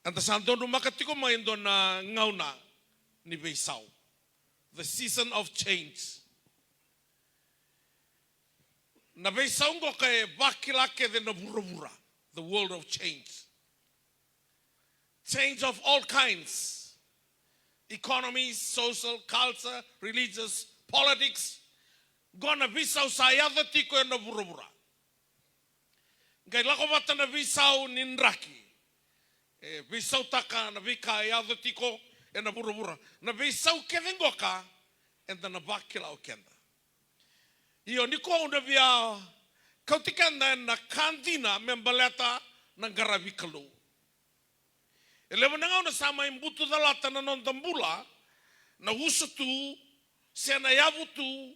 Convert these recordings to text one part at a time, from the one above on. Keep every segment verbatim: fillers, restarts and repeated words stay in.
Eda sa donumaka tiko mai e dua na gauna ni veisau. The season of change. Na veisau qo ka e vakila kece na vuravura. The world of change. Change of all kinds. Economies, social, culture, religious, politics. Qo na veisau sa yaco tiko ena vuravura. Qai lako vata na veisau ni draki. E veisautaka na veika e yaco tiko ena vuravura. Na veisau kece qoka eda na vakila o keda. Io, nikua au na via kauti keda ena ka dina me baleta na qaravi Kalou. E levu na gauna sa mai butucalata na noda bula na usutu se na yavutu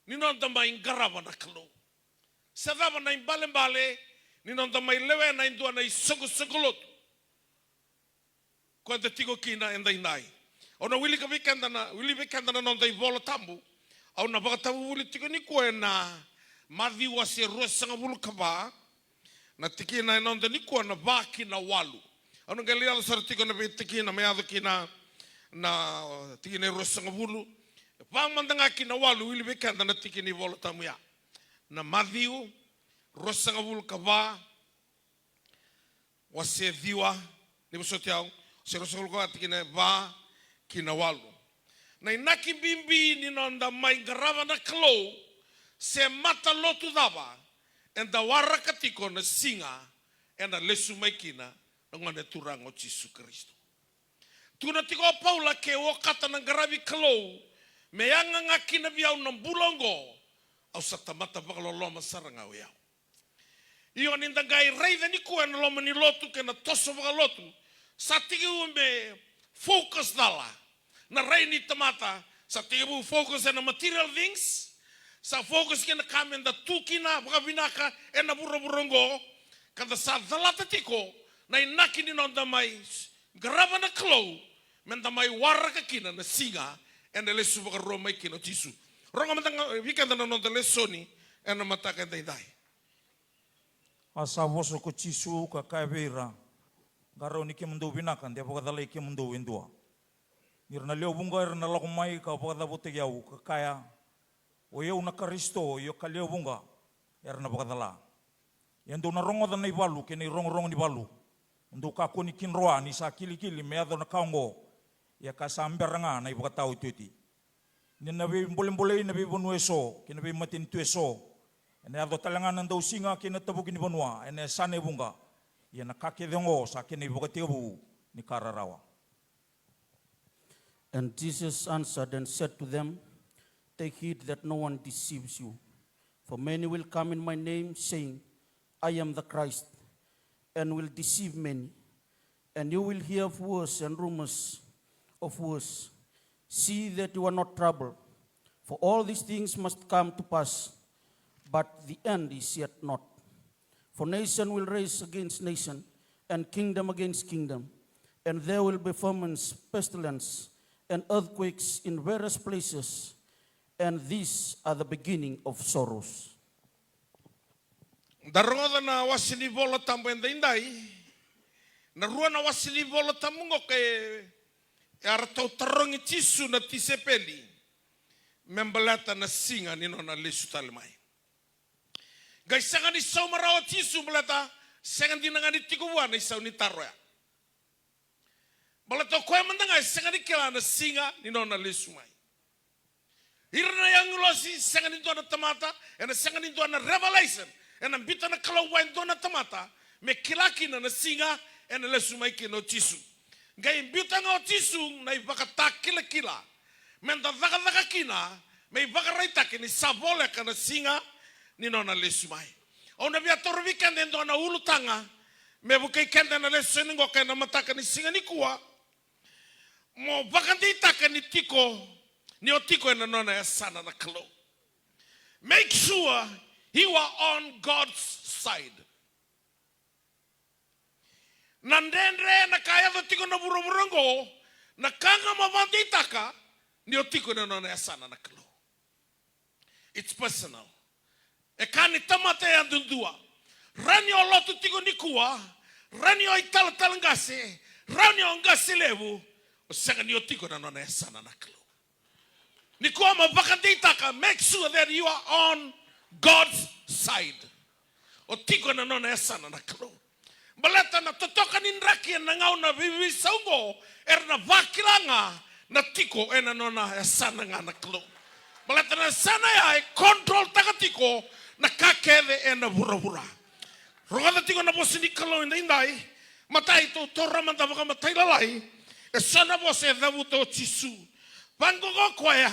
ni noda mai qarava na Kalou. Se cava na ibalebale ni noda mai lewena e dua na isoqosoqo lotu ko eda tiko kina edaidai. Au na wilika vei keda na, wili vei keda na noda iVola Tabu. Au na vakatavuvuli tiko nikua ena Maciu wase ruasagavulu ka va, na tikina e noda nikua na va ki na walu. Au na qai lai yaco sara tiko na veitikina me yaco kina na tikina e ruasagavulu. Va mada ga ki na walu, wili vei keda na tikina iVola Tabu ya. Na Maciu ruasagavulu ka va, wase ciwa, ni vosoti au, wase ruasagavulu ka va, tikina e va ki na walu. Na inaki bibi ni noda mai qarava na Kalou, se matalotu cava eda waraka tiko na siga ena lesu mai kina na Gone Turaga o Jisu Karisito. Tukuna tiko o Paula, ke okata na qaravi Kalou me yaga ga kina vei au na bula oqo, au sa tamata vakaloloma sara ga o yau. Io, ni da qai raica nikua ena loma ni lotu kei na toso vakalotu, sa tekivu me focus cala na rai ni tamata. Sa tekivu focus ena material things, sa focus kina ka me da tu kina vakavinaka ena vuravura oqo. Ka da sa calata tiko na inaki ni noda mai qarava na Kalou, me da mai waraka kina na siga ena lesu vakarua mai kina o Jisu. Rogo mada ga vei keda na noda lesoni ena mataka edaidai. A sa vosa ko Jisu ka kaya vei ira, qarauni kemudou vinaka de vakacalai kemudou e dua. Ni ra na lewe vuqa era na lako mai ka vakacavutaki au ka kaya, o i au na Karisito, io ka lewe vuqa era na vakacala. Ia dou na rogoca na ivalu kei na irogorogo ni valu. Dou kakua ni kidroa ni sa kilikili me yaco na ka oqo, ia ka sa bera ga na ivakataotioti. Ni na veibolebolei na veivanua eso kei na veimatanitu eso, ena yaco tale ga na dausiga kei na tavuki ni vanua ena yasana e vuqa. Ia na ka kece oqo sa kena ivakatekivu ni ka rarawa. And Jesus answered and said to them, take heed that no one deceives you. For many will come in my name, saying, I am the Christ, and will deceive many. And you will hear of wars and rumors of wars. See that you are not troubled, for all these things must come to pass, but the end is yet not. For nation will rise against nation, and kingdom against kingdom, and there will be famines, pestilence, and earthquakes in various places, and these are the beginning of sorrows. Da rogoca na wase ni Vola Tabu edaidai. Na rua na wase ni Vola Tabu qo ke e a ratou tarogi Jisu na tisaipeli me baleta na siga ni nona lesu tale mai. Qai sega ni sauma rawa o Jisu baleta sega dina ga ni tiko vua na isau ni taro ya. Baleta o koya mada ga e sega ni kila na siga ni nona lesu mai. Ira na agilosi, sega ni dua na tamata, ena sega ni dua na revelation ena biuta na Kalou vua e dua na tamata me kila kina na siga ena lesu mai kina o Jisu. Qai biuta ga o Jisu na ivakatakilakila me da cakacaka kina, me ivakaraitaki ni sa voleka na siga ni nona lesu mai. Au na via taura vei keda e dua na ulutaga me vukei keda ena lesoni qo kei na mataka ni siga nikua. Mo vakadeitaka ni tiko, ni o tiko ena nona yasana na Kalou. Make sure you are on God's side. Na dredre na ka yaco tiko na vuravura oqo, na ka ga mo vakadeitaka ni o tiko ena nona yasana na Kalou. It's personal. E ka ni tamata yadudua. Rawa ni o lotu tiko nikua, rawa ni o italatala qase, Rawa ni o qase levu, o sega ni o tiko ena nona yasana na Kalou. Nikua mo vakadeitaka, make sure that you are on God's side. O tiko ena nona yasana na Kalou. Baleta na totoka ni draki ena gauna veiveisau oqo, era na vakila ga na tiko ena nona yasana ga na Kalou. Baleta na yasana ya e control-taka tiko na ka kece ena vuravura. Rogoca tiko na vosa ni Kalou edaidai. Matai, tou taura mada vakamatailalai eso na vosa e cavuta o Jisu. Vaqo o koya,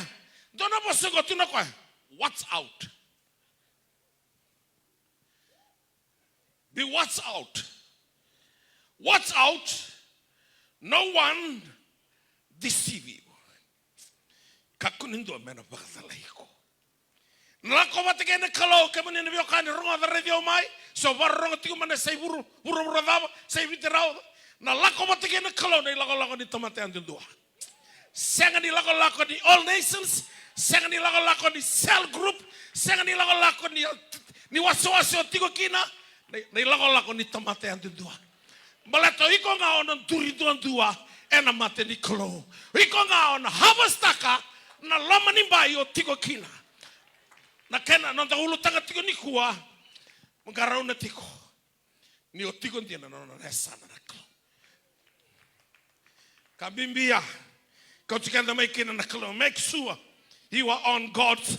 dua na vosa qo, tukuna o koya, watch out. Be watch out. Watch out. No one deceive you. Kakua ni dua me na vakacalai iko. Na lako vata kei na Kalou, kemuni na veiwekani, rogoca, raici au mai. Se o vakarorogo tiko mai na yasai vuru, vuravura cava, yasai Viti rawa. Na lako vata kei na Kalou na ilakolako ni tamata yadudua. Sega ni lakolako ni All Nations, sega ni lakolako ni cell group, sega ni lakolako ni, ni wasewase o tiko kina, na, na ilakolako ni tamata yadudua. Baleta o iko ga o na duri duadua ena mata ni Kalou. O iko ga o na harvest-taka na loma ni bai o tiko kina. Na kena noda ulutaga tiko nikua, mo qarauna tiko ni o tiko dina na nona yasana na Kalou. Ka bibi ya, kauti keda mai kina na Kalou. Make sure you are on God's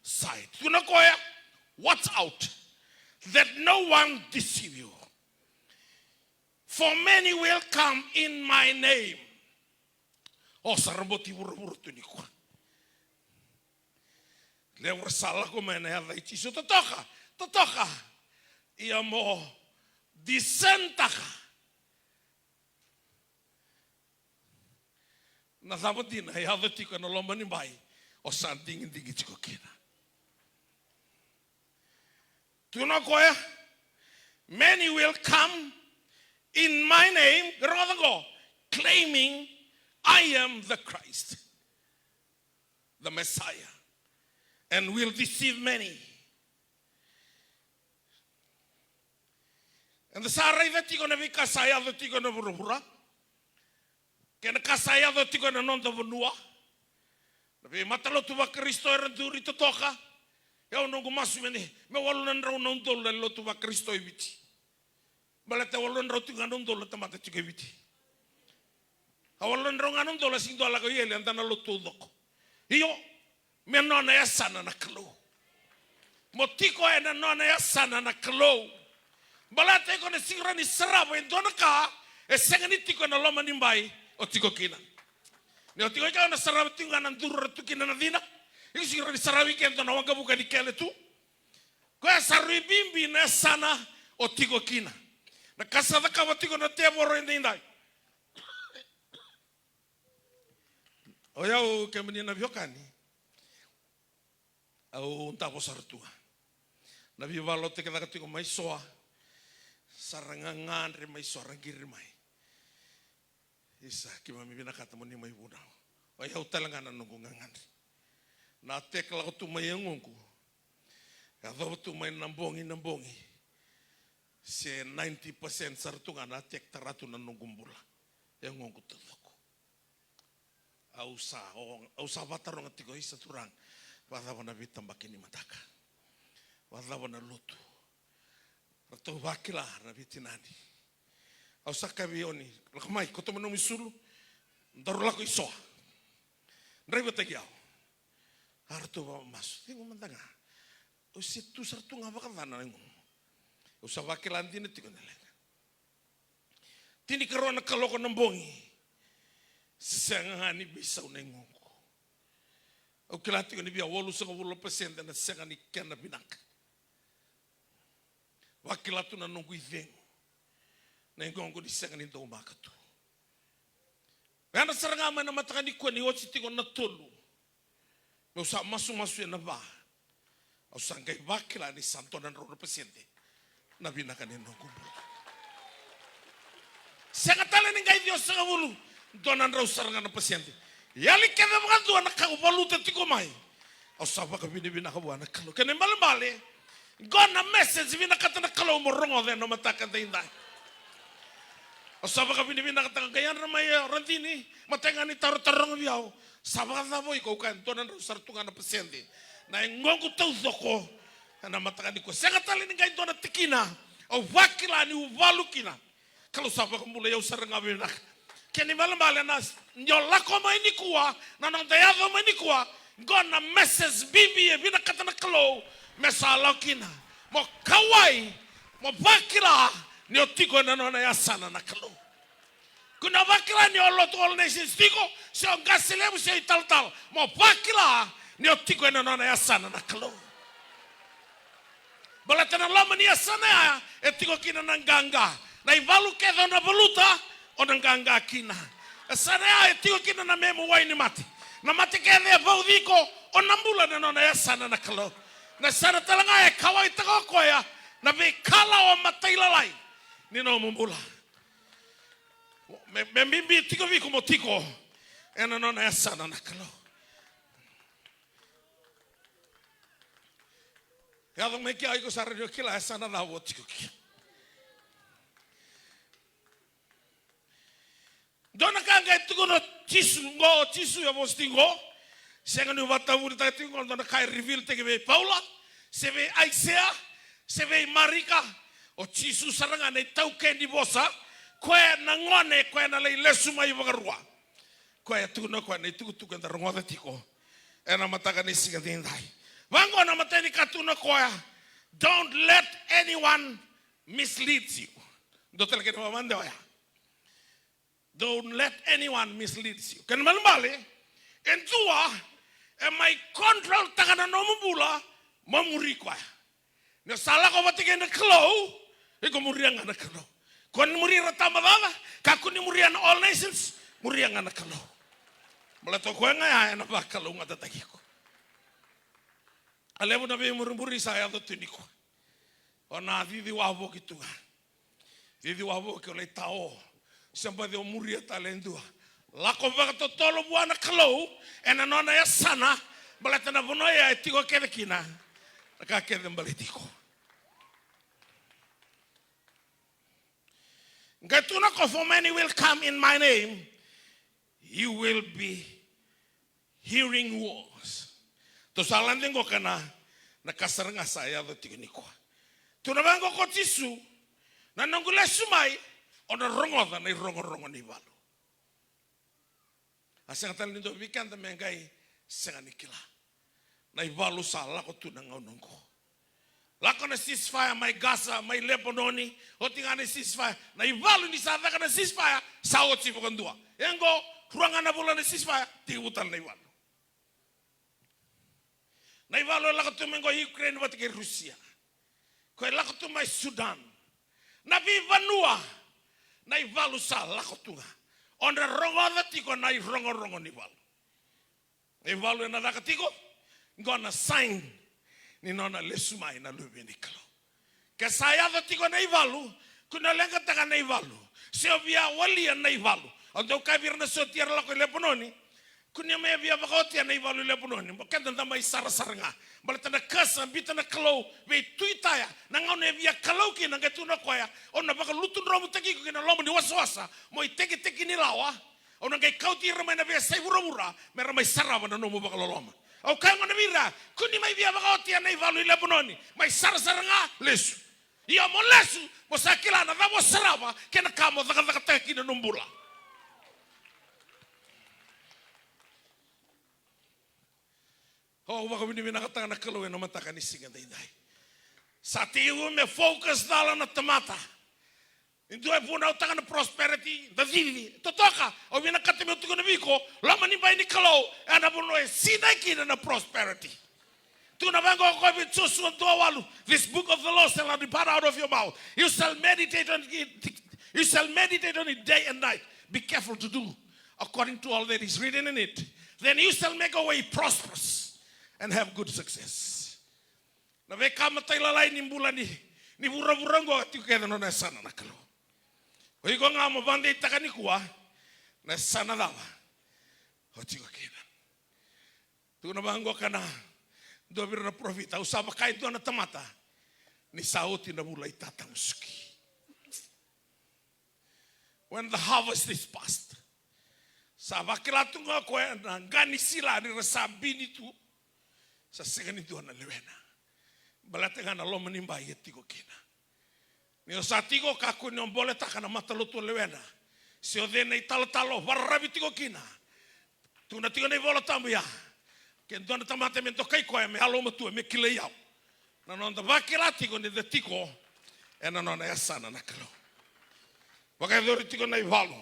side. Tukuna o koya, watch out that no one deceive you. For many will come in my name. O sa roboti vuravura tu nikua. Levu era sa lako mai ena yaca i Jisu, totoka, totoka. Ia mo discern-taka na cava dina e yaco tiko ena loma ni bai o sa digidigi tiko kina. Tukuna o koya, many will come in my name, rogoca qo, claiming I am the Christ, the Messiah, and will deceive many. Eda sa raica tiko na veika sa yaco tiko ena vuravura, kei na ka sa yaco tiko ena noda vanua. Na veimatalotu vaKarisito era duri totoka. Ia au noqu masu me, me walu na drau na udolu na lotu vaKarisito e Viti. Baleta e walu na drau tiko ga na udolu na tamata tiko e Viti. A walu na drau ga na udolu a sega ni dua lako i eli, eda na lotu taucoko. Io, me nona yasana na Kalou. Mo tiko ena nona yasana na Kalou. Baleta iko na sega ni rawa ni sarava e dua na ka e sega ni tiko ena loma ni bai o tiko kina. Ni o tiko i ke o na sarava tiko ga na duru era tu kina na cina. Iko sega ni rawa ni sarava i ke e dua na waqavuka ni kele tu. Koya sa rui bibi na yasana o tiko kina. Na ka sa cakava tiko na tevoro edaidai. O yau, kemuni na veiwekani, au davo sara tu ga. Na veivakalotutaki caka tiko mai Soa, sa ra gagadre mai Soa, ra qiri mai. Isa, keimami vinakata mo ni mai vunau. O yau tale ga na noqu gagadre. Na attack lako tu mai yagoqu, yacova tu mai na bogi, na bogi, se ninety percent sara tu ga na attack tara tu na noqu bula. Yagoqu taucoko. Au sa, au, au sa vataroga tiko, isa Turaga, vakacava na veitabaki ni mataka? Vakacava na lotu? Ratou vakila na veitinani. Au sa kaya vei Oni, lako mai, kauta mai nomu isulu, daru lako i Soa. Draivataki au. A ratou vakamasu, cegu mada ga. Au se tu sara tu ga vakacana na yagoqu. Au sa vakila dina tiko na leqa. Tinikarua na kaloko na bogi. Sega ga ni veisau na yagoqu. Au kila tiko ni via walusagavulu na pasede na sega ni kena vinaka. Vakila tu na noqu icegu. Na yagoqu ni sega ni daumaka tu. Yadra sara ga mai na mataka nikua ni oti tiko na tolu. Meu sa masumasu ena va. Au sa qai vakila ni sa dua na drau na pasede na vinaka ni noqu bula. Sega tale ni qai ciwasagavulu, dua na drau sara ga na pasede. Yali kece vakadua na ka au valuta tiko mai. Au sa vakavinavinaka vua na Kalou. Kena ibalebale, qo na message vinakata na Kalou mo rogoca ena mataka daidai. Au sa vakavinavinakataka qai yadra mai o Radini, matai ga ni tarotaroga vei au. Sa vakacava o iko? Au kaya, dua na drau sara tu ga na pasede. Na yagoqu taucoko ena mataka nikua. Sega tale ni qai dua na tikina au vakila niu valu kina. Kalou sa vakabulai au sara ga vinaka. Kena ibalebale na, ni o lako mai nikua, na noda yaco mai nikua, qo na message bibi e vinakata na Kalou me sa lako kina. Mo kauwai, mo vakila ni o tiko ena nona yasana na Kalou. Kua ni vakila ni o lotu All Nations tiko, se o qase levu, se o italatala. Mo vakila ni o tiko ena nona yasana na Kalou. Baleta na loma ni yasana ya e tiko kina na qaqa. Na ivalu kece o na valuta, o na qaqa kina. Yasana ya e tiko kina na memu wainimate. Na mate kece e vauci iko, o na bula ena nona yasana na Kalou. Na yasana tale ga e kauwaitaka o koya na veikalawa matailalai ni nomu bula. Me, me bibi tiko vei iko mo tiko ena nona yasana na Kalou. Yaco mai kea, iko sa rawa ni o kila e yasana cava o tiko kina. Dua na ka qai tukuna o Jisu qo, o Jisu e vosa tiko qo. Sega niu vakatavunitaka tiko qo, dua na ka e reveal-taki vei Paula, se vei Aisea, se vei Marika. O Jisu sara ga na itaukei ni vosa, koya na gone, koya na lai lesu mai vakarua. Koya e tukuna o koya na itukutuku eda rogoca tiko ena mataka ni siga edaidai. Vaqo na imatai ni ka tukuna o koya, don't let anyone mislead you. Dua tale kena vakadewa ya. Don't let anyone mislead you. Kena ibalebale, e dua e mai control-taka na nomu bula, mo muri koya. Ni o sa lako vata kei na Kalou, iko muria ga na Kalou. Kua ni muri ira tabacakacaka, kakua ni muria na All Nations, muria ga na Kalou. Baleta o koya ga ya ena vakalougatataki iko. A levu na veimurimuri sa yaco tu nikua. O na cici wavoki tu ga. Cici wavoki, o lai tao. Se baci o muria tale e dua. Lako vakatotolo vua na Kalou ena nona yasana, baleta na vanua ya e tiko kece kina na ka kece e baleti iko. Qai tukuna o koya, for many will come in my name, you will be hearing wars. Tou sa lade qo ka na, na ka sara ga sa yaco tiko nikua. Tukuna vaqo o Jisu, na noqu lesu mai, o na rogoca na irogorogo ni valu. A sega tale ni dua vei keda me qai sega ni kila na ivalu sa lako tu na gauna oqo. Lako na ceasefire mai Gaza, mai Lepanoni, oti ga na ceasefire. Na ivalu ni sa caka na ceasefire, sa oti vakadua. E qo, rua ga na vula na ceasefire, tekivu tale na ivalu. Na ivalu e lako tu mai qo Ukraine vata kei Rusia. Koya e lako tu mai Sudan. Na veivanua, na ivalu sa lako tu ga. O na rogoca tiko na irogorogo ni valu. Na ivalu ena caka tiko, qo na sign ni nona lesu mai na Luve ni Kalou. Ke sa yaco tiko na ivalu, kua ni leqataka na ivalu. Se o via walia na ivalu. Au dau kaya vei ira na sotia era lako i Lepanoni, kua ni mai via vakaotia na ivalu i Lepanoni. Mo keda da mai sarasara ga. Baleta na kasa biuta na Kalou vei Tuitaya. Na gauna e via Kalou kina, qai tukuna o koya, au na vakalutudromutaki iko ki na loma ni wasawasa, mo itekiteki ni lawa. Au na qai kauti ira mai na veiyasai vuravura me ra mai sarava na nomu vakaloloma. Au kaya gona vei ira, kua ni mai via vakaotia na ivalu i Lepanoni, mai sarasara ga, lesu. Ia mo lesu, mo sa kila na cava o sarava, kei na ka mo cakacakataka kina na nomu bula. Au vakavinavinakataka na Kalou ena mataka ni siga daidai. Sa tekivu me focus cala na tamata. E dua e vunautaka na prosperity, da cici. Totoka, au vinakata meu tukuna vei iko, loma ni bai ni Kalou, ena vanua e sinai kina na prosperity. Tukuna vaqo o koya vei Josua dua walu, this book of the law shall not depart out of your mouth. You shall meditate on it, you shall meditate on it day and night. Be careful to do according to all that is written in it. Then you shall make a way prosperous and have good success. Na veika matailalai ni bula ni, ni vuravura oqo, tiko kece na nona yasana na Kalou. O iko ga mo vakadeitaka nikua, na yasana cava o tiko kina. Tukuna vaqo ka na dua vei ira na parofita, au sa vaka e dua na tamata ni sa oti na vula itatamusuki. When the harvest is past. Sa vakila tu ga o koya na qa ni sila ni ra sa bini tu. Sa sega ni dua na lewena. Baleta ga na loma ni bai e tiko kina. Ni o sa tiko, kakua ni o boletaka na matalotu o lewena. Se o cei na italatala o vararavi tiko kina. Tukuna tiko na iVola Tabu ya. Ke dua na tamata me dokai koya, me yalomatua, me kilai au. Na noda vakila tiko ni da tiko ena nona yasana na Kalou. Vakayacori tiko na ivalu.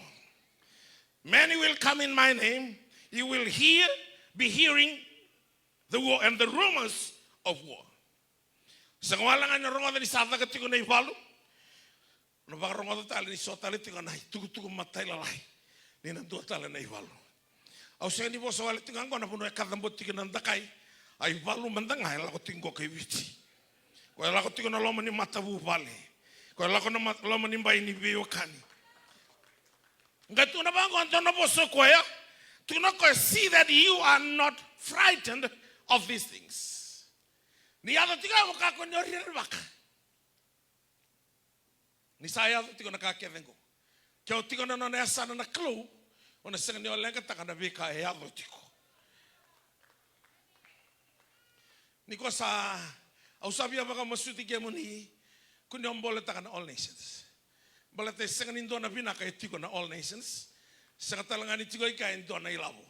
Many will come in my name, you will hear, be hearing the war and the rumors of war. Sega wale ga ni rogoca ni sa caka tiko na ivalu. Na vakarogoca tale ni so tale tiko na itukutuku matailalai ni na dua tale na ivalu. Au sega ni vosa wale tiko ga qo na vanua e kacabote tiko na dakai. A ivalu mada ga e lako tiko qo kai Viti. Ko e lako tiko na loma ni matavuvale. Ko e lako na ma-, loma ni bai ni veiwekani. Qai tukuna vaqo dua na vosa o koya. Tukuna o koya, see that you are not frightened of these things. Ni yaco tiko ya mo kakua ni o ririvaka. Ni sa yaco tiko na ka kece qo. Ke o tiko na nona yasana na Kalou, o na sega ni o leqataka na veika e yaco tiko. Ni ko sa, au sa via vakamasuti kemuni, kua ni o boletaka na All Nations. Baleta e sega ni dua na vinaka e tiko na All Nations. Sega tale ga ni tiko i kea e dua na ilavo.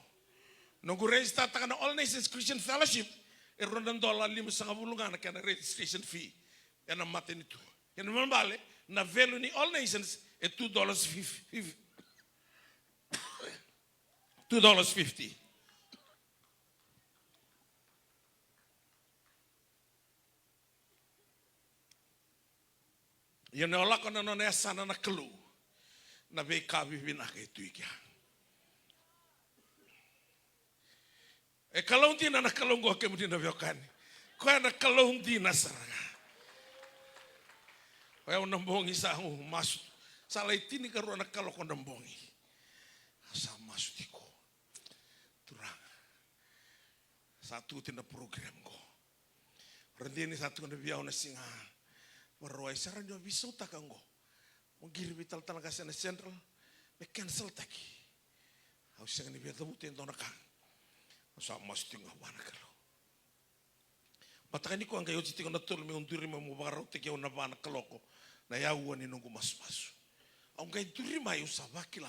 Noqu register-taka na All Nations Christian Fellowship, e rua na dola limasagavulu ga na kena registration fee. Ena matanitu. Kena ibalebale, na value ni All Nations e two dollars fifty. Two dollars fifty. Ia ni o lako na nona yasana na Kalou, na veika vivinaka e tu i kea. E Kalou dina na Kalou qo, kemuni na veiwekani. Koya na Kalou dina sara ga. O yau na bogi sa, au masu. Sa lai tinikarua na kaloko na bogi. Sa masu tiko. Turaga. Sa tu oti na program qo. Radini sa tukuna vei au na siga Vakarauwai, sa rawa ni o veisautaka qo. Mo qiri vei talatala qase na Central me cancel-taki. Au sega ni via cavuta e dua na ka. Au sa masu tiko ga vua na Kalou. Mataka nikua qai oti tiko na tolu meu duri mai mo vakarautaki au na va na kaloko, na yaua ni noqu masumasu. Au qai duri mai, au sa vakila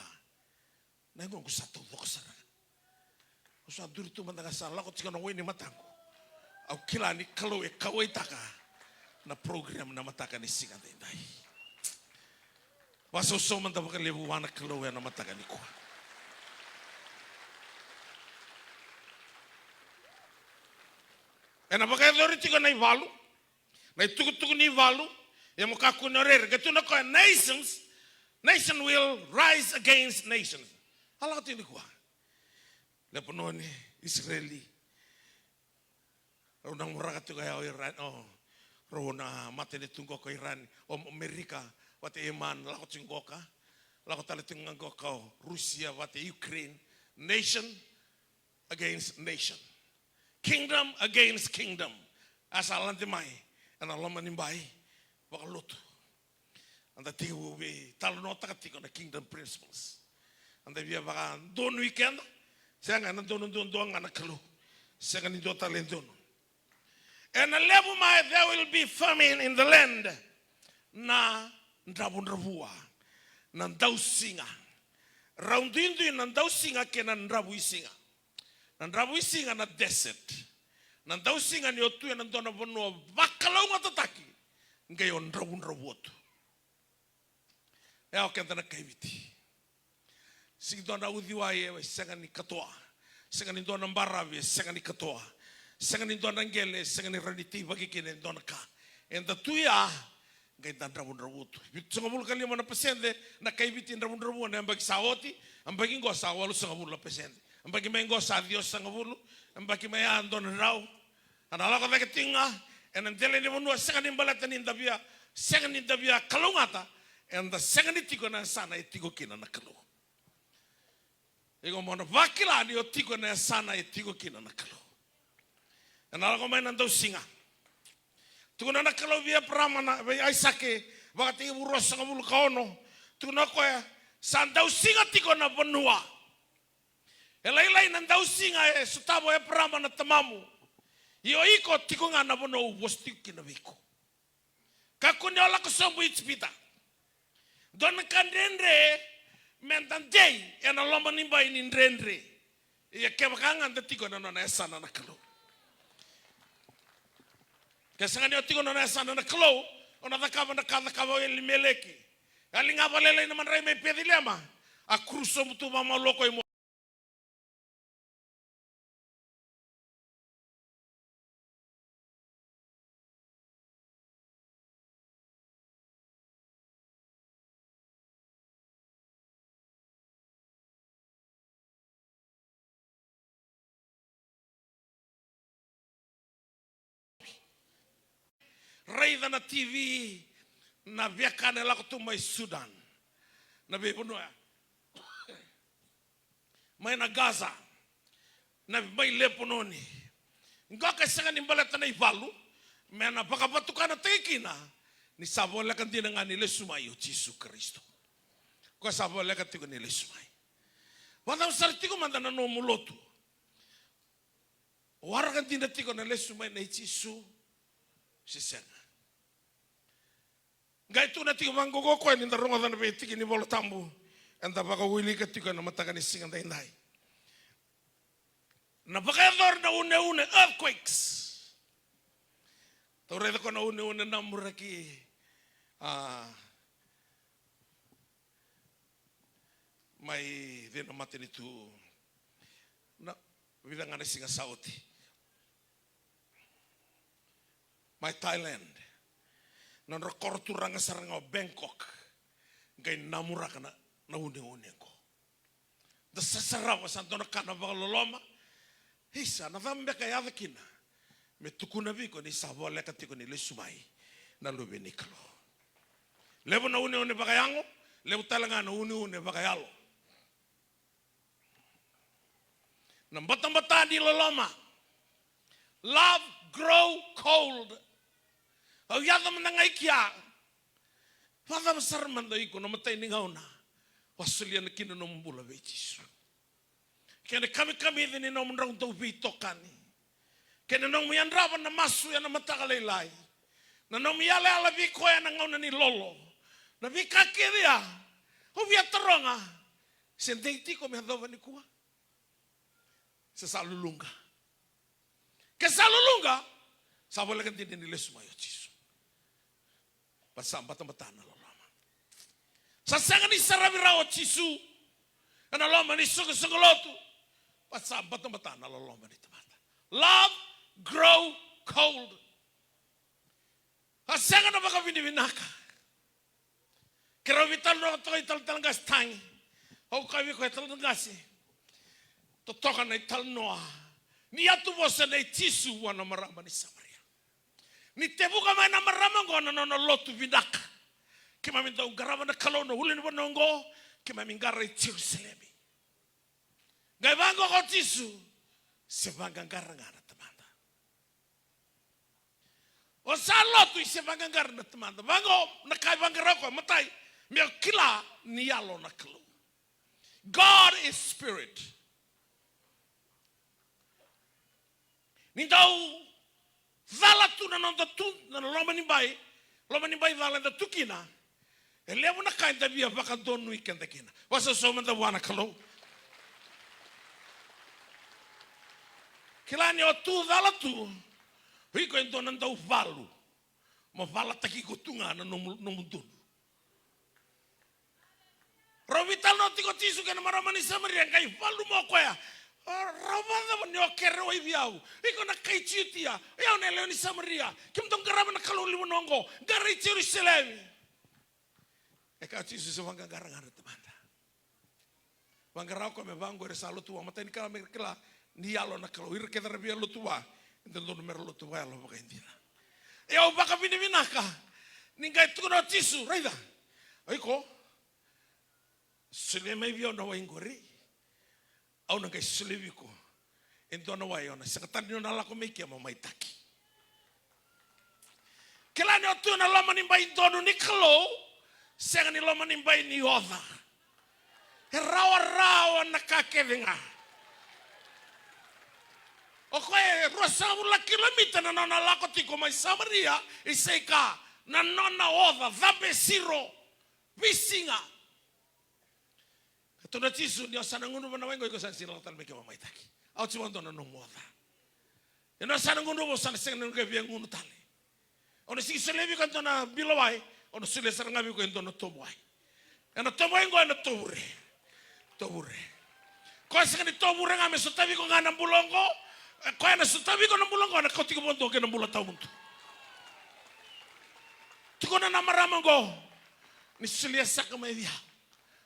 na yagoqu sa taucoko sara. Au sa duri tu mada ga, sa lako tiko na wai ni mataqu. Au kila ni Kalou e kauwaitaka na program na mataka ni siga daidai. Vakasausau mada vakalevu vua na Kalou ena mataka nikua. Ena vakayacori tiko na ivalu, na itukutuku ni valu, ia mo kakua ni o rere. Qai tukuna o koya, nations, nation will rise against nations. A lako tiko nikua. Lepanoni, Isireli. Rau na moraka tiko ya o Iran, o, rau na matanitu qo ko Iran, o Amerika, vata Iman, lako tiko qoka. Lako tale tiko ga qoka o Rusia vata Ukraine. Nation against nation. Kingdom against kingdom. A sa lade mai ena loma ni bai vakalotu. Eda tekivu veitalanoataka tiko na kingdom principles. Eda via vakadonui keda. Sega, ena donu duadua ga na Kalou. Sega ni dua tale e donu. Ena levu mai, there will be famine in the land. Na dravudravua, na dausiga. Rau duidui na dausiga kei na dravuisiga. Na dravuisiga na desert. Na dausiga ni o tu ena dua na vanua vakalougatataki, qai o dravudravua tu. E, o keda na kai Viti. Sega ni dua na uciwai e sega ni katoa. Sega ni dua na baravi e sega ni katoa. Sega ni dua na qele e sega ni rawa ni teivaki kina e dua na ka. Eda tu ya, qai da dravudravua tu. Vitusagavulu ka lima na pasede na kai Viti e dravudravua na yabaki sa oti, yabaki qo sa walusagavulu na pasede. Yabaki mai qo sa ciwasagavulu, yabaki mai ya dua na drau. A na lako cake tiko ga ena dela ni vanua, sega ni baleta ni da via, sega ni da via kalougata, eda sega ni tiko ena yasana e tiko kina na Kalou. Iko mo na vakila ni o tiko ena yasana e tiko kina na Kalou. Ena lako mai na dausiga. Tukuna na Kalou vei Eparama, na, vei Aisake, Vakatekivu ruasagavulu ka ono. Tukuna o koya, Sa dausiga tiko na vanua. E lailai na dausiga e sotava o Eparama na tamamu. Ia o iko tiko ga na vanua au vosa tiko kina vei iko. Kakua ni o lako sobu i Ijipita. Dua na ka dredre meda dei ena loma ni bai ni dredre. Ia kevaka ga da tiko ena nona yasana na Kalou. Ke sega ni o tiko ena nona yasana na Kalou, o na cakava na ka cakava o Elimeleki. A liga vakalailai na madrai mai Peceliema, a kuru sobu tu vakamalua ko i Raica na T V, na viakana e lako tu mai Sudan, na veivanua ya, mai na Gaza, na mai Lepanoni. Qoka e sega ni baleta na ivalu, me na vakavatukanataki kina ni sa voleka dina ga ni lesu mai o Jisu Karisito. Ko sa voleka tiko ni lesu mai. Vakacava sara tiko mada na nomu lotu? Waraka dina tiko na lesu mai nei Jisu se sega? Qai tukuna tiko vaqo o koya ni da rogoca na veitiki ni Vola Tabu eda vakawilika tiko ena mataka ni siga daidai. Na vakayacora na uneune, earthquakes. Tou raica ko na uneune namuraki, a, mai cei na matanitu, na vica ga na siga sa oti. Mai Thailand. Na nodra koro turaga sara ga o Bangkok. Qai namuraka na, na uneune qo. Da sasarava sa dua na ka na vakaloloma. Isa, na cava beka e yaco kina me tukuna vei iko ni sa voleka tiko ni lesu mai na Luve ni Kalou? Levu na uneune vakayago, levu tale ga na uneune vakayalo. Na batabata ni loloma. Love grow cold. Au yaco mada ga i kea. Vakacava sara mada o iko na matai ni gauna o a solia na kina nomu bula vei Jisu? Kena kamikamica ni nomu drau dau veitokani. Kei na nomu yadrava na masu ena mataka lailai. Na nomu yalayala vei koya ena gauna ni lolo. Na veika kece ya. Au via taroga. Se dei tiko me yacova nikua? Se sa luluqa? Ke sa luluqa, sa voleka dina ni lesu mai o Jisu. Baleta sa batabata na loloma. Sa sega ni saravi rawa o Jisu ena loma ni soqosoqo lotu. Baleta sa batabata na loloma ni tamata. Love grow cold. A sega na vakavinavinaka. Keirau veitalanoa toka i talatala qase tagi. Au kaya vei koya, talatala qase, totoka na italanoa ni yatu vosa nei Jisu vua na marama ni Samaria. Ni tevuka mai na marama oqo na nona lotu vinaka. Keimami dau qarava na Kalou na ulunivanua oqo, keimami qara i Jerusalemi. Qai vaqo ko Jisu, se vaqaqara ga na Tamada. O sa lotu, i se vaqaqara na Tamada. Vaqo na ka e vaqara o koya, matai, me o kila ni yalo na Kalou. God is spirit. Ni dau cala tu na noda tu, na loma ni bai, loma ni bai cala eda tu kina. E levu na ka eda via vakadonui keda kina. Vakasausau mada vua na Kalou. Kila ni o tu cala tu, o iko e dua na dauvalu. Mo valataki iko tu ga na nomu, nomu donu. Rau veitalanoa tiko o Jisu kei na marama ni Samaria, qai valu mai o koya. Rau vakacava ni o kerea vei au? Iko na kai Jutia, o yau na lewe ni Samaria. Kemudou qarava na Kalou levu na oqo, qara i Jerusalemi. E kaya o Jisu, se vaqaqara ga na Tamada. Vaqara o koya me vaqo ira sa lotu vua, matai ni ka me ra kila ni yalo na Kalou. Ira kece ra via lotu vua, e dodonu me ra lotu vakayalo vakaidina. E au vakavinavinaka ni qai tukuna o Jisu, raica, o iko, solia mai vei au na wai qori, au na qai solia vei iko e dua na wai, o na sega tale ni o na lako mai ke mo mai taki. Kila ni o tu ena loma ni bai donu ni Kalou, sega ni loma ni bai ni oca. E rawarawa na ka kece ga. O koya e ruasagavulu na kilomita na nona lako tiko mai Samaria i Saika, na nona oca, cabe siro, veisiga. Ka tukuna o Jisu, ni o sa na gunuva na wai qo, iko sa na sega ni lako tale mai ke, vamaitaki. Au sa vakadua na nomu oca. Ia ni o sa na gunuva, o sa na sega ni qai via gunu tale. Au na sega ni solia vei iko e dua na bilo wai, au na solia sara ga vei iko e dua na tovu wai. Ena tovu wai qo ena tovure. Tovure. Koya sega ni tovure ga me sotavi iko ga na bula oqo. E koya ena sotavi iko na bula oqo, ena kauti iko vakadua ki na bula tawamudu. Tukuna na marama oqo, ni solia saka mai vei au.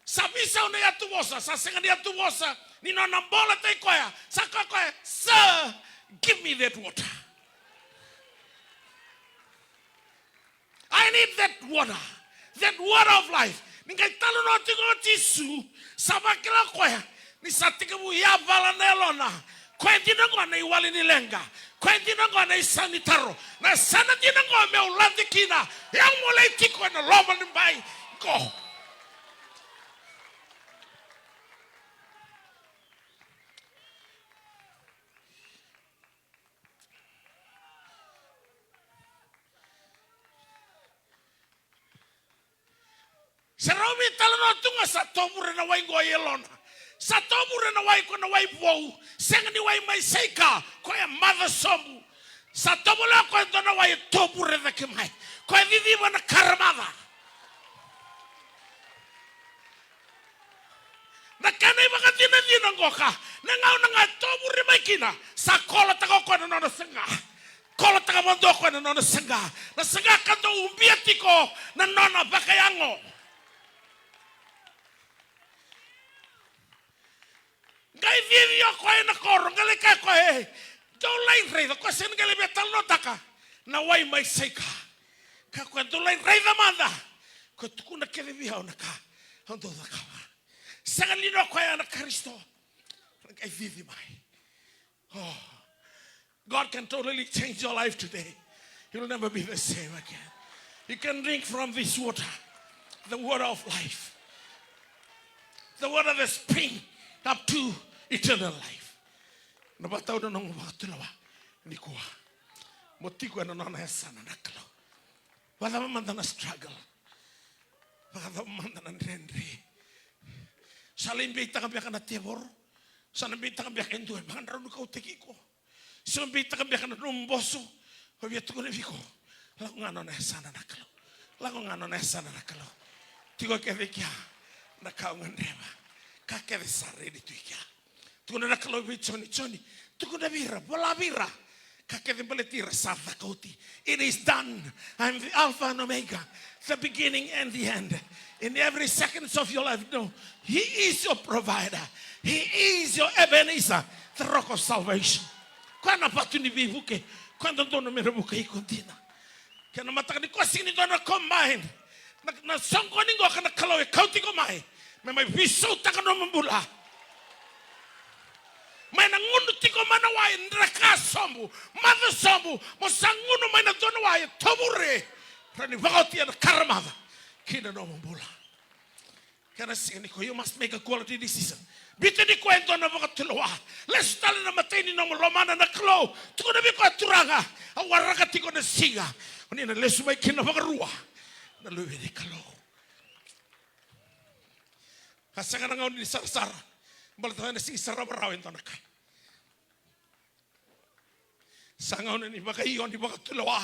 Sa veisau na yatuvosa, sa sega ni yatuvosa ni nona bolataki koya. Sa kaya o koya, "Sir, give me that water. I need that water, that water of life." Ni qai talanoa tiko o Jisu, sa vakila o koya ni sa tekivu yavala na yalona. Koya dina oqo na iwali ni leqa. Koya dina oqo na isau ni taro. Na yasana dina oqo meu lade kina. Au mo lai tiko ena loma ni bai qo. Sa rau veitalanoa tu ga, sa tovure na wai qo e yalona. Sa tovure na wai, ko na wai vou, sega ni wai mai Saika, koya e maca sobu. Sa tovolea o koya e dua na wai e tovure cake mai. Koya e ciciva na karamaca. Na kena ivakadinadina qoka, na gauna ga e tovure mai kina, sa kolotaka o koya na nona saqa. Kolotaka vakadua o koya na nona saqa. Na saqa ka dau ubia tiko na nona vakayago. Qai cici o koya ena koro, qai lai kaya o koya, e, dou lai raica, o koya sega ni qai lai via talanoataka na wai mai Saika. Kaya o koya, dou lai raica mada. Koya tukuna kece vei au na ka au dau cakava. Sega ni o koya na Karisito. Qai cici mai. Oh, God can totally change your life today. You'll never be the same again. You can drink from this water, the water of life, the water that spring up to eternal life. Na vakatau na nomu vakatulewa nikua. Mo tiko ena nona yasana na Kalou. Vakacava mada na struggle. Vakacava mada na dredre. Sa lai beitaka beka na tevoro. Sa na beitaka beka e dua e vakadraunikautaki iko. Sa beitaka beka na nomu boso. Au via tukuna vei iko, lako ga nona yasana na Kalou. Lako ga nona yasana na Kalou. Tiko kece i kea na ka au gadreva. Ka kece sa redi tu i kea. Tukuna na Kalou vei Joni, Joni, tukuna vei ira, vola vei ira, ka kece baleti ira sa caka oti. It is done. I am the Alpha and Omega, the beginning and the end. In every seconds of your life, no, He is your provider. He is your Ebenezer, the rock of salvation. Koya na vatu ni veivuke, koya dodonu me ra vuke iko dina. Kena mataka nikua sega ni dua na combine. Na, na soqoni qo ka na Kalou e kauti iko mai me mai veisautaka nomu bula. Mai na gunu tiko mai na wai, draka sobu, maca sobu, mo sa gunu mai na dua na wai e tovure. Rawa ni vakaotia na karamaca ki na nomu bula. Kena siga nikua, you must make a quality decision. Biuta nikua e dua na vakatulewa. Lesu tale na imatai ni nomu lomana na Kalou. Tukuna vei koya, Turaga, au waraka tiko na siga o ni na lesu mai kina vakarua na Luve ni Kalou. Ka sega na gauna ni sarasara, baleta na siga sarava rawa e dua na ka. Sa gauna ni vakaio, ni vakatulewa,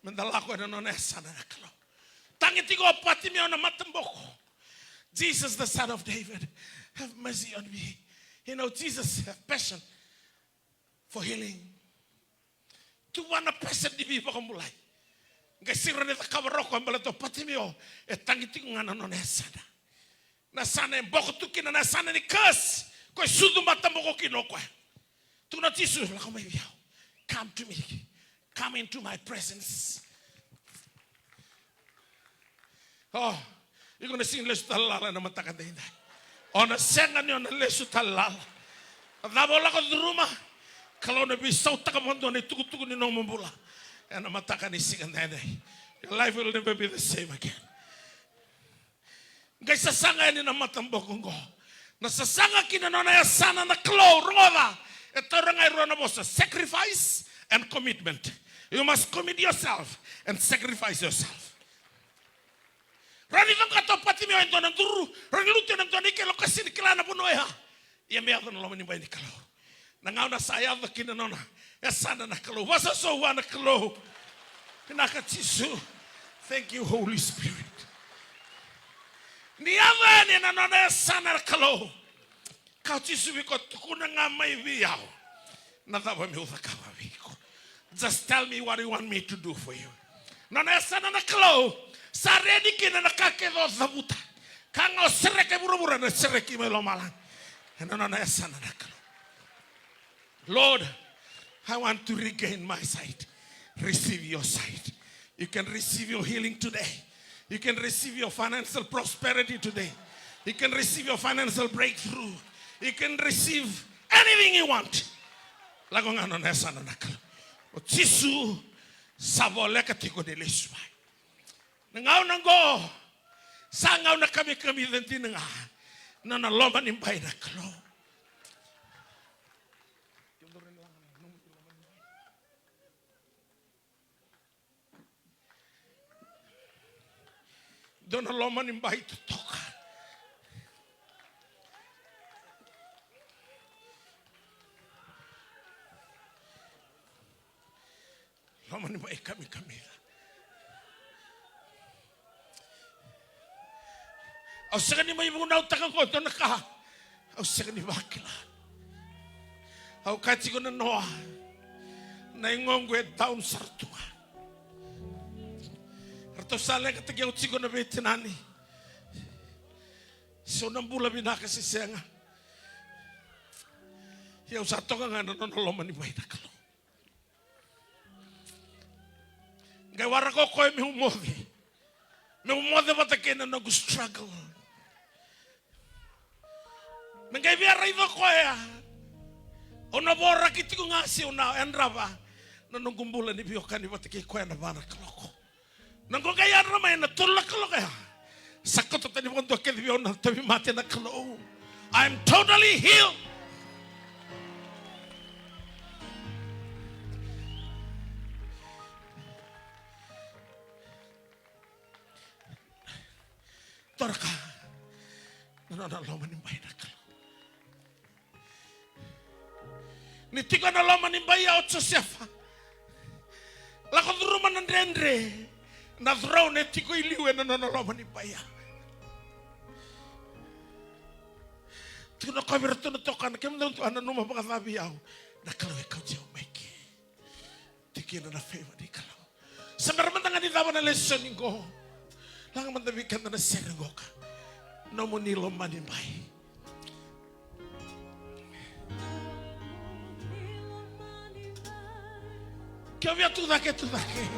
meda lako ena nona yasana na Kalou. Tagi tiko o Patimeo na mataboko. Jesus, the son of David, have mercy on me. You know, Jesus have passion for healing. Tu vua na passion ni veivakabulai. Qai sega ni cakava rawa o koya baleta o Patimeo e tagi tiko ga na nona yasana. Na yasana e boko tu kina, na yasana ni curse. Koya e sucu mataboko kina o koya. Tukuna o Jisu, lako mai vei au. Come to me. Come into my presence. Oh, iko na sega ni lesu tale lala ena mataka daidai. O na sega ni o na lesu tale lala. Na cava o lako curuma, Kalou na veisautaka vakadua na itukutuku ni nomu bula ena mataka ni siga daidai. Your life will never be the same again. Qai sasaga yani na mataboko oqo. Na sasaga ki na nona yasana na Kalou, rogoca, e taura ga e rua na vosa, sacrifice and commitment. You must commit yourself and sacrifice yourself. Rawa ni coqa o Patimeo e dua na duru, rawa ni lutu ena dua na ikeli, o koya sega ni kila na vanua oya. Ia me yaco na loma ni bai ni Kalou. Na gauna sa yaco kina na nona yasana na Kalou, vakasausau vua na Kalou. Vinaka Jisu. Thank you, Holy Spirit. Ni yaco yani ena nona yasana na Kalou, kaya o Jisu vei koya, tukuna ga mai vei au na cava meu cakava vei iko. Just tell me what you want me to do for you. Nona yasana na Kalou, sa ready kina na ka kece o cavuta. Ka ga o sereka e vuravura, na sereki mai lomalagi. Ena nona yasana na Kalou. Lord, I want to regain my sight. Receive your sight. You can receive your healing today. You can receive your financial prosperity today. You can receive your financial breakthrough. You can receive anything you want. Lako ga na nona yasana na Kalou. O Jisu sa voleka tiko ni lesu mai. Na gauna oqo sa gauna kamikamica dina ga. Na nona loma ni bai na Kalou. Dua na loma ni bai totoka. Loma ni bai kamikamica. Au sega ni mai vunautaka qo dua na ka au sega ni vakila. Au kaya tiko na noa, na igoqu e down sara tu ga. Ratou sa leqataki au tiko na veitinani se au na bula vinaka se sega. Ia au sa toka ga na nona loma ni bai na Kalou. Qai waraka o koya meu moce. Meu moce vata kei na noqu struggle. Me qai via raica o koya, au na voraki tiko ga se au na yadrava na noqu bula ni veiwekani vata kei koya na va na kaloko. Na qo qai yadra mai na tolu na kaloko ya. Sa koto tani vakadua kece vei au na tauvimate na Kalou. I'm totally healed. Toraka na nona loma ni bai na Kalou. Ni tiko ena loma ni bai ya o Josefa, lako curuma na dredre, na throne e tiko i liu ena nona loma ni bai ya. Tukuna o koya vei iratou na tokana, kemudou dou a nanuma vakacava vei au na Kalou e kauti au mai ke. Tikina na favor ni Kalou. Sa bera mada ga ni cava na lesoni qo. Laga mada vei keda na sere qoka. Nomuni loma ni bai. Ke o via tu cake, tu cake.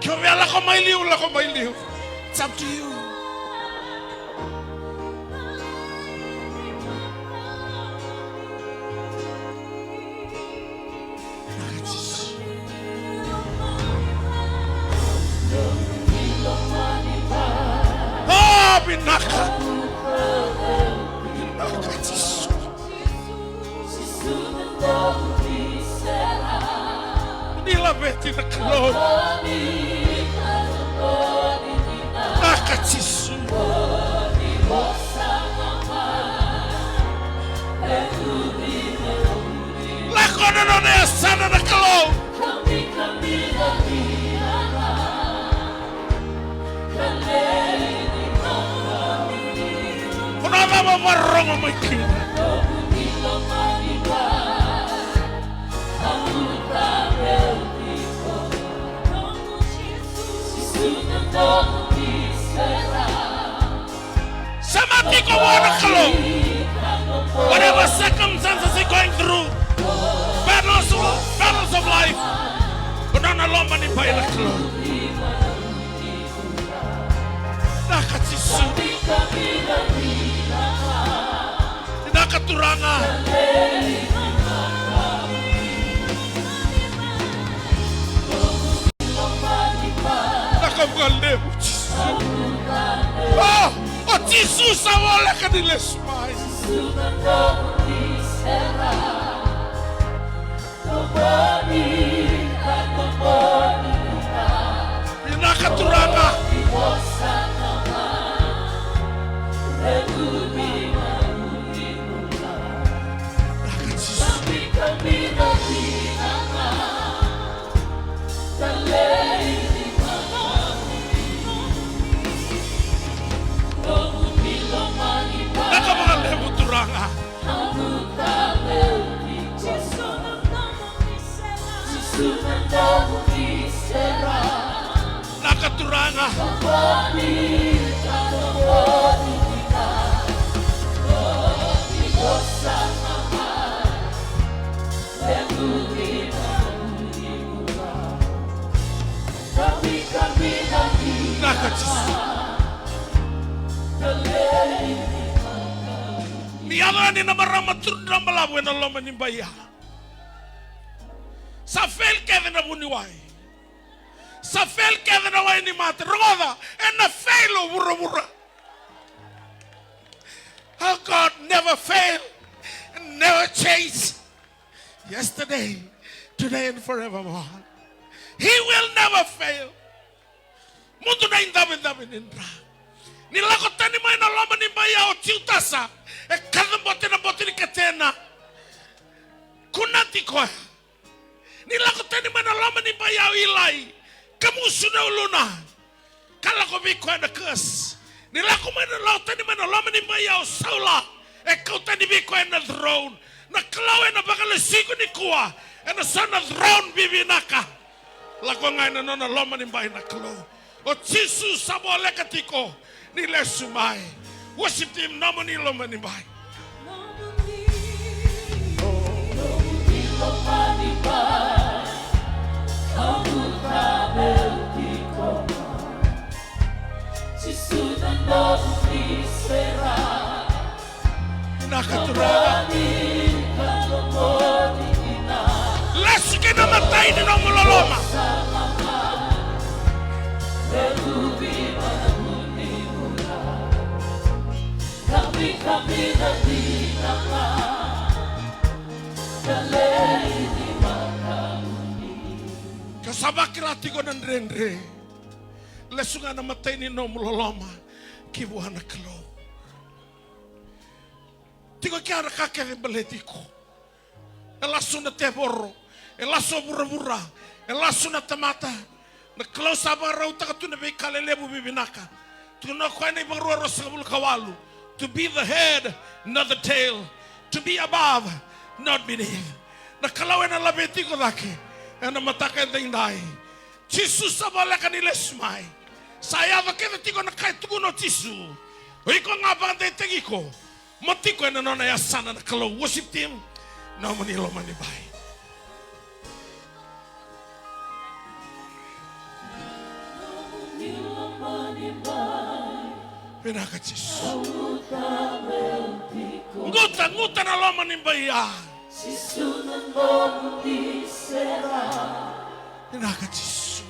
Ke o via lako mai liu, lako mai liu. It's up to you. O, vinaka. Vinaka Jisu. Ni laveti na Kalou. Vinaka Jisu. Lako na nona yasana na Kalou. O na cava o vakarorogo mai kina? Sema tiko vua na Kalou. Whatever circumstances you're going through, battles, battles of life, o na Mani bai na Kalou. Vinaka Jisu. Vinaka Turaga. Vinaka vakalevu Jisu. O, o Jisu sa voleka ni lesu mai. Vinaka Turaga. Vinaka Jisu. Vinaka vakalevu Turaga. Vinaka Turaga. Vinaka Jisu. Ni yaco yani na marama turu drabalavu ena loma ni bai ya. Sa fail kece na vuniwai. Sa fail kece na wai ni mate. Rogoca, ena fail o vuravura. Our God never fail and never change. Yesterday, today and forevermore. He will never fail. Mudu na idavedave ni dra. Ni lako tani mai na loma ni bai ya o Jutasa, e kacabote na boto ni ketena. Kunati koya. Ni lako tani mai na loma ni bai ya o Ilai, kamusu na uluna. Ka lako vei koya na curse. Ni lako mai na, lako tani mai na loma ni bai ya o Saula, e kau tani vei koya na throne. Na Kalou ena vakalesui iko nikua ena so na throne vivinaka. Lako ga ena nona loma ni bai na Kalou. O Jisu sa voleka tiko ni lesu mai. Worship team, nomuni loma ni bai. Vinaka Turaga. Lesu ki na imatai ni nomu loloma. Ke sa vakila tiko na dredre, lesu ga na imatai ni nomu loloma ki vua na Kalou. Tiko kea na ka kece e baleti iko. E lasu na tevoro, e lasu o vuravura, e lasu na tamata. Na Kalou sa vakarautaka tu na veika lelevu vivinaka. Tukuna o koya na iVakaro ruasagavulu ka walu, to be the head, not the tail, to be above, not beneath. Na Kalou ena laveti iko cake ena mataka edaidai. Jisu sa voleka ni lesu mai. Sa yaco kece tiko na ka e tukuna o Jisu. O iko ga vakadeitaki iko mo tiko ena nona yasana na Kalou. Worship team, nomuni loma ni bai. Vinaka Jisu. Guta, guta na loma ni bai ya. Vinaka Jisu.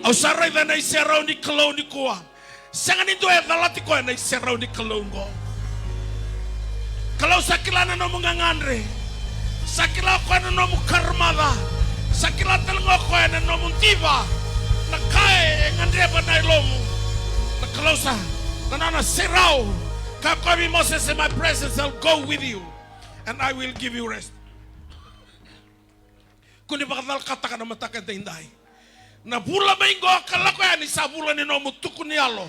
Au sa raica na iserau ni Kalou nikua. Sega ni dua e calati koya na iserau ni Kalou oqo. Kalou sa kila na nomu gagadre. Sa kila o koya na nomu karamaca. Sa kila tale ga o koya na nomu diva. Na ka e gadreva na yalomu. Na Kalou sa, na nona serau. Kaya o koya vei Moses, in my presence I'll go with you and I will give you rest. Kua ni vakacalakataka na mataka edaidai. Na vula mai qo ka lako yani sa vula ni nomu tuku ni yalo.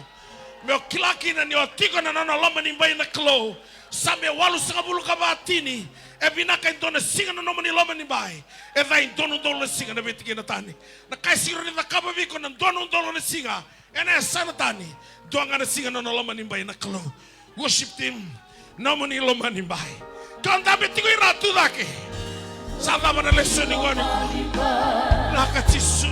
Meu kila kina ni o tiko na nona loma ni bai na Kalou. Same walusagavulu ka va tini. E vinaka e dua na siga na nomuni loma ni bai. E ca e dua na udolu na siga na veitikina tani. Na ka e siro ni cakava vei iko na dua na udolu na siga ena yasana tani. Dua ga na siga na nona loma ni bai na Kalou. Worship team, nomuni loma ni bai. Ka o dabe tiko i ra tu cake. Sa cava na lesoni goni? Naka Jisu.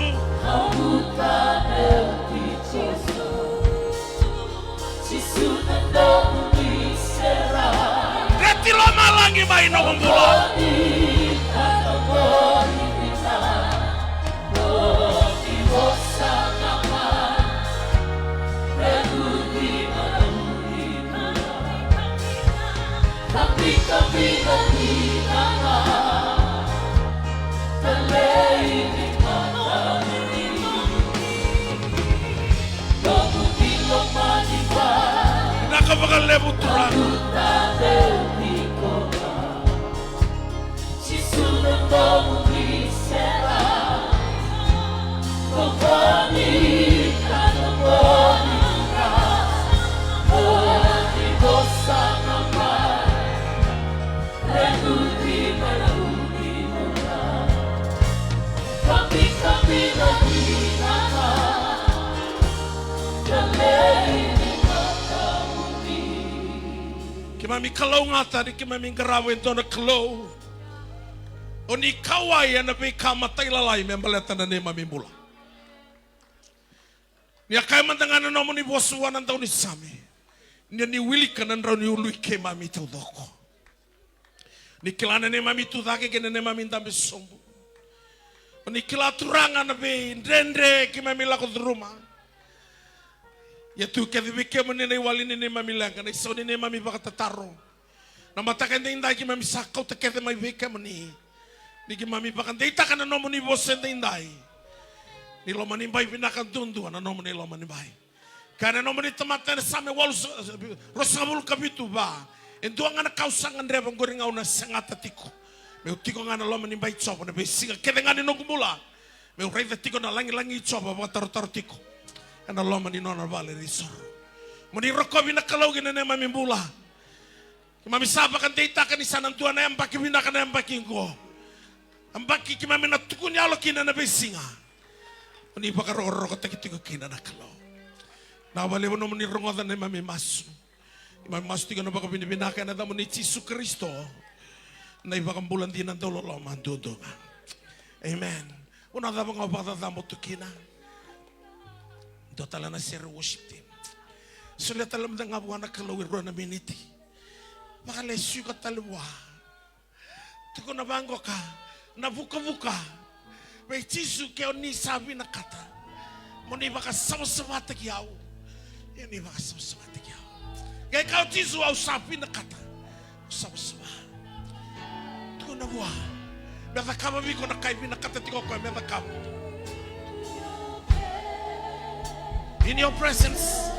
Reti lomalagi mai noqu bula. Vinaka vakalevu Turaga. Keimami kalougata ni keimami qarava e dua na Kalou. O ni kauwai ena veika matailalai me baleta na neimami bula. Ni a kaya mada ga na nomuni vosa vua na daunisame, ni o ni wilika na drau ni ului keimami taucoko. Ni kila na neimami tucake kei na neimami dabe sobu. O ni kila Turaga na veidredre keimami lako curuma. Ia tu kece vei kemuni na iwali ni neimami leqa, na isau ni neimami vakatataro. Na mataka edaidai keimami sa kauta kece mai vei kemuni. Ni keimami vakadeitaka na nomuni vosa edaidai. Ni loma ni bai vinaka duadua na nomuni loma ni bai. Kaya na nomuni tamata ena Same walu, ruasagavulu ka vitu, va. E dua ga na ka au sa gadreva oqori ga au na segata tiko. Meu tiko ga na loma ni bai Jiova na veisiga kece ga ni noqu bula. Meu raica tiko na lagilagi i Jiova, vakatarotaro tiko ena loma ni nona vale ni soro. Mo ni rokovi na Kalou ki na neimami bula. Keimami sa vakadeitaka ni sa na dua na yabaki vinaka na yabaki oqo. Yabaki keimami na tukuni yalo kina na veisiga. Mo ni vakarokorokotaki tiko kina na Kalou. Na vakalevu nomuni rogoca na neimami masu. Keimami masu tiko na vakavinavinaka ena yacamuni Jisu Karisito, na iVakabula dina dauloloma duadua ga. Amen. Vanua cava ga o vakacacabo tu kina, dua tale na sere worship team. Solia tale mada ga vua na Kalou e rua na miniti. Vakalesuya tale vua. Tukuna vaqo ka, na vukavuka vei Jisu, ke o ni sa vinakata mo ni vakasavasavataki au, ia ni vakasavasavataki au. Qai kaya o Jisu, au sa vinakata, au savasava. Tukuna vua me cakava vei iko na ka e vinakata tiko o koya me cakava. In your presence.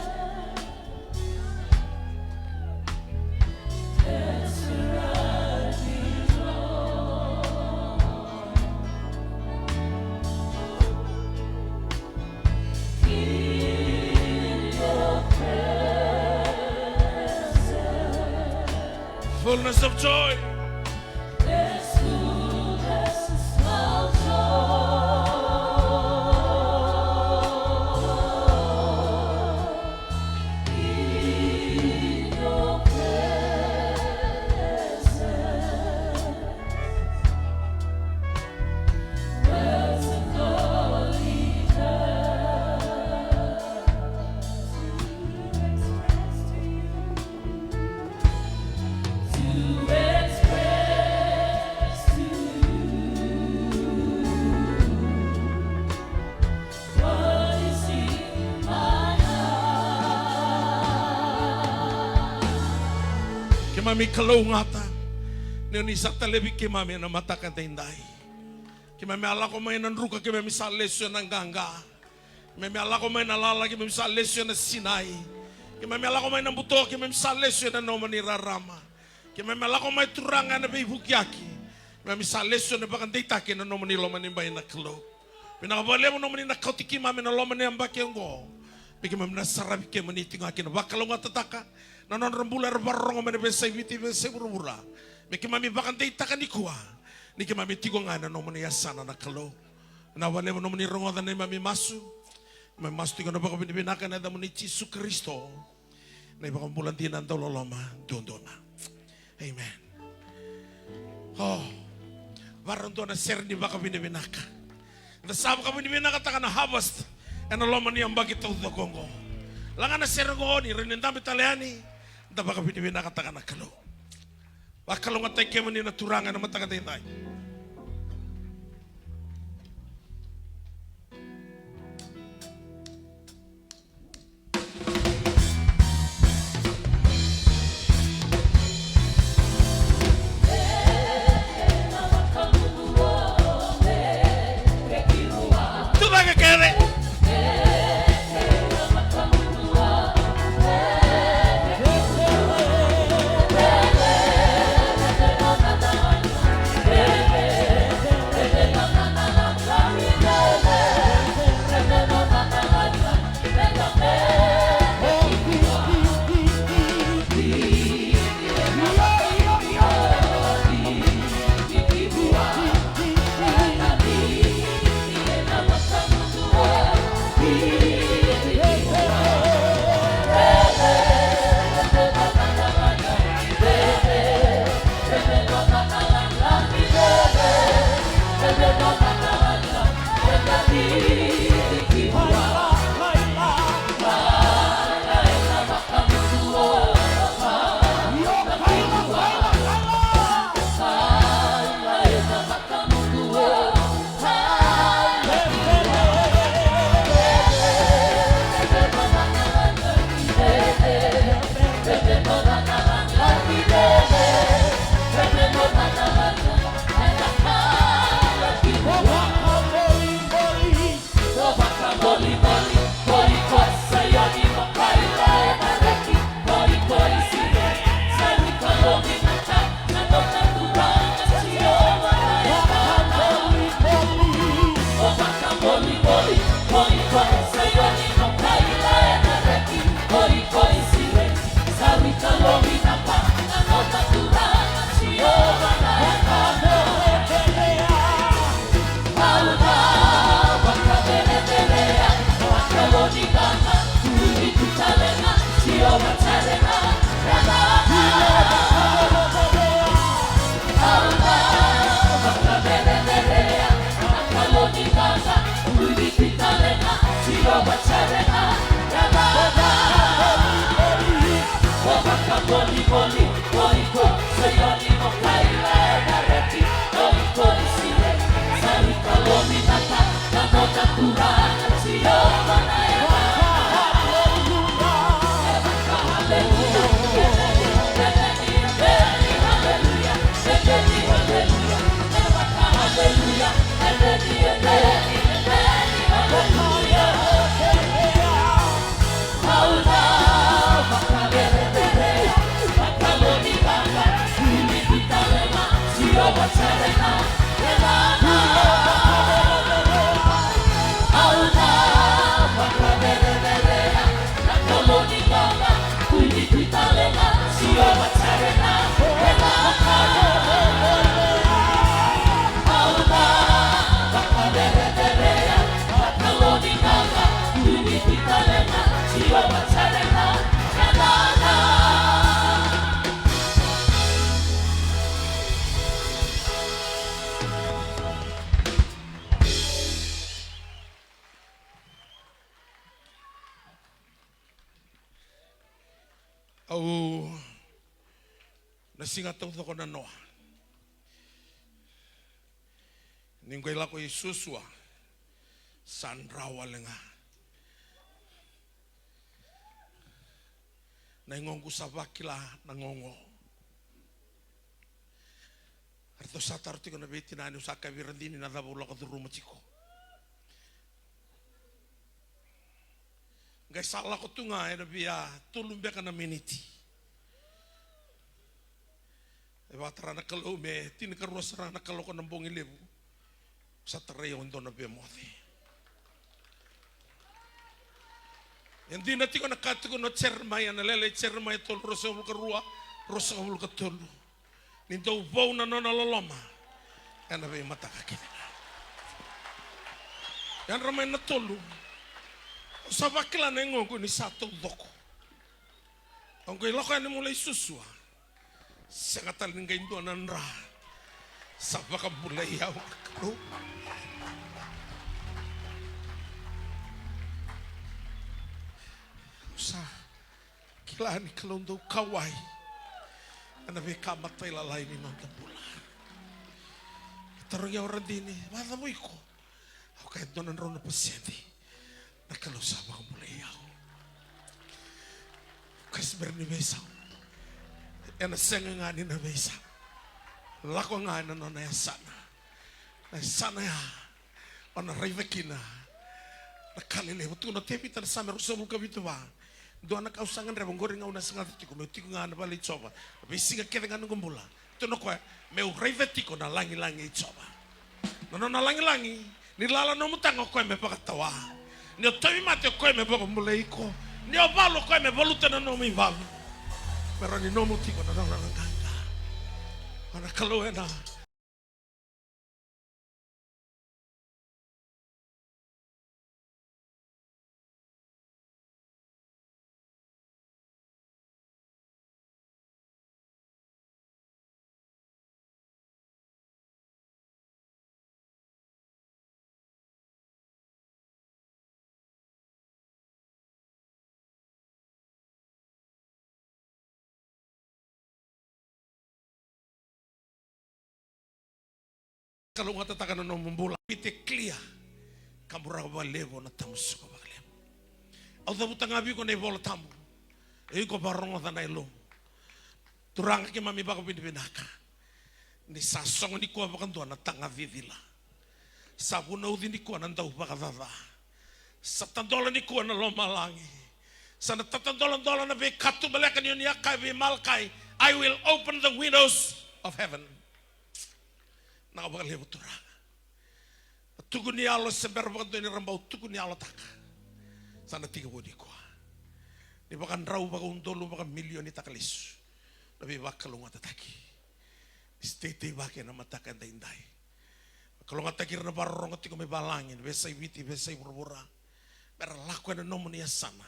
Fullness of joy. Keimami kalougata ni o ni sa talevi keimami ena mataka edaidai. Keimami a lako mai na druka, keimami sa lesu ena qaqa. Keimami a lako mai na lala, keimami sa lesu ena sinai. Keimami a lako mai na buto, keimami sa lesu ena nomuni rarama. Keimami a lako mai Turaga ena veivukiyaki. Keimami sa lesu ena vakadeitaki ena nomuni loma ni bai na Kalou. Vinaka vakalevu nomuni na kauti keimami ena loma ni yabaki oqo. Me keimami na saravi kemuni tiko ga kina, vakalougatataka na nodra bula era vakarorogo mai na veiyasai Viti, veiyasai vuravura. Me keimami vakadeitaka nikua ni keimami tiko ga ena nomuni yasana na Kalou. Na vakalevu nomuni rogoca na neimami masu. Keimami masu tiko na vakavinavinaka ena yacamuni Jisu Karisito, na iVakabula dina, dauloloma duadua ga. Amen. O, vakarau dua na sere ni vakavinavinaka. Da sa vakavinavinakataka na harvest ena loma ni yabaki taucoko oqo. Laga na sere oqo ni rawa ni dabe tale yani, da vakavinavinakataka na Kalou. Vakalougatataki kemuni na Turaga ena mataka daidai. Tucake kece. Au na siga taucoko na noa. Ni qai lako i Suasua, sa dra wale ga. Na igoqu sa vakila na gogo. Ratou sa taro tiko na veitinani, au sa kaya vei Radini, na cava au lako curuma tiko. Qai sa lako tu ga ena via tolu beka na miniti. E vakatara na Kalou me tinikarua sara na kaloko na bogi levu. Sa tarai au e dua na vemoce. E dina tiko na ka tukuna o Jeremaia, na lele i Jeremaia tolu, ruasagavulu ka rua, ruasagavulu ka tolu. Ni dau vou na nona loloma ena veimataka kece ga. Yadra mai na tolu. Au sa vakila na yagoqu ni sa taucoko. Au qai lako yani meu lai suasua. Sega tale ni qai dua na dra. Sa vakabulai au na Kalou. Au sa kila ni Kalou dau kauwai ena veika matailalai ni noda bula. Tarogi au Radini, vacava iko? Au kaya, dua na drau na pasede na Kalou sa vakabulai au. Au kaya, se bera ni veisau. Ena sega ga ni na veisau. Lako ga ena nona yasana. Na yasana ya o na raica kina na ka lelevu. Tukuna o Tevita na Same ruasagavulu ka vitu, va, dua na ka au sa gadreva oqori ga au na sagata tiko, meu tiko ga na vale i Jiova veisiga kece ga ni noqu bula. Tukuna o koya, meu raica tiko na lagilagi i Jiova. Na nona lagilagi, ni lala nomu taga o koya me vakatawa. Ni o tauvimate o koya me vakabulai iko. Ni o valu o koya me valuta na nomu ivalu. Me rawa ni nomu tiko na nona qaqa. O na Kalou ena Kalougatataka na nomu bula. Be clear. Kaburaka vakalevu na tamusuka vakalevu. Au cavuta ga vei iko na iVola Tabu. Iko vakarogoca na yalomu. Turaga, keimami vakavinavinaka ni sa sogo nikua vakadua na taga cicila. Sa vunauci nikua na dau vakacaca. Sa tadola nikua na lomalagi. Sa na tatadoladola na veikatubaleka ni oni a kaya vei Malakai, "I will open the windows of heaven." Na vakalevu Turaga. Na tuku ni yalo se bera vakadua ni ra bau tuku ni yalotaka. Sa na tekivu nikua. Ni vakadrau vakaudolu vakamilionitaka lesu na veivakalougatataki. Ni sa teitei vaka ena mataka edaidai. Vakalougatataki ira na vakarorogo tiko mai valagi, na veiyasai Viti, veiyasai vuravura. Me ra lako ena nomuni yasana.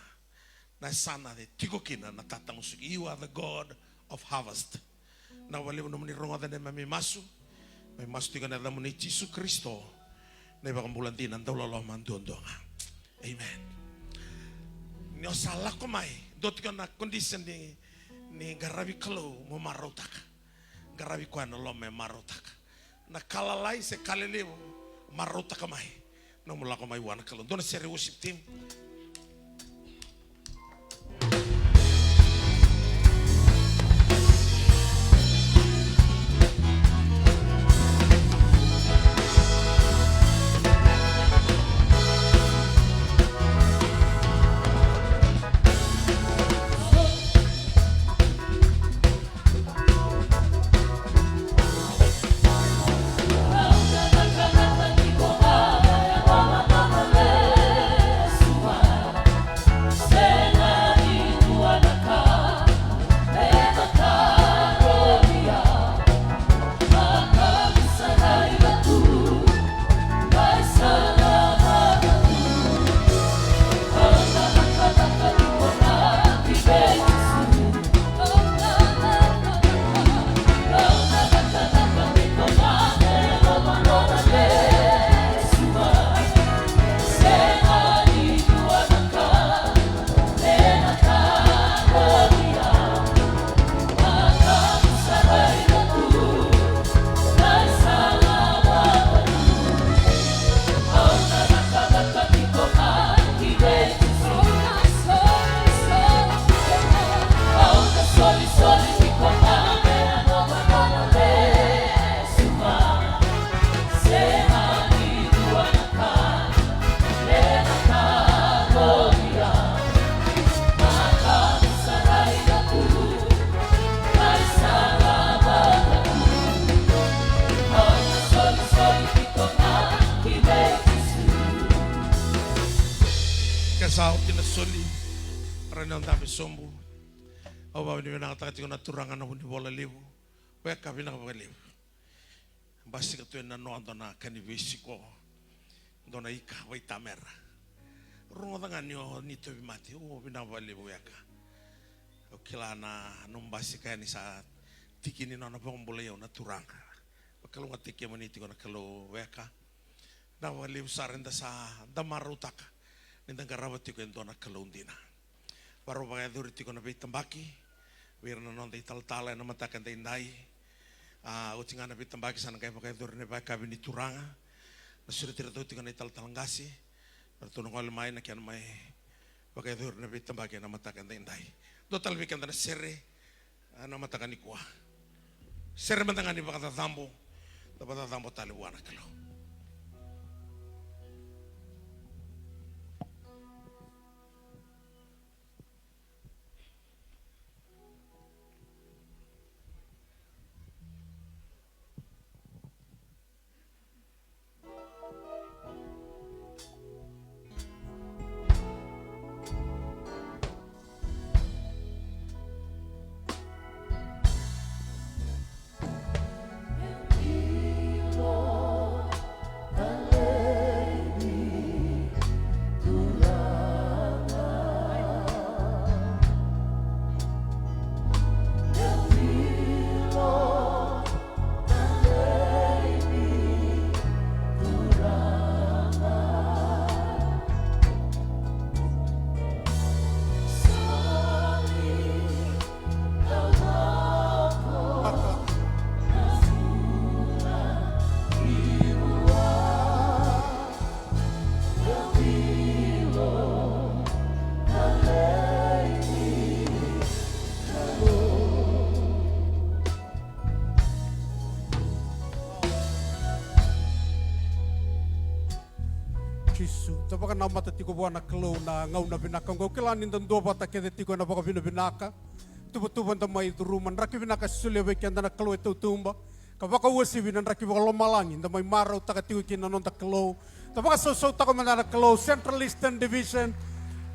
Na yasana e tiko kina na tatamusuki. You are the God of harvest. Na vakalevu nomuni rogoca na neimami masu. Mai masu tiko ena yacamuni Jisu Karisito, na iVakabula dina, dauloloma duadua ga. Amen. Ni o sa lako mai, dua tiko na condition ni, ni qaravi Kalou, mo marautaka. Qaravi koya na loma e marautaka. Na ka lalai se ka lelevu, marautaka mai. Nomu lako mai vua na Kalou. Dua na sere, worship team. Ke sa oti na soli, Na dabe sobu. Au vakavinavinakataka tiko na Turaga na vunivola levu. Weka, vinaka vakalevu. Basika tu ena noa dua na ka ni veisiko. Dua na ika vaitamera. Rogoca ga ni o ni tauvimate. O, vinaka vakalevu, weka. Au kila na nomu basika yani sa tiki ni nona vakabulai au na Turaga. Vakalougatataki kemuni tiko na Kalou, weka. Vinaka vakalevu sara eda sa da marautaka ni da qarava tiko e dua na Kalou dina. Varau vakayacori tiko na veitabaki vei ira na noda italatala ena mataka edaidai. A, oti ga na veitabaki sa na qai vakayacori na vakayakavi ni Turaga. Na sureti iratou tiko na italatala qase me ratou na gole mai na kena mai vakayacori na veitabaki ena mataka edaidai. Dua tale vei keda na sere ena mataka nikua. Sere mada ga ni vakacacabo, da vakacacabo tale vua na Kalou. Jisu, da vakanamata tiko vua na Kalou na gauna vinaka oqo. Au kila ni da duavata kece tiko ena vakavinavinaka. Tuvatuva da mai curuma, draki vinaka e solia vei keda na Kalou e tautuba, ka vakauasivi na draki vakalomalagi da mai marautaka tiko kina na noda Kalou. Da vakasausautaka mada na Kalou, Central Eastern Division.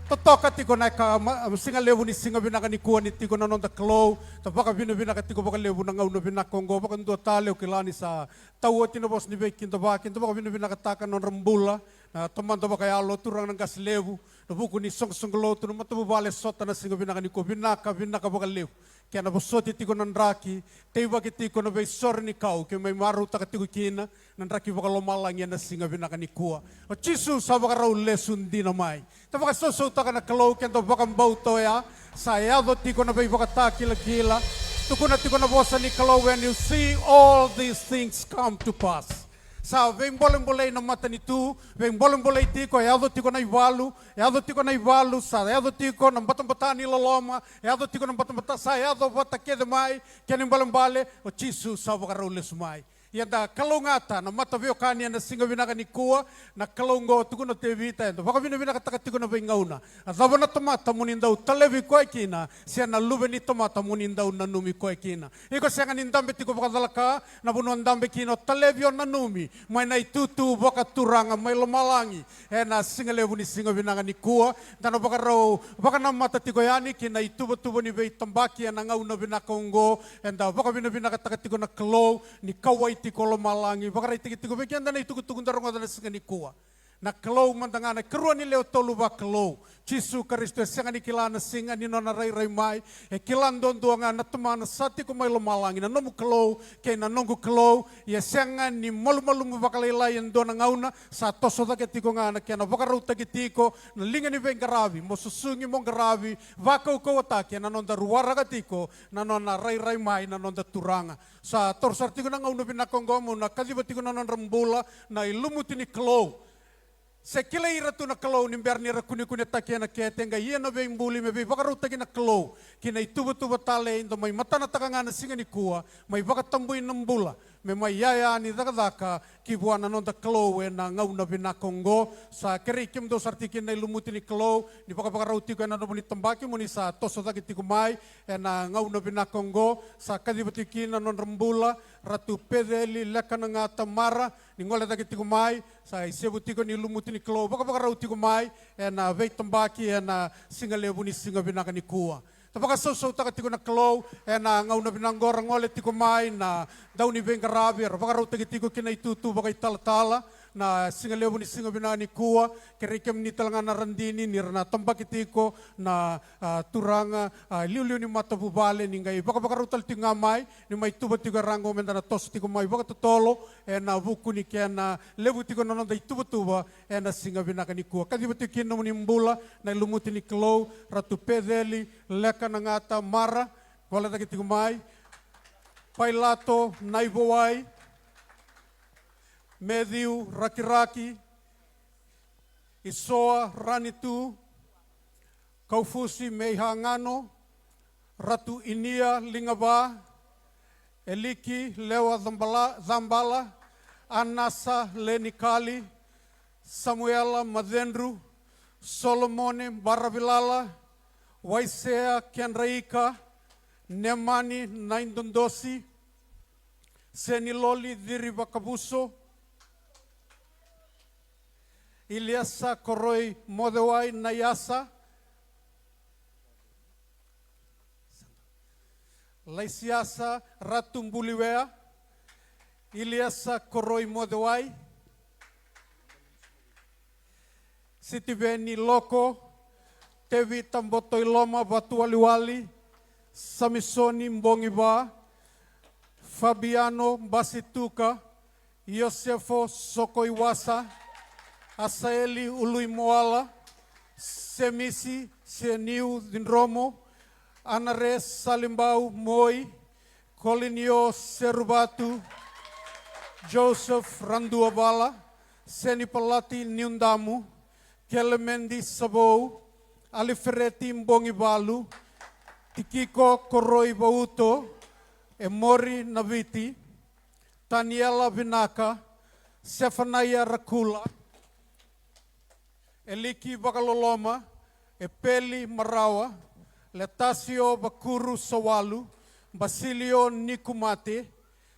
Totoka tiko na ka ma-, siga levu ni siga vinaka nikua ni tiko na noda Kalou. Da vakavinavinaka tiko vakalevu na gauna vinaka oqo. Vakadua tale, au kila ni sa tau oti na vosa ni veikidavaki, da vakavinavinakataka na nodra bula na tamada vakayalo, turaga na qase levu, na vuku ni soqosoqo lotu, na matavuvale sota na siga vinaka nikua. Vinaka, vinaka vakalevu. Kena vosoti tiko na draki, teivaki tiko na veisoro ni kau, ke mai marautaka tiko kina na draki vakalomalagi ena siga vinaka nikua. O Jisu sa vakarau lesu dina mai. Da vakasausautaka na Kalou, keda vakabauta oya. Sa yaco tiko na veivakatakilakila. Tukuna tiko na vosa ni Kalou, when you see all these things come to pass. Sa veibolebolei na matanitu, veibolebolei tiko, yaco tiko na ivalu, yaco tiko na ivalu, sa yaco tiko na batabata ni loloma, yaco tiko na batabata, sa yaco vata kece mai, kena ibalebale, o Jisu sa vakarau lesu mai. Ia da kalougata na mataveiwekani ena siga vinaka nikua, na Kalou oqo, tukuna o Tevita, eda vakavinavinakataka tiko na veigauna. A cava na tamata mo ni dau talevi koya kina, se na luve ni tamata mo ni dau nanumi koya kina. Iko sega ni dabe tiko vakacalaka, na vanua dabe kina o talevi, o nanumi mai na itutu vakaturaga mai lomalagi. Ena siga levu ni siga vinaka nikua, da na vakarau vakanamata tiko yani ki na ituvatuva ni veitabaki ena gauna vinaka oqo. Eda vakavinavinakataka tiko na Kalou ni kauwai tiko lomalagi. Vakaraitaki tiko vei keda na itukutuku da rogoca na siga nikua. Na Kalou mada ga na ikarua ni lewe tolu vakalou, Jisu Karisito, e sega ni kila na siga ni nona rairai mai. E kila duadua ga na Tamana sa tiko mai lomalagi, na nomu Kalou kei na noqu Kalou. Ia e sega ni malumalumu vakalailai e dua na gauna, sa toso cake tiko ga na kena vakarautaki tiko na liga ni veiqaravi, mo susugi, mo qaravi, vakaukauwataki ena nodaru waraka tiko na nona rairai mai na noda Turaga. Sa toro sara tiko na gauna vinaka oqo mo na kaciva tiko na nodra bula na ilumuti ni Kalou. Se kilai ira tu na Kalou ni bera ni ra kunekunetaki ena kete, qai ia na veibuli me veivakarautaki na Kalou ki na ituvatuva talei. Da mai matanataka ga na siga nikua, mai vakatabui na bula, me mai yaya ni cakacaka ki vua na noda Kalou ena gauna vinaka oqo. Sa kerei kemudou sara tiko kina na ilumuti ni Kalou ni vakavakarau tiko ena nomuni tabaki, mo ni sa toso cake tiko mai ena gauna vinaka oqo. Sa kaciva tiko kina na nodra bula Ratu Peceli Lekanagata Mara, ni gole cake tiko mai. Sa isevu tiko ni ilumuti ni Kalou vakavakarau tiko mai ena veitabaki ena siga levu ni siga vinaka nikua. Da vakasausautaka tiko na Kalou ena gauna vinaka oqo. Ra gole tiko mai na dauniveiqaravi, ra vakarautaki tiko ki na itutu vakaitalatala na siga levu ni siga vinaka nikua. Kerei kemuni tale ga na radini ni ra na tabaki tiko na, a, turaga, a, liuliu ni matavuvale, ni qai vakavakarau tale tiko ga mai, ni mai tuva tiko e ra qo me da na toso tiko mai vakatotolo ena vuku ni kena levu tiko na noda ituvatuva ena siga vinaka nikua. Kaciva tiko kina nomuni bula na ilumuti ni Kalou Ratu Peceli Lekanagata Mara, gole cake tiko mai. Pailato Naivowai, Matthew Rakiraki, Isoa Ranitu, Kaufusi Meihagano, Ratu Inia Ligava, Eliki Lewa Cabala, Cabala, Anasa Lenikali, Samuela Macedru, Solomone Baravilala, Waisea Kedraika, Nemani Naidodosi, Seniloli Cirivakavuso, Iliasa Koroi Mocewai Naiasa, Laisiasa Ratu Buliwea, Iliasa Koroi Mocewai, Sitiveni Loko, Tevita Botoiloma Vatuwaliwali, Samisoni Bogiva, Fabiano Basituka, Iosefo Sokoiwasa, Asaeli Uluimoala, Semisi Seniu Cidromo, Anare Salibau Moi, Kolinio Seruvatu, Joseph Raduavala, Senipalati Niudamu, Kelemendi Savou, Alifereti Bogivalu, Tikiko Koroi Vauto, Emori Naviti, Taniela Vinaka, Sefanaia Rakula, Eliki Vakaloloma, Epeli Marawa, Letasio Vakuru Sawalu, Basilio Nikumate,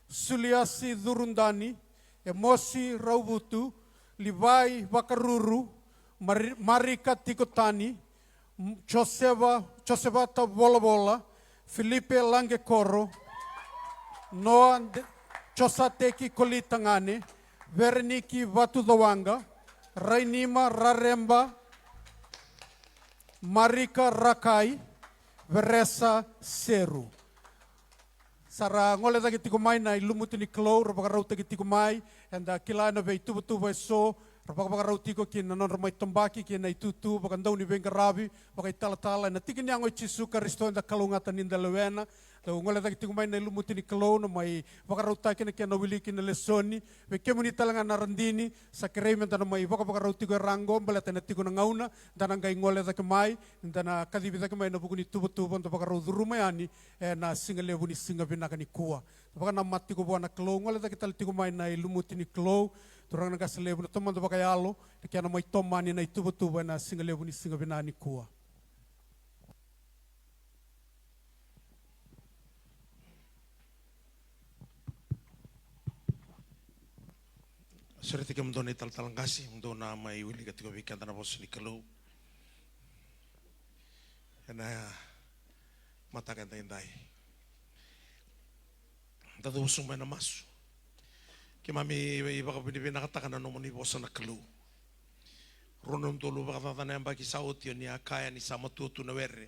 Suliasi Curudani, Emosi Rauvutu, Livai Vakaruru, Mari-, Marika Tikotani, M-, Joseva, Josevata Volavola, Filipe Laqekoro, Noa De-, Josateki Kolitagane, Vereniki Vatucawaqa, Rainima Rareba, Marika Rakai, Veresa Seru. Sa ra gole cake tiko mai na ilumuti ni Kalou, ra vakarautaki tiko mai, eda kila ena veituvatuva eso ra vakavakarau tiko kina na nodra mai tabaki kina itutu vakadauniveiqaravi vakaitalatala ena tiki ni yago i Jisu Karisito, eda kalougata ni da lewena. Dau gole cake tiko mai na ilumuti ni Kalou na mai vakarautaki na kena wiliki na lesoni. Vei kemuni tale ga na radini, sa kerei me da na mai vakavakarau tiko e ra qo, baleta ena tiko na gauna da na qai gole cake mai, da na kacivi cake mai na vuku ni tuvatuva da vakarau curuma yani ena siga levu ni siga vinaka nikua. Vakanamata tiko vua na Kalou, gole cake tale tiko mai na ilumuti ni Kalou, turaga na qase levu, na Tamada vakayalo, na kena mai tomani na ituvatuva ena siga levu ni siga vinaka nikua. Sureti kemudou na italatala qase, mudou na mai wilika tiko vei keda na vosa ni Kalou ena mataka edaidai. Da cuva sobu mai na masu. Keimami vakavinavinakataka na nomuni vosa na Kalou. Rua na udolu vakacaca na yabaki sa oti, o ni a kaya ni sa matua tu na were,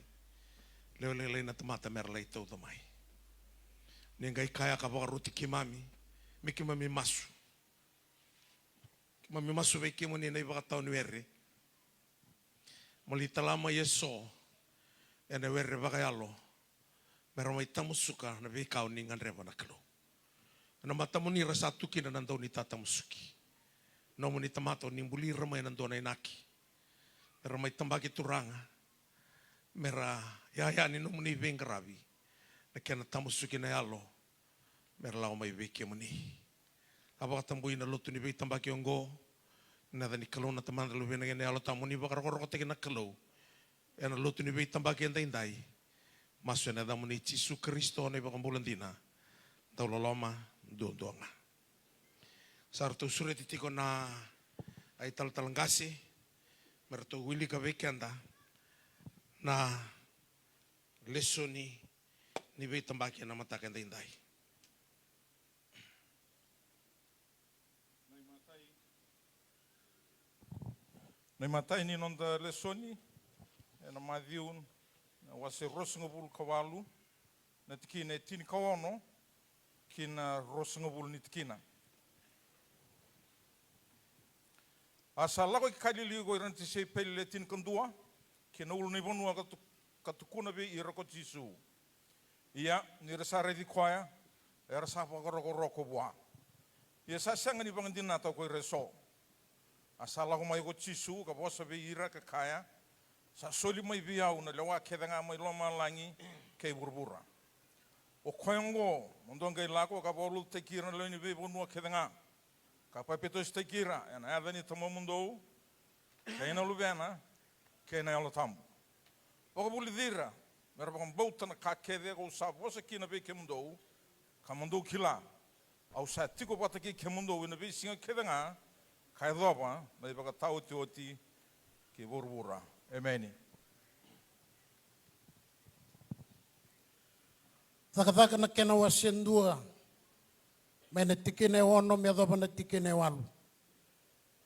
lewe lailai na tamata me ra lai tauca mai. Ni qai kaya ka vakaroti keimami me keimami masu. Keimami masu vei kemuni na ivakatawa ni were, mo lai tala mai eso ena were vakayalo, me ra mai tamusuka na veika o ni gadreva na Kalou. Ena matamuni ra sa tu kina na dau ni tatamusuki. Nomuni tamata o ni buli ira mai ena dua na inaki, me ra mai tabaki, Turaga, me ra yaya ni nomuni veiqaravi, na kena tamusuki na yalo, me ra lako mai vei kemuni. A vakatabui na lotu ni veitabaki oqo ena yaca ni Kalou na Tamada, Luvena kei na Yalo Tabu, ni vakarokorokotaki na Kalou ena lotu ni veitabaki edaidai. Masu ena yacamuni Jisu Karisito na iVakabula dina, dau loloma duadua ga. Sa ratou sureti tiko na italatala qase me ratou wilika vei keda na lesoni ni veitabaki ena mataka edaidai. Na imatai ni noda lesoni ena Maciu na wase ruasagavulu ka walu, na tikina e tinikaono ki na ruasagavulu ni tikina. A sa lako i Kalili ko ira na tisaipeli le tinikadua ki na ulunivanua ka tu-, ka tukuna vei ira ko Jisu. Ia ni ra sa raici koya, era sa vakarokoroko vua. Ia sa sega ni vakadinata ko ira eso. A sa lako mai ko Jisu ka vosa vei ira ka kaya, sa soli mai vei au na lewa kece ga mai lomalagi kei vuravura. O koya oqo mo dou qai lako ka vakalotutaki ira na lewe ni veivanua kece ga, ka papitaisotaki ira ena yaca ni Tamamudou kei na Luvena kei na Yalo Tabu. Vakavulici ira me ra vakabauta na ka kece kau sa vosa kina vei kemudou, ka mo dou kila, au sa tiko vata kei kemudou ena veisiga kece ga ka yacova na ivakataotioti kei vuravura. Emeni. Cakacaka na kena wase dua, mai na tikina e ono me yacova na tikina e walu.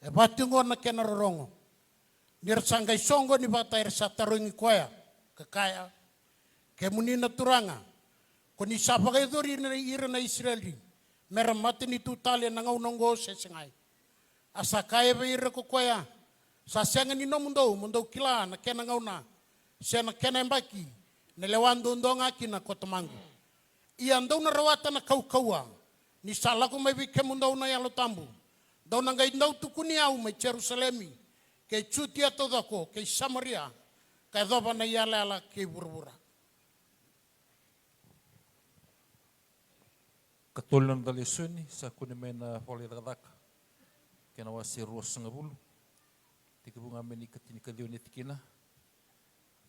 E vaka tiko na kena rorogo. Ni ra sa qai soqoni vata era sa tarogi koya, ka kaya, kemuni na Turaga, ko ni sa vakayacori ira na, ira na Isireli me ra matanitu tale ena gauna oqo se segai? A sa kaya vei ira ko koya, sa sega ni nomudou mo dou kila na kena gauna se na kena yabaki, na lewa duadua ga kina ko Tamaqu. Ia dou na rawata na kaukauwa, ni sa lako mai vei kemudou na Yalo Tabu, dou na qai dau tukuni au mai Jerusalemi kei Jutia taucoko kei Samaria, ka yacova na iyalayala kei vuravura. Katolu na noda lesoni, sa kune mai na ivola i Cakacaka, kena wase ruasagavulu, tekivu ga mai na ikatinikaciwa ni tikina.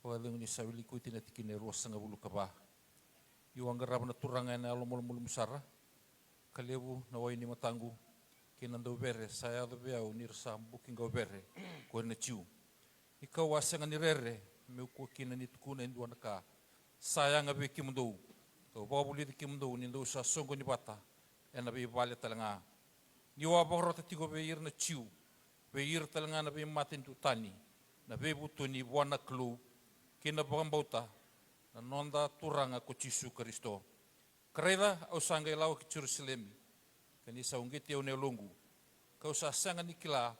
Vakacegu ni sa wiliki oti na tikina e ruasagavulu ka va. Niu a qarava na Turaga ena yalo malumalumu sara, ka levu na wai ni mataqu kei na dauvere sa yaco vei au ni ra sa buki qauvere ko ira na Jiu. Ni kau a sega ni rere meu kua kina ni tukuna e dua na ka sa yaga vei kemudou, kau vakavulici kemudou ni dou sa soqoni vata ena veivale tale ga. Niu a vakarota tiko vei ira na Jiu, vei ira tale ga na veimatanitu tani, na veivutuni vua na Kalou kei na vakabauta na noda Turaga ko Jisu Karisito. Ka raica, au sa qai lako ki Jerusalemi, ka ni sa uqeti au na yaloqu, kau sa sega ni kila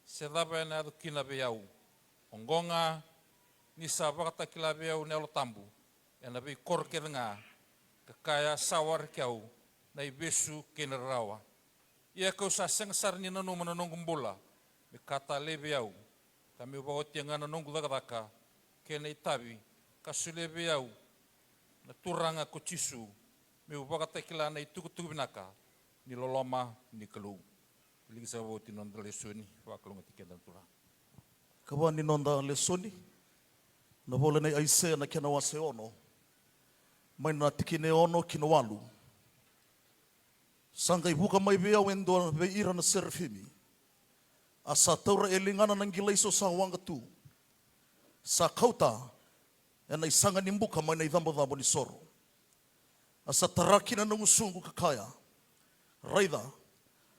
se cava ena yaco kina vei au. Oqo ga ni sa vakatakila vei au na Yalo Tabu ena veikoro kece ga, ka kaya sa waraki au na ivesu kei na rarawa. Ia kau sa sega sara ni nanuma na noqu bula me ka talei vei au, ka meu vakaotia ga na noqu cakacaka kei na itavi ka solia vei au na Turaga ko Jisu, meu vakatakila na itukutuku vinaka ni loloma ni Kalou. Wiliki saka vakaoti na noda lesoni, vakalougatataki keda na Turaga. Kava ni noda lesoni, na vola nei Aisea na kena wase ono, mai na tikina e ono ki na walu. Sa qai vuka mai vei au e dua vei ira na serafimi, a sa taura e ligana na qilaiso sa waqa tu, sa kauta ena isaga ni buka mai na icabocabo ni soro. A sa tara kina na gusuqu ka kaya, raica,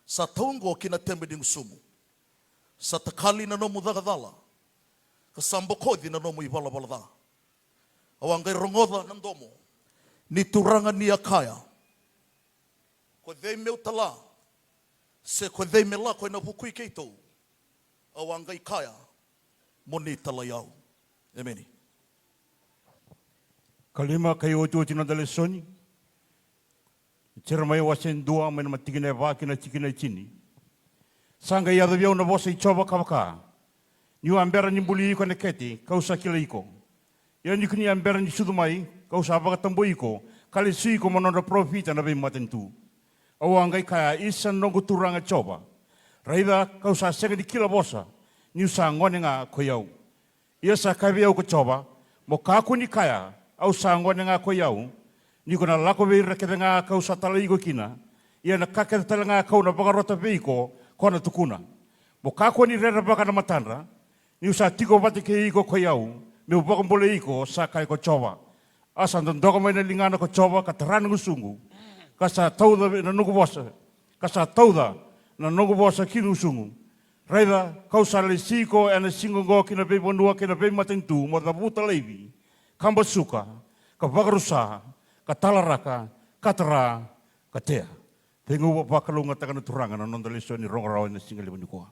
sa tau oqo ki na tebe ni gusumu. Sa takali na nomu caka cala, ka sa bokoci na nomu ivalavala ca. Au a qai rogoca na domo ni turaga ni a kaya, ko cei meu tala, se ko cei me lako ena vuku i keitou? Au a qai kaya, mo ni talai au. Emeni. Kalima ka iotioti na noda lesoni. Jeremaia wase dua mai na tikina e va ki na tikina e tini. Sa qai yaco vei au na vosa i Jiova ka vaka, niu a bera ni buli iko ena kete, kau sa kilai iko. Ia ni ko ni a bera ni sucu mai, kau sa vakatabui iko, ka lesi iko mo nodra parofita na veimatanitu. Au a qai kaya, Isa noqu Turaga Jiova, raica ka'u sa sega ni kila vosa, ni'u sa gone ga koi au. Ia sa kaya vei au ko Jiova, mo kakua ni kaya, au sa gone ga koi au, ni ko na lako vei ira kece ga ka'u sa talai iko kina. Ia na ka kece tale ga ka'u na vakarota vei iko, ko na tukuna. Mo kakua ni rerevaka na matadra, ni'u sa tiko vata kei iko koi au, me'u vakabulai iko, sa kaya ko Jiova. A sa dodoka mai na ligana ko Jiova ka tara na gusuqu, ka sa tauca na noqu vosa, ka sa tauca na noqu vosa ki gusuqu. Raica, ka'u sa lesi iko ena siga oqo ki na veivanua kei na veimatanitu, mo cavuta laivi, ka basuka, ka vakarusa, ka talaraka, ka tara, ka tea. Tekivu vakalougatataka na Turaga na noda lesoni rogo rawa ena siga levu nikua.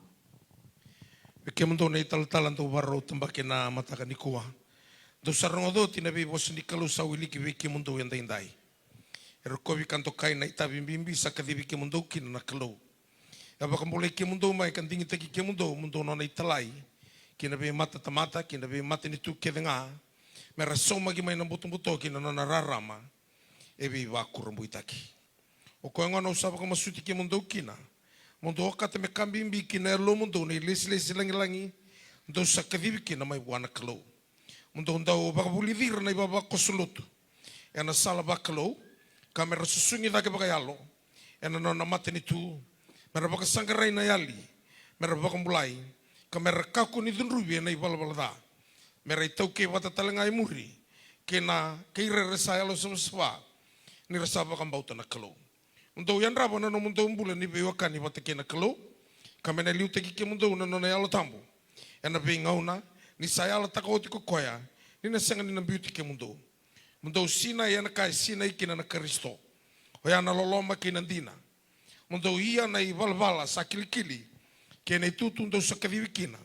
Vei kemudou na italatala dou vakarau tabaki ena mataka nikua, dou sa rogoca oti na veivosa ni Kalou sa wiliki vei kemudou edaidai. E rokovi ka dokai na itavi bibi sa kacivi kemudou kina na Kalou. E vakabulai kemudou mai ka digitaki kemudou mo dou nona italai ki na veimatatamata, ki na veimatanitu kece ga, me ra saumaki mai na butobuto ki na nona rarama e veivakurabuitaki. O koya gona au sa vakamasuti kemudou kina, mo dou okata me ka bibi ki na yalomudou na ilesilesi lagilagi dou sa kacivi kina mai vua na Kalou. Mo dou dau vakavulici ira na ivavakoso lotu ena sala vakalou, ka me ra susugi cake vakayalo ena nona matanitu, me ra vakasaqarai na yali, me ra vakabulai, ka me ra kakua ni cudruvi ena ivalavala ca, me ra itaukei vata tale ga e muri kei na, kei ira era sa yalosavasava, ni ra sa vakabauta na Kalou. Mo dou yadrava na nomudou bula ni veiwekani vata kei na Kalou, ka me na liutaki kemudou na nona Yalo Tabu ena veigauna ni sa yalataka oti ko koya ni na sega ni na biuti kemudou. Mo dou sinai ena ka e sinai kina na Karisito, oya na loloma kei na dina. Mo dou ia na ivalavala sa kilikili kei na itutu dou sa kacivi kina,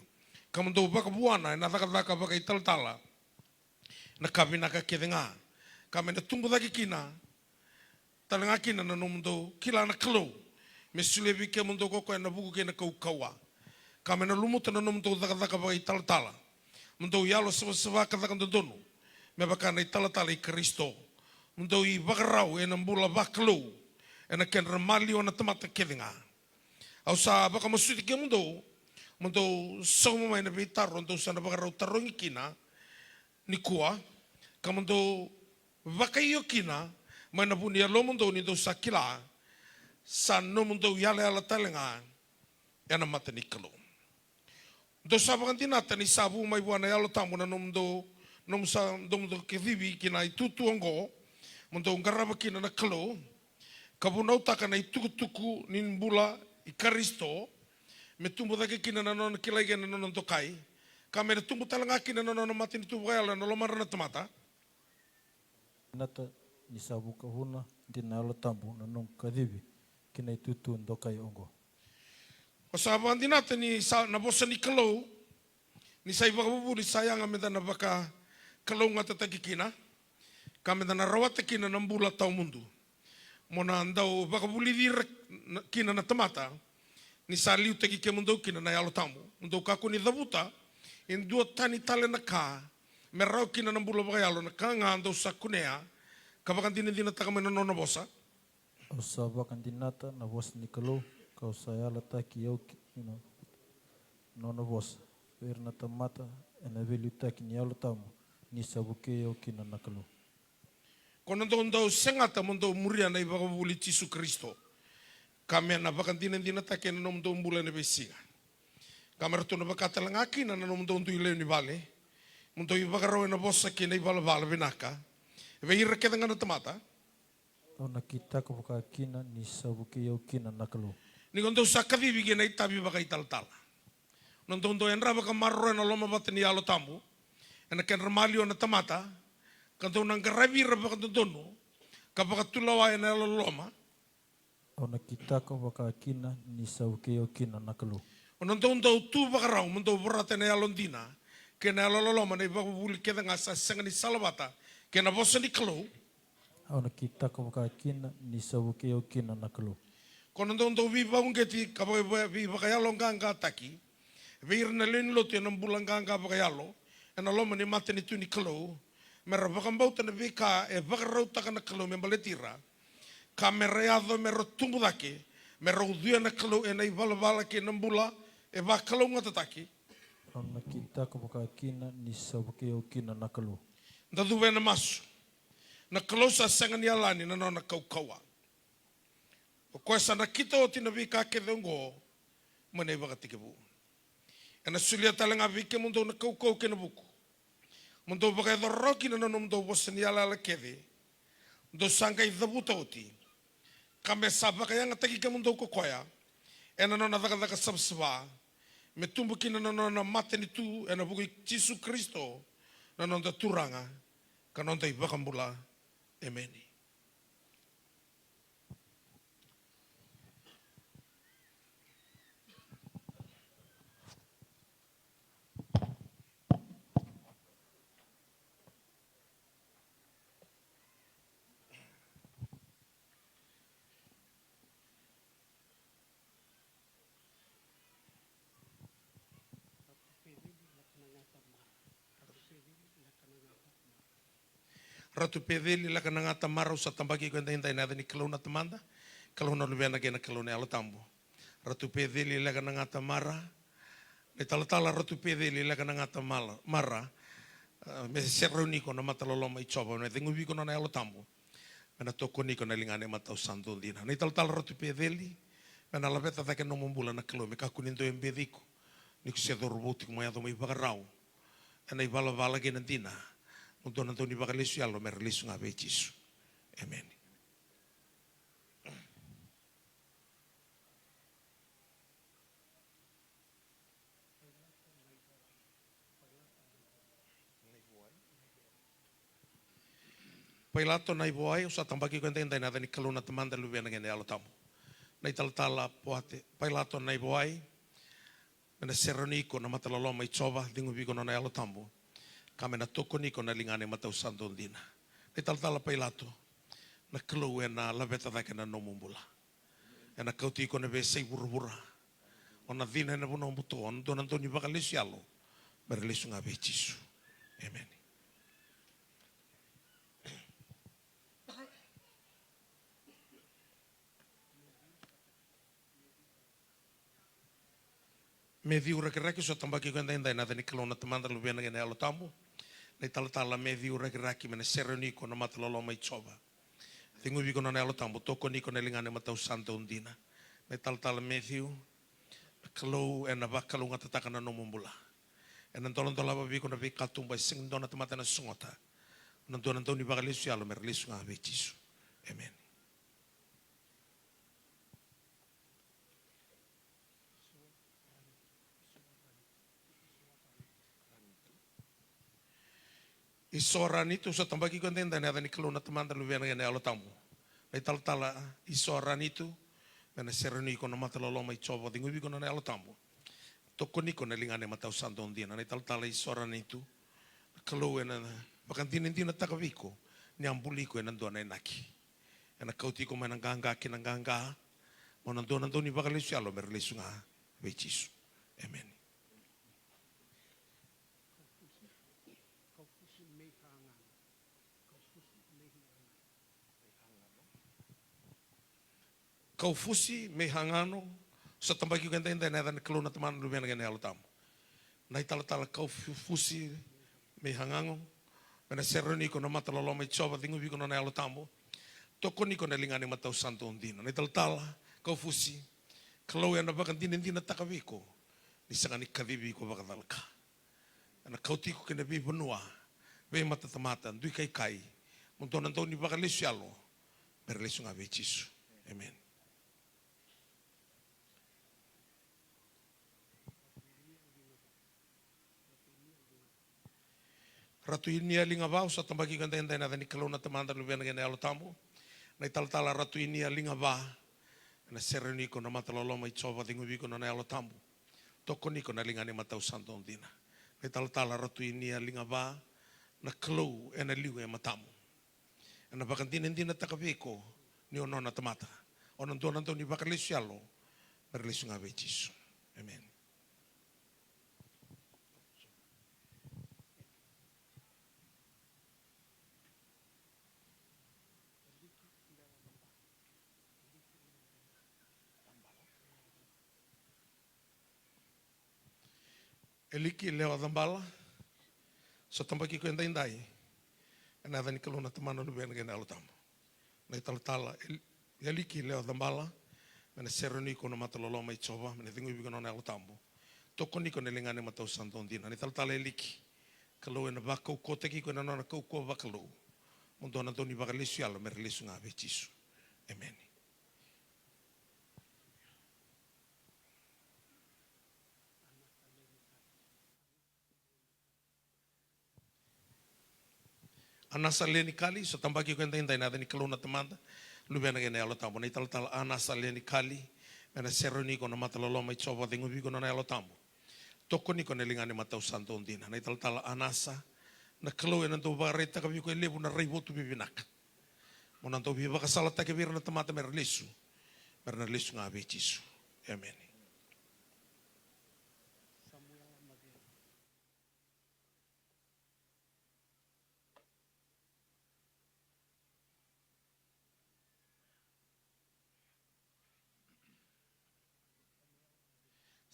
ka mo dou vakavuana ena cakacaka vakaitalatala na ka vinaka kece ga, ka me na tubu cake kina tale ga kina na nomudou kila na Kalou, me solia vei kemudou ko koya na vuku kei na kaukauwa, ka me na lumuta na nomudou cakacaka vakaitalatala. Mo dou yalosavasava ka caka dodonu me vaka na italatala i Karisito. Mo dou ivakarau ena bula vakalou ena kedra maliwa na tamata kece ga. Au sa vakamasuti kemudou mo dou sauma mai na veitaro dou sa na vakarau tarogi kina nikua, ka mo dou vakaio kina mai na vu ni yalomudou ni dou sa kila sa nomudou yalayala tale ga ena mata ni Kalou. Dou sa vakadinata ni sa vu mai vua na Yalo Tabu na nomudou, nomu sa, nomudou kacivi ki na itutu oqo, mo dou qarava kina na Kalou, ka vunautaka na itukutuku ni bula i Karisito, me tubu cake kina na nona kilai kei na nona dokai, ka me na tubu tale ga kina na nona matanitu vakayalo ena lomadra na tamata. Nata ni sa vukavuna dina na Yalo Tabu na noqu kacivi ki na itutu dokai oqo. O sa vakadinata ni sa na vosa ni Kalou, ni sa ivakavuvuli sa yaga meda na vakalougatataki kina, ka meda na rawata kina na bula tawamudu. Mo na dau vakavulici ira na, kina na tamata, ni sa liutaki kemudou kina na Yalo Tabu. Mo dou kakua ni cavuta e dua tani tale na ka me rawa kina na bula vakayalo, na ka ga dou sa kunea ka vakadinadinataka mai na nona vosa. Au sa vakadinata na vosa ni Kalou, ka'u sa yalataki au ki na nona vosa vei ira na tamata ena veiliutaki ni Yalo Tabu ni sa vukei au kina na Kalou. Ko na dou dau segata mo dou muria na ivakavuvuli i Jisu Karisito, ka me na vakadinadinataki ena nomudou bula ena veisiga, ka me ratou na vaka tale ga kina na nomudou dui lewe ni vale, mo dou ivakarau ena vosa kei na ivalavala vinaka vei ira kece ga na tamata. Au na kitaka vaka kina ni sa vukei au kina na Kalou. Ni ko dou sa kacivi ki na itavi vakaitalatala, na dou dau yadrava ka maroroya na loma vata ni Yalo Tabu ena kedra maliwa na tamata, ka dou na qaravi ira vakadodonu ka vakatulewa ena yalololoma. Au na kitaka vaka kina ni sa vukei au kina na Kalou. O na dou dau tu vakarau mo dou vorata ena yalodina kei na yalololoma na ivakavuvuli kece ga sa sega ni salavata kei na vosa ni Kalou. Au na kitaka vaka kina ni sa vukei au kina na Kalou. Ko na dou dau veivakauqeti ka vaka, vaka, veivakayaloqaqataki vei ira na lewe ni lotu ena bula qaqa vakayalo ena loma ni matanitu ni Kalou, me ra vakabauta na veika e vakarautaka na Kalou me baleti ira, ka me ra yaco me ra tubu cake, me ra ucuya na Kalou ena ivalavala kei na bula e vakalougatataki. Au na kitaka vaka kina ni sa vukei au kina na Kalou. Da cuva ena masu. Na Kalou sa sega ni yalani na nona kaukauwa. O koya sa nakita oti na veika kece oqo mai na ivakatekivu. Ena solia tale ga vei kemudou na kaukauwa kei na vuku, mo dou vakayacora kina na nomudou vosa ni yalayala kece dou sa qai cavuta oti, ka me sa vakayagataki kemudou ko koya ena nona cakacaka savasava, me tubu kina na nona matanitu, ena vuku i Jisu Karisito na noda Turaga ka noda iVakabula. Emeni. Ratu Peceli Lekanagata Mara, au sa tabaki iko edaidai ena yaca ni Kalou na Tamada, Kalou na Luvena kei na Kalou na Yalo Tabu. Ratu Peceli Lekanagata Mara, na italatala Ratu Peceli Lekanagata Mala-, Mara, ah, me serauni iko na mata loloma i Jiova, me ceguvi iko nona Yalo Tabu, me na tokoni iko na ligana i matau sa dodina. Na italatala Ratu Peceli, me na laveta cake na nomu bula na Kalou, me kakua ni dua e beci iko, ni ko se cauravou tiko mo yaco mai vakarau ena ivalavala kei na dina, mo dua na dau ni vakalesu yalo me ra lesu ga vei Jisu. Emeni. Pailato Naivoai, au sa tabaki iko edaidai ena yaca ni Kalou na Tamada, Luvena kei na Yalo Tabu. Na italatala Poate, Pailato Naivoai, me na serauni iko na mata loloma i Jiova, ceguvi iko nona Yalo Tabu, ka me na tokoni iko na ligana i matau sa dodina. Na italatala Pailato, na Kalou ena laveta cake na nomu bula. Ena kauti iko na veiyasai vuravura. O na cina ena vanua buto, o na dua na dau ni vakalesu yalo me ra lesu ga vei Jisu. Emeni. Matthew Rakiraki, au sa tabaki iko edaidai ena yaca ni Kalou na Tamada, Luvena kei na Yalo Tabu. Na italatala Matthew Rakiraki, me na serauni iko na mata loloma i Jiova, ceguvi iko nona Yalo Tabu, tokoni iko na ligana i matau sa dodina. Na italatala Matthew, na Kalou ena vakalougatataka na nomu bula. Ena doladolava vei iko na veikatuba e sega ni dua na tamata ena sogota. O na dua na dau ni vakalesu yalo me ra lesu ga vei Jisu. Emeni. Isoaranitu, au sa tabaki iko edaidai ena yaca ni Kalou na Tamada, Luvena kei na Yalo Tabu. Na italatala Isoaranitu, me na serauni iko na mata loloma i Jiova, ceguvi iko nona Yalo Tabu, tokoni iko na ligana i matau sa dodina. Na italatala Isoaranitu, na Kalou ena vakadinadinataka vei iko ni a buli iko ena dua na inaki. Ena kauti iko mai na qaqa ki na qaqa, mo na dua na dau ni vakalesu yalo me ra lesu ga vei Jisu. Emeni. Kaufusi Meihagano, au sa tabaki iko edaidai ena yaca ni Kalou na Tamana, Luvena kei na Yalo Tabu. Na italatala Kaufusi Meihagano, me na serauni iko na mata loloma i Jiova, ceguvi iko nona Yalo Tabu, tokoni iko na ligana i matau sa dodina. Na italatala Kaufusi, Kalou ena vakadinadinataka vei iko ni sega ni kacivi iko vakacalaka. Ena kauti iko ki na veivanua, veimatatamata, dui kaikai, mo dua na dau ni vakalesu yalo me ra lesu ga vei Jisu. Emeni. Ratu Inia Ligava, au sa tabaki iko edaidai ena yaca ni Kalou na Tamada, Luvena kei na Yalo Tabu. Na italatala Ratu Inia Ligava, ena serauni iko na mata loloma i Jiova, ceguvi iko nona Yalo Tabu, tokoni iko na ligana i matau sa dodina. Na italatala Ratu Inia Ligava, na Kalou ena liu e matamu. Ena vakadinadinataka vei iko ni o nona tamata, o na dua na dau ni vakalesu yalo me ra lesu ga vei Jisu. Emeni. Eliki Lewa Cabala, sa tabaki iko edaidai ena yaca ni Kalou na Tamana, Luvena kei na Yalo Tabu. Na italatala El-, Eliki Lewa Cabala, me na sereni iko na mata loloma i Jiova, me na ceguvi iko na nona Yalo Tabu. Tokoni iko ena ligana imatau sa dau dina. Na italatala Eliki, Kalou ena vakaukauwataki iko ena nona kaukauwa vakalou. Mo dua na dau ni vakalesu yalo me ra lesu ga vei Jisu. Emeni. Anasa Lenikali, sa tabaki iko edaidai ena yaca ni Kalou na Tamada, Luvena kei na Yalo Tabu. Na italatala Anasa Lenikali, me na sereni iko na mata loloma i Jiova, ceguvi iko na nona Yalo Tabu. Tokoni iko ena ligana imatau sa dau dina. Na italatala Anasa, na Kalou ena dau vakaraitaka vei iko e levu na raivotu vivinaka. Mo na dau veivakasalataki vei ira na tamata me ra lesu, me ra na lesu ga vei Jisu. Emeni.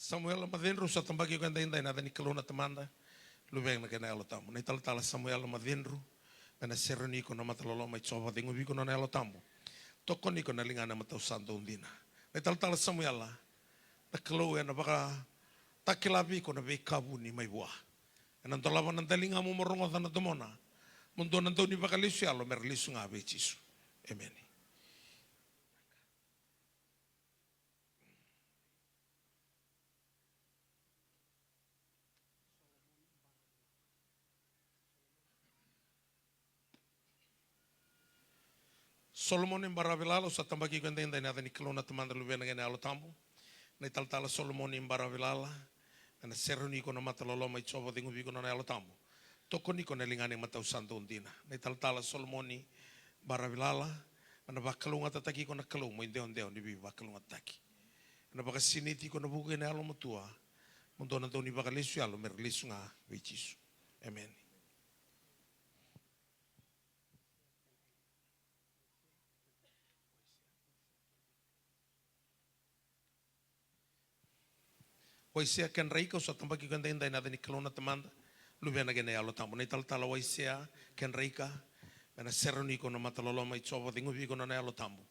Samuela Macedru, sa tabaki iko edaidai ena yaca ni Kalou na Tamada, Luvena kei na Yalo Tabu. Na italatala Samuela Macedru, me na sereni iko na mata loloma i Jiova, ceguvi iko na nona Yalo Tabu. Tokoni iko ena ligana imatau sa dau dina. Na italatala Samuela, na Kalou ena vakatakila vei iko na veika vuni mai vua. Ena dolava na daligamu mo rogoca na domona. Mo dua na dau ni vakalesu yalo me ra lesu ga vei Jisu. Emeni. Solomoni Baravilala, au sa tabaki iko edaidai ena yaca ni Kalou na Tamada, Luvena kei na Yalo Tabu. Na italatala Solomoni Baravilala, me na sereni iko na mata loloma i Jiova, ceguvi iko na nona Yalo Tabu. Tokoni iko ena ligana imatau sa dau dina. Na italatala Solomoni Baravilala, me na vakalougatataki iko na Kalou mo idewadewa ni veivakalougatataki. Ena vakasinaiti iko ena vuku kei na yalomatua, mo dua na dau ni vakalesu yalo me ra lesu ga vei Jisu. Emeni. Waisea Kedraika, au sa tabaki iko edaidai ena yaca ni Kalou na Tamada, Luvena kei na Yalo Tabu. Na italatala Waisea Kedraika, me na sereni iko na mata loloma i Jiova, ceguvi iko na nona Yalo Tabu.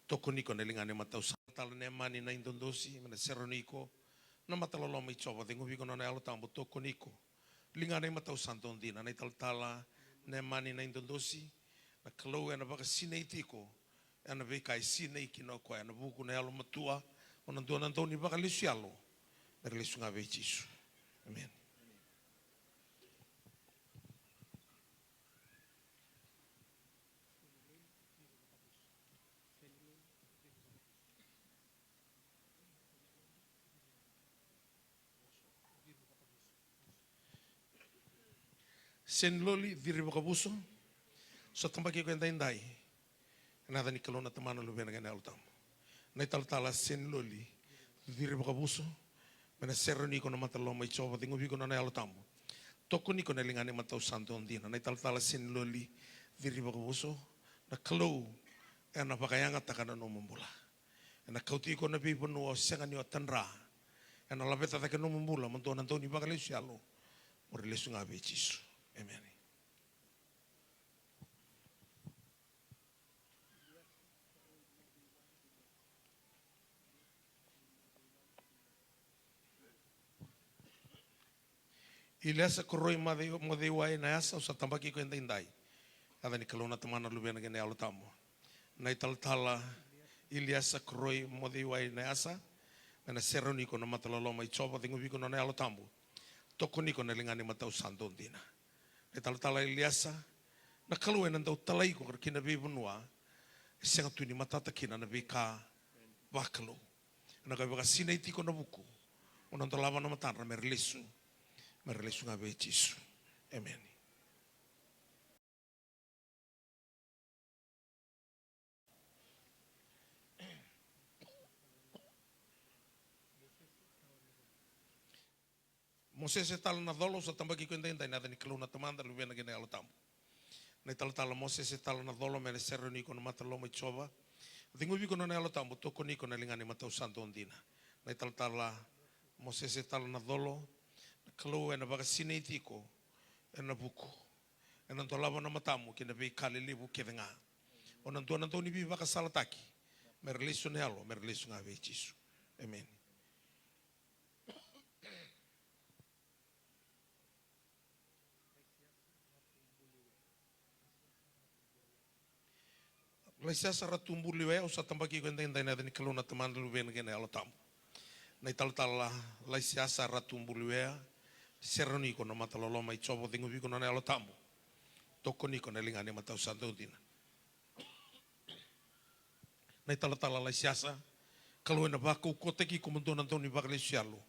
Tokoni iko ena ligana imatau sa, talatala Nemani Naidodosi, me na sereni iko na mata loloma i Jiova, ceguvi iko na nona Yalo Tabu. Tokoni iko ligana imatau sa dau dina. Na italatala Nemani Naidodosi, na Kalou ena vakasinaiti iko ena veika e sinai kina o koya ena vuku na yalomatua, mo na dua na dau ni vakalesu yalo me ra lesu ga vei Jisu. Emeni. Seniloli Ciri Vakavuso, sa tabaki iko edaidai ena yaca ni Kalou na Tamana, Luvena kei na Yalo Tabu. Na italatala Seniloli Ciri Vakavuso, me na sereni iko na mata loloma i Jiova, ceguvi iko na nona Yalo Tabu. Tokoni iko ena ligana imatau sa dau dina. Na italatala Seniloli Ciri Vakavuso, na Kalou ena vakayagataka na nomu bula. Ena kauti iko ena veivanua o sega ni o tadra. Ena laveta cake na nomu bula mo dua na dau ni vakalesu yalo mo ra lesu ga vei Jisu. Emeni. Iliasa Koroi Moce-, Moceiwai Nayasa, au sa tabaki iko edaidai. Yaca ni Kalou na Tamana, Luvena kei na Yalo Tabu. Na italatala Iliasa Koroi Moceiwai Nayasa, me na sereni iko na mata loloma i Jiova, ceguvi iko na nona Yalo Tabu. Tokoni iko ena ligana imatau sa dau dina. Na italatala Iliasa, na Kalou ena dau talai iko ki na veivanua e sega tu ni matata kina na veika vakalou. Ena qai vakasinaiti iko ena vuku, mo na dolava na matadra me ra lesu me ra lesu ga vei Jisu. Emeni. Mosese Talanacola, au sa tabaki iko edaidai ena yaca ni Kalou na Tamada, Luvena kei na Yalo Tabu. Na italatala Mosese Talanacola, me na seroni iko na mata loma i Jiova. Ceguvi iko na nona Yalo Tabu, tokoni iko na ligana i matau sa dau dina. Na italatala Mosese Talanacola, na Kalou ena vakasinaiti iko ena vuku, ena dolava na matamu ki na veika lelevu kece ga. O na dua na dau ni veivakasalataki, me ra lesu na yalo, me ra lesu ga vei Jisu. Emeni. Laisiasa Ratu Buliwea, au sa tabaki iko edaidai ena yaca ni Kalou na Tamada, Luvena kei na Yalo Tabu. Na italatala Laisiasa Ratu Buliwea, seroni iko na mata loloma i Jiova, ceguvi iko na nona Yalo Tabu. Tokoni iko na ligana i matau sa dau dina. Na italatala Laisiasa, Kalou ena vakaukauwataki iko mo dua na dau ni vakalesu yalo,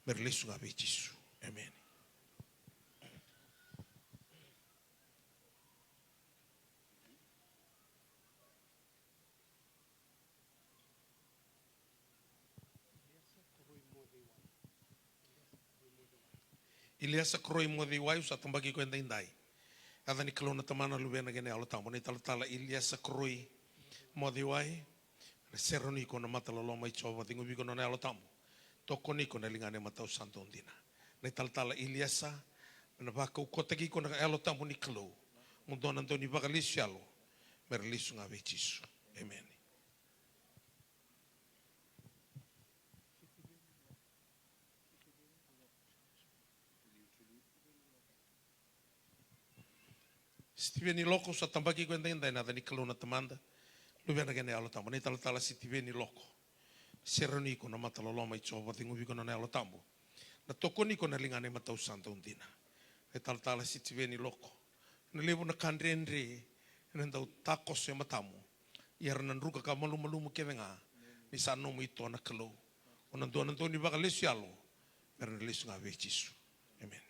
me ra lesu ga vei Jisu. Emeni. Iliesa Koroi Moceiwai, au sa tabaki iko edaidai. Yaca ni Kalou na Tamana, Luvena kei na Yalo Tabu. Na italatala Iliesa Koroi Moceiwai, na seroni iko na mata loloma i Jiova, ceguvi iko na nona Yalo Tabu. Tokoni iko na ligana i matau sa dau dina. Na italatala Iliesa, na vakaukauwataki iko na Yalo Tabu ni Kalou, mo dua na dau ni vakalesu yalo, me ra lesu ga vei Jisu. Emeni. Sitiveni Loko, au sa tabaki iko edaidai ena yaca ni Kalou na Tamada, Luvena kei na Yalo Tabu. Na italatala Sitiveni Loko, seroni iko na mata loloma i Jiova, ceguvi iko na nona Yalo Tabu. Na tokoni iko na ligana i matau sa dau dina. Na italatala Sitiveni Loko, na levu na ka dredre ena dau takoso e matamu, ia era na druka ka malumalumu kece ga, ni sa nomu itoa na Kalou. O na dua na dau ni vakalesu yalo, me ra na lesu ga vei Jisu. Emeni.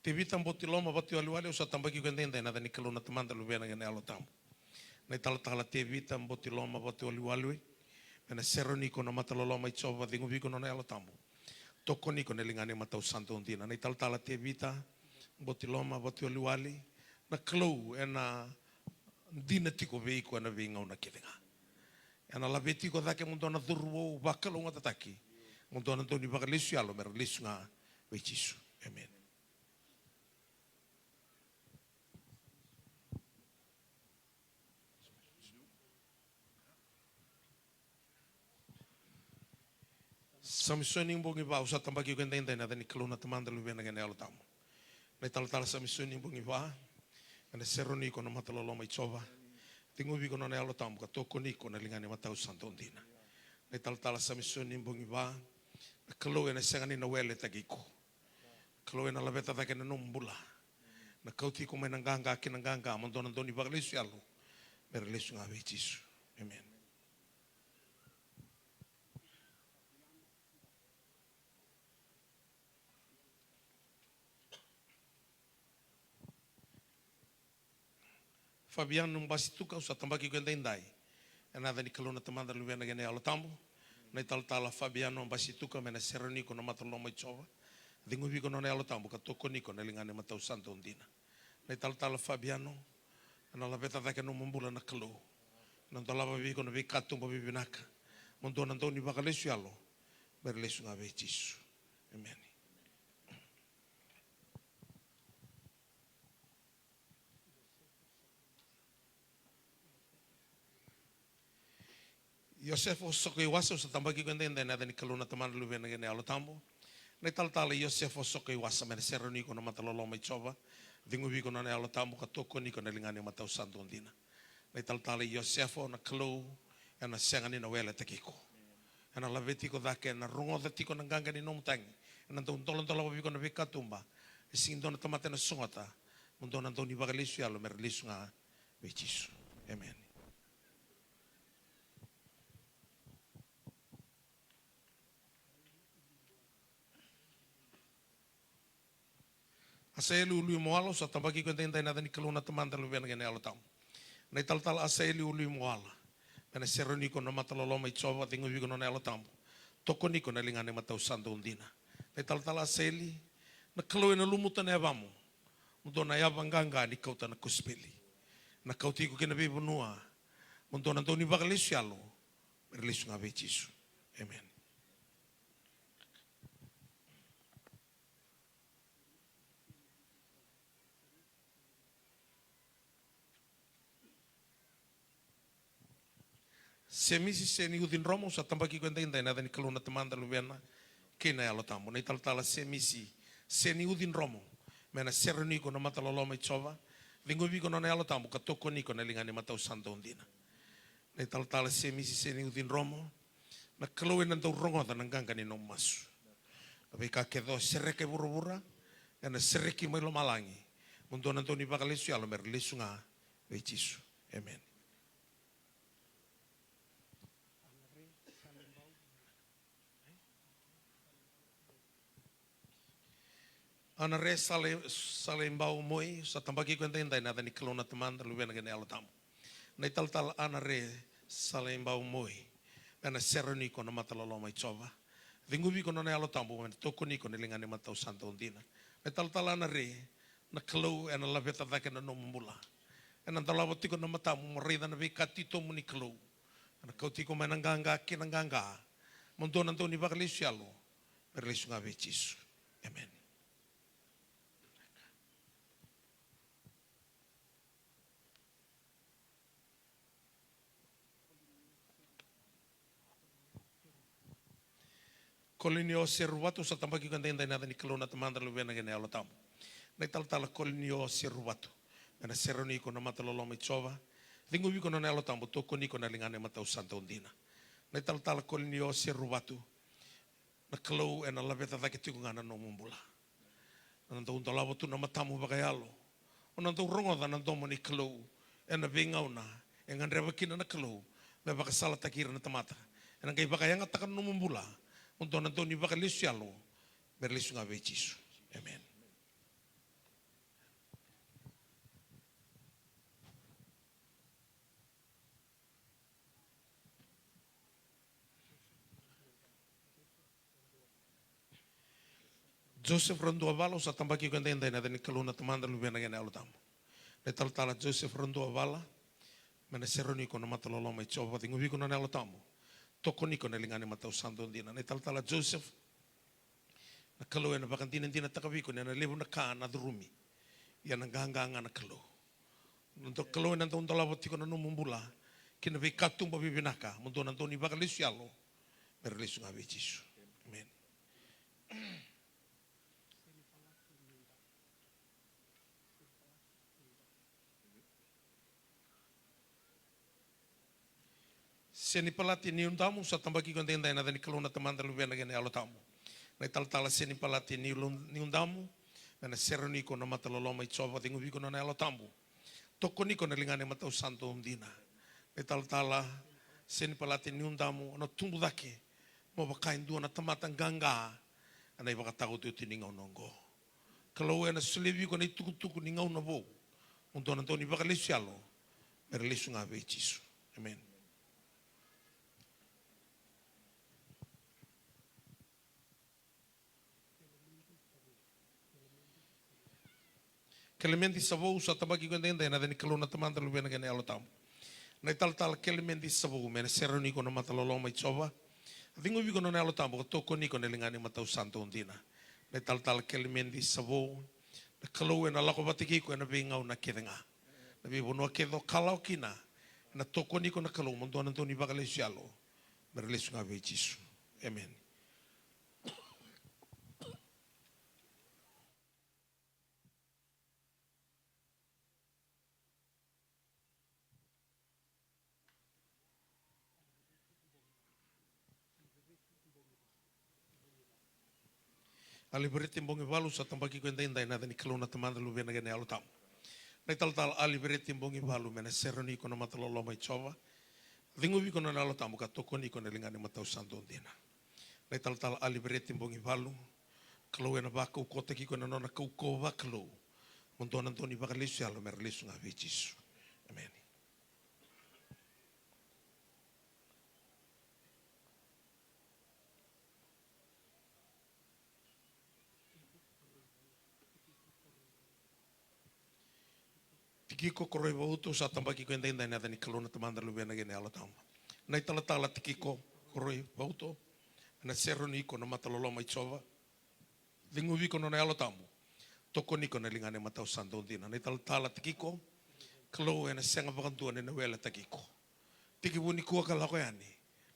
Tevita Botiloma Vatuwaliwali, au sa tabaki iko edaidai ena yaca ni Kalou na Tamada, Luvena kei na Yalo Tabu. Na italatala Tevita Botiloma Vatuwaliwali, me na seroni iko na mata loloma i Jiova, ceguvi iko na nona Yalo Tabu. Tokoni iko na ligana i matau sa dau dina. Na italatala Tevita Botiloma Vatuwaliwali, na Kalou ena dina tiko vei iko ena veigauna kece ga. Ena laveti iko cake mo dua na cauravou vakalougatataki, mo dua na dau ni vakalesu yalo, me ra lesu ga vei Jisu. Emeni. Samisoni Bogiva, au sa tabaki iko edaidai ena yaca ni Kalou na Tamada, Luvena kei na Yalo Tabu. Na italatala Samisoni Bogiva, me na seroni iko na mata loloma i Jiova, ceguvi iko na nona Yalo Tabu, ka tokoni iko na ligana i matau sa dau dina. Na italatala Samisoni Bogiva, na Kalou ena sega ni na weletaki iko. Kalou ena laveta cake na nomu bula. Na kauti iko mai na qaqa ki na qaqa, mo dua na dau ni vakalesu yalo, me ra lesu ga vei Jisu. Emeni. Fabiano Basituka, au sa tabaki iko edaidai ena yaca ni Kalou na Tamada, Luvena kei na Yalo Tabu. Na italatala Fabiano Basituka, me na seroni iko na mata loloma i Jiova, ceguvi iko na nona Yalo Tabu, ka tokoni iko na ligana i matau sa dau dina. Na italatala Fabiano, ena laveta cake na nomu bula na Kalou. Ena dolava vei iko na veikatuba vivinaka, mo dua na dau ni vakalesu yalo, me ra lesu ga vei Jisu. Emeni. Iosefo Sokaiwasa, au sa tabaki iko edaidai ena yaca ni Kalou na Tamana, Luvena kei na Yalo Tabu. Na italatala Iosefo Sokaiwasa, me na seroni iko na mata loloma i Jiova, ceguvi iko na nona Yalo Tabu, ka tokoni iko na ligana i matau sa dau dina. Na italatala Iosefo, na Kalou ena sega ni na weletaki iko. Ena laveti iko cake, ena rogoca tiko na qaqa ni nomu tagi, ena dau doladolava vei iko na veikatuba. E sega ni dua na tamata ena sogota, mo dua na dau ni vakalesu yalo, me ra lesu ga Vei Jisu. Emeni. Asaeli Uluimawala, au sa tabaki iko edaidai ena yaca ni Kalou na Tamada, Luvena kei na Yalo Tabu. Na italatala Asaeli Uluimawala, me na serauni iko na mata loloma i Jiova, ceguvi iko na nona Yalo Tabu, tokoni iko na ligana imatau sa dau dina. Na italatala Asaeli, na Kalou ena lumuta na yavamu mo dou na yava qaqa ni kauta na kosipeli. Na kauti iko ki na veivanua mo dou na dau ni vakalesu yalo, me ra lesu ga vei Jisu. Emeni. Semisi Seni Ucidromo, au sa tabaki iko edaidai ena yaca ni Kalou na Tamada, Luvena kei na Yalo Tabu. Na italatala Semisi Seni Ucidromo, me na serauni iko na mata loloma i Jiova, ceguvi iko na nona Yalo Tabu ka tokoni iko na ligana imatau sa dau dina. Na italatala Semisi Seni Ucidromo, na Kalou ena dau rogoca na qaqa ni nomu masu. Na veika kece o sereka e vuravura, ena sereki mai lomalagi mo dou na dau ni vakalesu yalo, me ra lesu ga vei Jisu. Emeni. Ana Re Sale, Saleibau Moi, sa tabaki iko edaidai ena yaca ni Kalou na Tamada, Luvena kei na Yalo Tabu. Na italatala Ana Re Saleibau Moi, me na serauni iko na mata loloma i Jiova, ceguvi iko na nona Yalo Tabu, me na tokoni iko na ligana imatau sa dau dina. Na italatala Ana Re, na Kalou ena laveta cake na nomu bula. Ena dolava tiko na matamu mo raica na veika titobu ni Kalou. Ena kauti iko mai na qaqa ki na qaqa mo dou na dau ni vakalesu yalo, me ra lesu ga vei Jisu. Emeni. Kolinio Seruvatu, au sa tabaki iko edaidai ena yaca ni Kalou na Tamada, Luvena kei na Yalo Tabu. Na italatala Kolinio Seruvatu, me na serauni iko na mata loloma i Jiova, ceguvi iko na nona Yalo Tabu, tokoni iko na ligana imatau sa dau dina. Na italatala Kolinio Seruvatu, na Kalou ena laveta cake tiko ga na nomu bula. Na dau dolava tu na matamu vakayalo, o na dau rogoca na domo ni Kalou ena veigauna e gadreva kina na Kalou me vakasalataki ira na tamata. Ena qai vakayagataka na nomu bula mo dou na dau ni vakalesu yalo, me ra lesu ga vei Jisu. Emeni. Joseph Raduavala, au sa tabaki iko edaidai ena yaca ni Kalou na Tamada, Luvena kei na Yalo Tabu. Na italatala Joseph Raduavala, me na serauni iko na mata loloma i Jiova, ceguvi iko na nona Yalo Tabu, tokoni iko na ligana imatau sa dau dina. Na italatala Joseph, na Kalou ena vakadinadinataka vei iko ni na levu na ka na curumi, ia na qaqa ga na Kalou. Na Kalou ena dau dolava tiko na nomu bula ki na veikatuba vivinaka mo dou na dau ni vakalesu yalo, me ra lesu ga vei Jisu. Emeni. Senipalati Niudamu, sa tabaki iko edaidai ena yaca ni Kalou na Tamada, Luvena kei na Yalo Tabu. Na italatala Senipalati Niu-, Niudamu, me na serauni iko na mata loloma i Jiova, ceguvi iko na nona Yalo Tabu, tokoni iko na ligana imatau sa dau dina. Na italatala Senipalati Niudamu, o na tubu cake mo vaka e dua na tamata qaqa ena ivakataotioti ni gauna oqo. Kalou ena solia vei iko na itukutuku ni gauna vou mo dou na dau ni vakalesu yalo, me ra lesu ga vei Jisu. Emeni. Kelemedi Savou, sa tabaki iko edaidai ena yaca ni Kalou na Tamada, Luvena kei na Yalo Tabu. Na italatala Kelemedi Savou, me na serauni iko na mata loloma i Jiova, ceguvi iko na nona Yalo Tabu ka tokoni iko na ligana imatau sa dau dina. Na italatala Kelemedi Savou, na Kalou ena lako vata kei iko ena veigauna kece ga. Na veivanua kece o kalawa kina, ena tokoni iko na Kalou mo dou na dau ni vakalesu yalo, me ra lesu ga vei Jisu. Emeni. Alivereti Bogivalu, sa tabaki iko edaidai ena yaca ni Kalou na Tamada, Luvena kei na Yalo Tabu. Na italatala Alivereti Bogivalu, me na seroni iko na mata loloma i Jiova. Ceguvi iko na nona Yalo Tabu ka tokoni iko na ligana i matau sa dau dina. Na italatala Alivereti Bogivalu, Kalou ena vakaukauwataki iko ena nona kaukauwa vakalou. Mo dua na dau ni vakalesu yalo me ra lesu ga vei Jisu. Emeni. Tikiko Koroi Vauto, au sa tabaki iko edaidai ena yaca ni Kalou na Tamada, Luvena kei na Yalo Tabu. Na italatala Tikiko Koroi Vauto, ena seroni iko na mata loloma i Jiova. Ceguvi iko na nona Yalo Tabu. Tokoni iko na ligana i matau sa dau dina. Na italatala Tikiko, Kalou ena sega vakadua ni na weletaki iko. Tekivu nikua ka lako yani,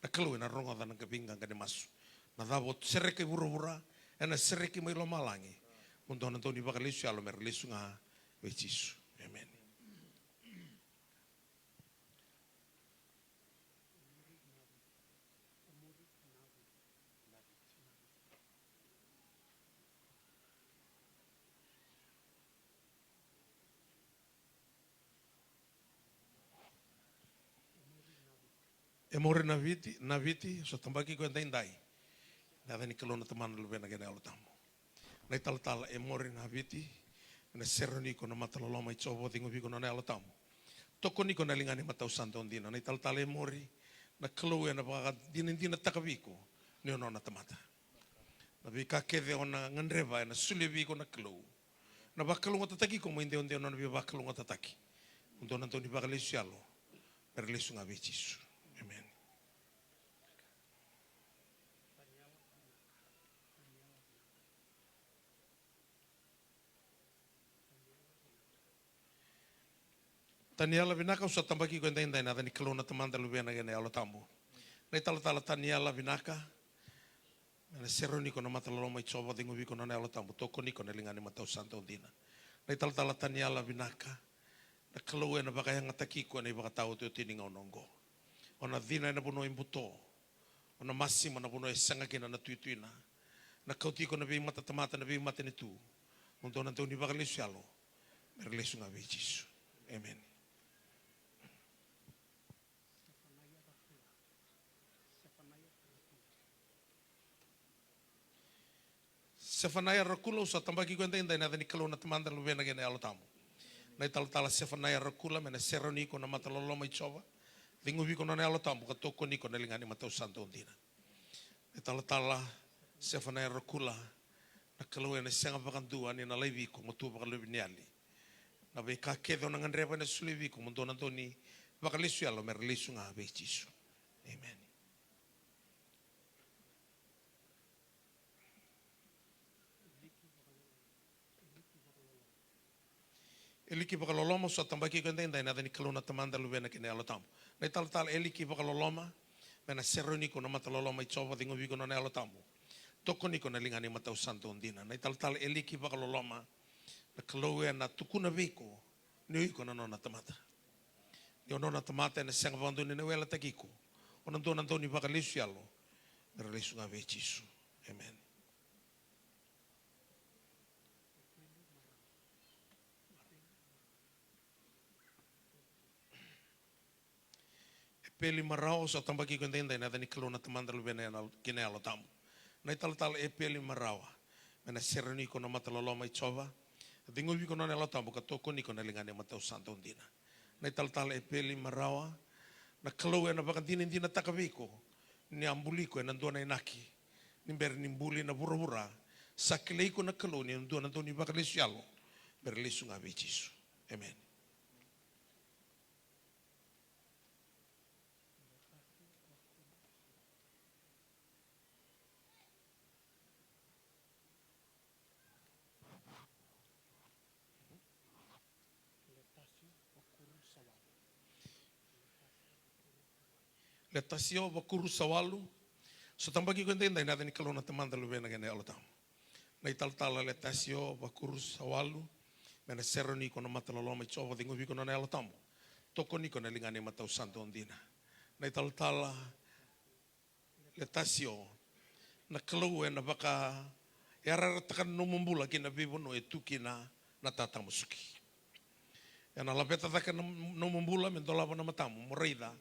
na Kalou ena rogoca na veiqaqa ni masu. Na cava o sereki e vuravura, ena sereki mai lomalagi. Mo dua na dau ni vakalesu yalo me ra lesu ga vei Jisu. Emeni. Emori Naviti, Naviti, au sa tabaki iko edaidai ena yaca ni Kalou na Tamana, Luvena kei na Yalo Tabu. Na italatala Emori Naviti, ena seroni iko na mata loloma i Jiova, ceguvi iko na nona Yalo Tabu. Tokoni iko na ligana i matau sa dau dina. Na italatala Emori, na Kalou ena vakadinadinataka vei iko ni o nona tamata. Na veika kece o na gadreva ena solia vei iko na Kalou. Na vakalougatataki iko mai dede ena nona veivakalougatataki. Mo dua na dau ni vakalesu yalo me ra lesu ga vei Jisu. Emeni. Taniela Vinaka, au sa tabaki iko edaidai ena yaca ni Kalou na Tamada, Luvena kei na Yalo Tabu. Na italatala Taniela Vinaka, me na seroni iko na mata loloma i Jiova, ceguvi iko na nona Yalo Tabu, tokoni iko na ligana i matau sa dau dina. Na italatala Taniela Vinaka, na Kalou ena vakayagataki iko ena ivakataotioti ni gauna oqo. O na cina ena vanua e buto. O na masima na vanua e sega kina na tuituina. Na kauti iko na veimatatamata, na veimatanitu. Mo dua na dau ni vakalesu yalo me ra lesu ga vei Jisu. Emeni. Sefanaia Rakula, au sa tabaki iko edaidai ena yaca ni Kalou na Tamada, Luvena kei na Yalo Tabu. Na italatala Sefanaia Rakula, me na seroni iko na mata loloma i Jiova. Ceguvi iko na nona Yalo Tabu ka tokoni iko na ligana i matau sa dau dina. Na italatala Sefanaia Rakula, na Kalou ena sega vakadua ni na laivi iko mo tu vakaluveniyali. Na veika kece o na gadreva ena solia vei iko mo dua na dau ni vakalesu yalo me ra lesu ga vei Jisu. Emeni. Eliki Vakaloloma, au sa tabaki iko edaidai ena yaca ni Kalou na Tamada, Luvena kei na Yalo Tabu. Na italatala Eliki Vakaloloma, me na seroni iko na mata loloma i Jiova, ceguvi iko na nona Yalo Tabu. Tokoni iko na ligana i matau sa dau dina. Na italatala Eliki Vakaloloma, na Kalou ena tukuna vei iko ni o iko na nona tamata. Ni o nona tamata, ena sega vakadua ni na weletaki iko. O na dua na dau ni vakalesu yalo me ra lesu ga vei Jisu. Emeni. Epeli Marawa, au sa tabaki iko edaidai ena yaca ni Kalou na Tamada, Luvena kei na Yalo Tabu. Na italatala Epeli Marawa, me na seroni iko na mata loloma i Jiova. Ceguvi iko na nona Yalo Tabu ka tokoni iko na ligana i matau sa dau dina. Na italatala Epeli Marawa, na Kalou ena vakadinadinataka vei iko ni a buli iko ena dua na inaki. Ni bera ni buli na vuravura, sa kilai iko na Kalou ni o dua na dau ni vakalesu yalo me ra lesu ga vei Jisu. Emeni. Letasio Vakuru Sawalu. Sa tabaki iko edaidai ena yaca ni Kalou na Tamada, Luvena kei na Yalo Tabu. Na italatala Letasio Vakuru Sawalu, me na seroni iko na mata loloma i Jiova, ceguvi iko na nona Yalo Tabu. Tokoni iko na ligana i matau sa dau dina. Na italatala Letasio, na Kalou ena vakayarayarataka na nomu bula ki na veivanua e tu kina na tatamusuki. Ena laveta cake na nomu bula me dolava na matamu mo raica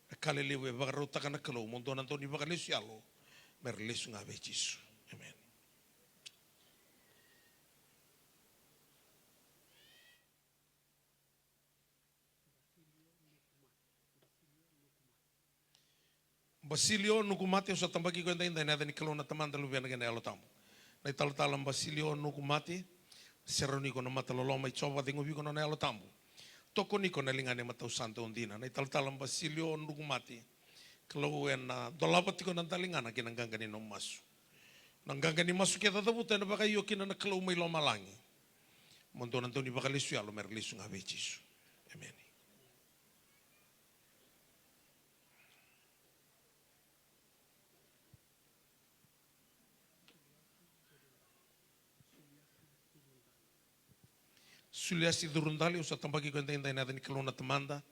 na ka lelevu e vakarautaka na Kalou, mo dua na dau ni vakalesu yalo me ra lesu ga vei Jisu. Emeni. Basilio Nukumate, au sa tabaki iko edaidai ena yaca ni Kalou na Tamada, Luvena kei na Yalo Tabu. Na italatala Basilio Nukumate, serau ni ko na mata loloma i Jiova, ceguvi iko na nona Yalo Tabu. Tokoni iko na ligana i matau sa dau dina. Na italatala Basilio Nukumate, Kalou ena dolava tiko na daligana kei na qaqa ni nomu masu. Na qaqa ni masu kece o cavuta ena vakaio kina na Kalou mai lomalagi. Mo dua na dau ni vakalesu yalo me ra lesu ga vei Jisu. Emeni. Suliasi Curudali, au sa tabaki iko edaidai ena yaca ni Kalou na Tamada,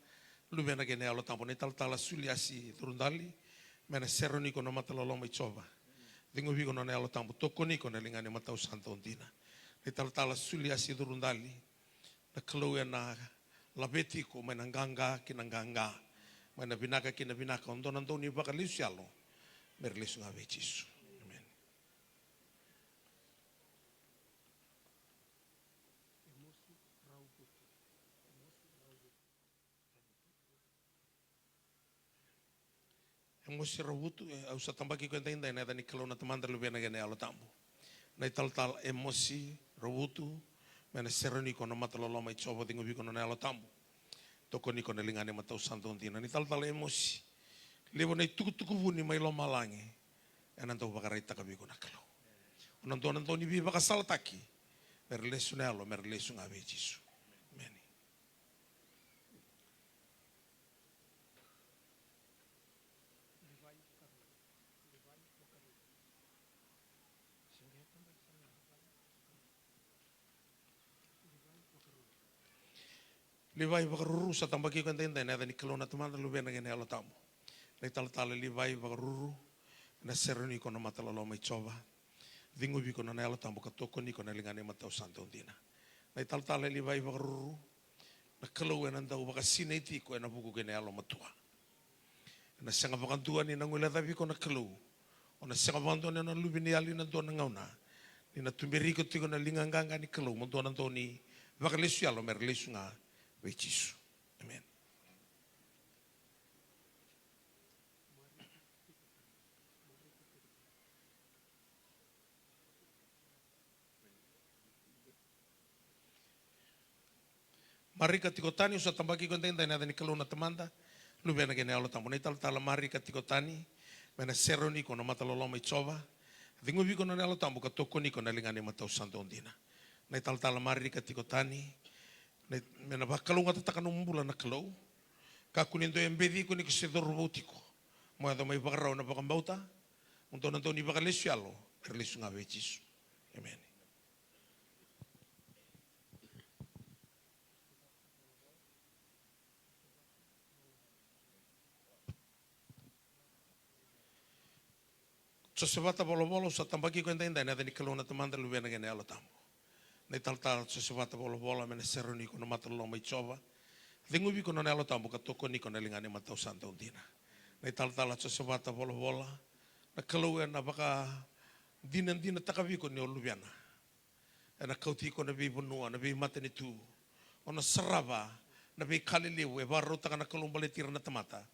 Luvena kei na Yalo Tabu. Na italatala Suliasi Curudali, me na serau ni ko na mata loloma i Jiova. Ceguvi iko na nona Yalo Tabu, tokoni iko na ligana i matau sa dau dina. Na italatala Suliasi Curudali, na Kalou ena laveti iko mai na qaqa ki na qaqa, mai na vinaka ki na vinaka, o dua na dau ni vakalesu yalo me ra lesu ga vei Jisu. Emeni. Emosi Rauvutu, e, au sa tabaki iko edaidai ena yaca ni Kalou na Tamada, Luvena kei na Yalo Tabu. Na italatala Emosi Rauvutu, me na serau ni ko na mata loloma i Jiova, ceguvi iko na nona Yalo Tabu. Tokoni iko na ligana i matau sa dau dina. Na italatala Emosi, levu na itukutuku vuni mai lomalagi ena dau vakaraitaka vei iko na Kalou. O na dua na dau ni veivakasalataki me ra lesu na yalo, me ra lesu ga vei Jisu. Emeni. Livai Vakaruru, sa tabaki iko edaidai ena yaca ni Kalou na Tamada, Luvena kei na Yalo Tabu. Na italatala Livai Vakaruru, na serau ni ko na mata loloma i Jiova. Ceguvi iko na nona Yalo Tabu ka tokoni iko na ligana i matau sa dau dina. Na italatala Livai Vakaruru, na Kalou ena dau vakasinaiti iko ena vuku kei na yalomatua. Ena sega vakadua ni na guilecavi iko na Kalou. O na sega vakadua ni o na luveniyali ena dua na gauna. Ni na tuberi iko tiko na liga qaqa ni Kalou, mo dua na dau ni vakalesu yalo me ra lesu ga vei Jisu. Emeni. Marika Tiko Tani, au sa tabaki iko edaidai ena yaca ni Kalou na Tamada, Luvena kei na Yalo Tabu. Na italatala Marika Tiko Tani, me na serau ni ko na mata loloma i Jiova. Ceguvi iko na nona Yalo Tabu ka tokoni iko na ligana i matau sa dau dina. Na italatala Marika Tiko Tani, na, me na vakalougatataka nomu bula na Kalou. Kakua ni dua e beci iko ni ko se cauravou tiko. Mo yaco mai vakarau ena vakabauta, mo dua na dau ni vakalesu yalo me ra lesu ga vei Jisu. Emeni. Josevata Volavola, au sa tabaki iko edaidai ena yaca ni Kalou na Tamada, Luvena kei na Yalo Tabu. Na italatala Josevata Volavola, me na serau ni ko na mata loloma i Jiova. Ceguvi iko na nona Yalo Tabu ka tokoni iko na ligana i matau sa dau dina. Na italatala Josevata Volavola, na Kalou ena vakadinadinataka vei iko ni o luvena. Ena kauti iko na veivanua, na veimatanitu. O na sarava na veika lelevu e vakarautaka na Kalou baleti ira na tamata.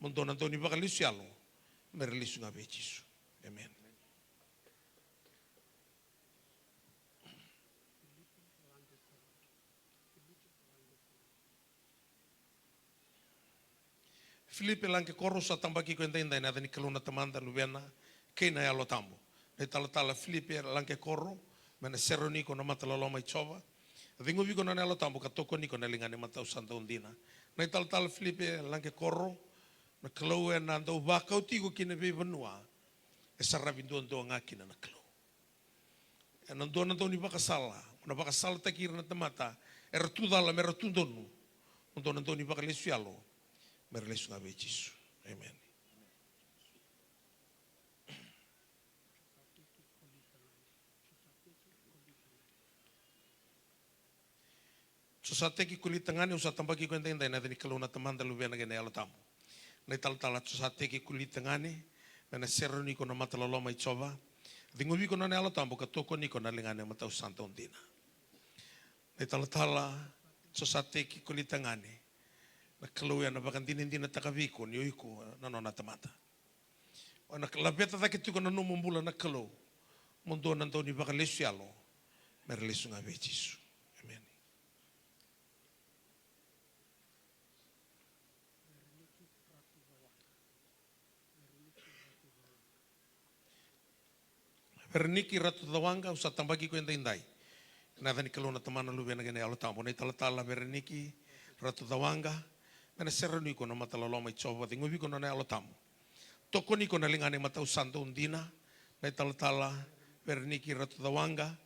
Mo dua na dau ni vakalesu yalo me ra lesu ga vei Jisu. Emeni. Filipe Laqekoro, sa tabaki iko edaidai ena yaca ni Kalou na Tamada, Luvena kei na Yalo Tabu. Na italatala Filipe Laqekoro, me na serau ni ko na mata loloma i Jiova. Ceguvi iko na nona Yalo Tabu ka tokoni iko na ligana i matau sa dau dina. Na italatala Filipe Laqekoro, na Kalou ena dau vakauti iko ki na veivanua e saravi duadua ga kina na Kalou. Ena dua na dau ni vakasala, mo na vakasalataki ira na tamata era tu cala me ra tu donu. Mo dua na dau ni vakalesu yalo me ra lesu ga vei Jisu. Emeni. Josateki Kulitagane, au sa tabaki iko edaidai ena yaca ni Kalou na Tamada, Luvena kei na Yalo Tabu. Na italatala Josateki Kulitagane, me na serau ni iko na mata loloma i Jiova. Ciqovi iko na nona Yalo Tabu ka tokoni iko na ligana e matau sa dau dina. Na italatala Josateki Kulitagane, na Kalou ena vakadinadinataka vei iko ni o iko na nona tamata. O na laveta cake tiko na nomu bula na Kalou, mo dua na dau ni vakalesu yalo, me ra lesu ga vei Jisu. Emeni. Vereniki Ratu Cawaqa, au sa tabaki iko edaidai ena yaca ni Kalou na Tamana, Luvena kei na Yalo Tabu. Na italatala Vereniki Ratu Cawaqa, me na serau ni iko na mata loloma i Jiova, ciqovi iko na nona Yalo Tabu. Tokoni iko na ligana e matau sa dau dina, na italatala Vereniki Ratu Cawaqa,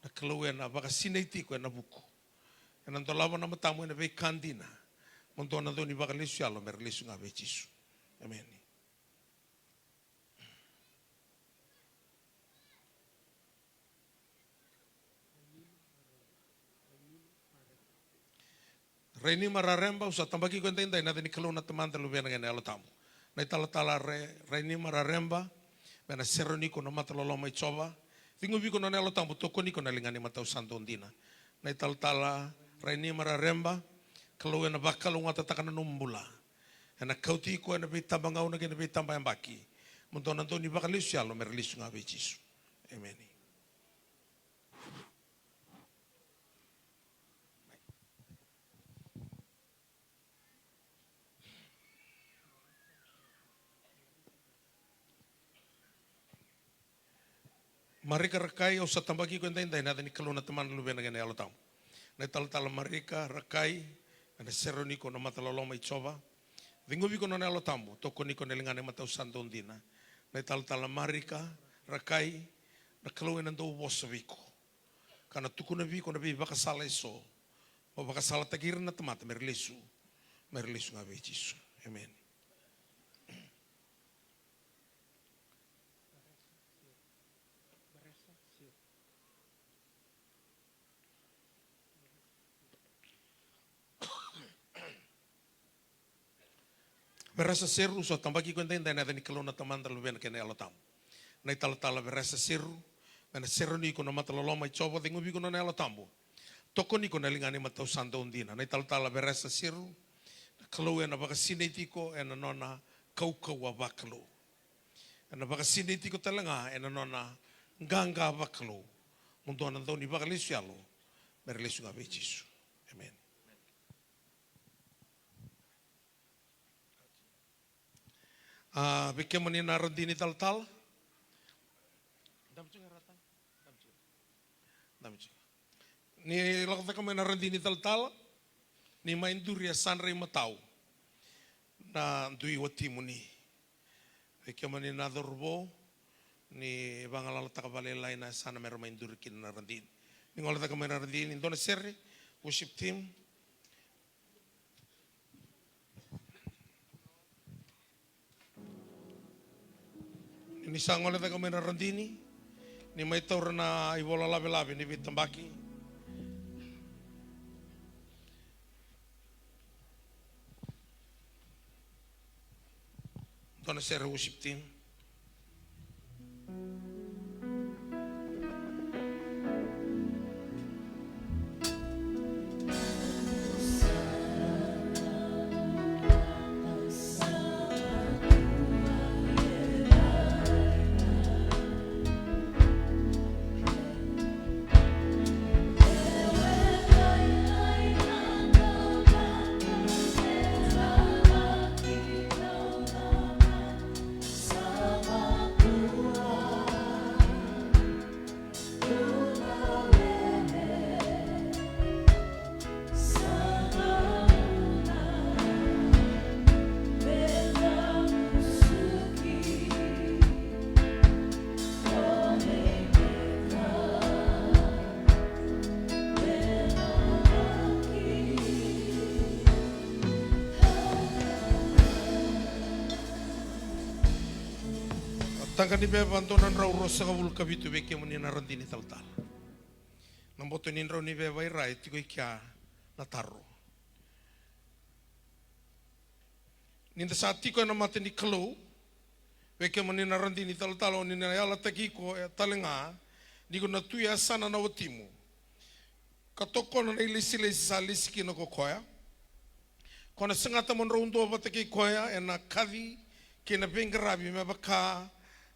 na Kalou ena vakasinaiti iko ena vuku. Ena dolava na matamu ena veika dina, mo dua na dau ni vakalesu yalo, me ra lesu ga vei Jisu. Emeni. Rainima Rareba, au sa tabaki iko edaidai ena yaca ni Kalou na Tamada, Luvena kei na Yalo Tabu. Na italatala Ra-, Rainima Rareba, me na serau ni iko na mata loloma i Jiova. Ciqovi iko na nona Yalo Tabu, tokoni iko na ligana e matau sa dau dina. Na italatala Rainima Rareba, Kalou ena vakalougatataka na nomu bula. Ena kauti iko ena veitabagauna kei na veitabayabaki, mo dua na dau ni vakalesu yalo, me ra lesu ga vei Jisu. Emeni. Marika Rakai, au sa tabaki iko edaidai ena yaca ni Kalou na Tamana, Luvena kei na Yalo Tabu. Na italatala Marika Rakai, me na serau ni iko na mata loloma i Jiova. Ciqovi iko na nona Yalo Tabu, tokoni iko na ligana e matau sa dau dina. Na italatala Marika Rakai, na Kalou ena dau vosa vei iko, ka na tukuna vei iko na veivakasala eso, mo vakasalataki ira na tamata me ra lesu, me ra lesu ga vei Jisu. Emeni. Veresa Seru, au sa tabaki iko edaidai ena yaca ni Kalou na Tamada, Luvena kei na Yalo Tabu. Na italatala Veresa Seru, me na serau ni iko na mata loloma i Jiova, ciqovi iko na nona Yalo Tabu. Tokoni iko na ligana e matau sa dau dina. Na italatala Veresa Seru, na Kalou ena vakasinaiti iko ena nona kaukauwa vakalou. Ena vakasinaiti iko tale ga ena nona qaqa vakalou, mo dua na dau ni vakalesu yalo, me ra lesu ga vei Jisu. Emeni. A, vei kemuni na radini talatala. Ni lako cake mai na radini talatala, ni mai duri e sa dra i matau na dui watimuni. Vei kemuni na cauravou, ni vagalalataka vakalailai na yasana me ra mai duri kina na radini. Ni gole cake mai na radini, dua na sere, worship team. Ni sa gole cake mai na radini, ni mai taura na ivola lavelave ni veitabaki. Dua na sere, worship team. Taqa ni Veva dua na drau ruasagavulu ka vitu, vei kemuni na radini talatala. Na boto ni drau ni Veva i ra e tiko i kea Na taro. Ni da sa tiko ena mata ni Kalou, vei kemuni na radini talatala, o ni na yalataki iko e tale ga, ni ko na tu e yasana na watimu, ka tokona na ilesilesi sa lesi kina ko koya. Ko na segata mo drau dua vata kei koya ena kaci kei na veiqaravi me vaka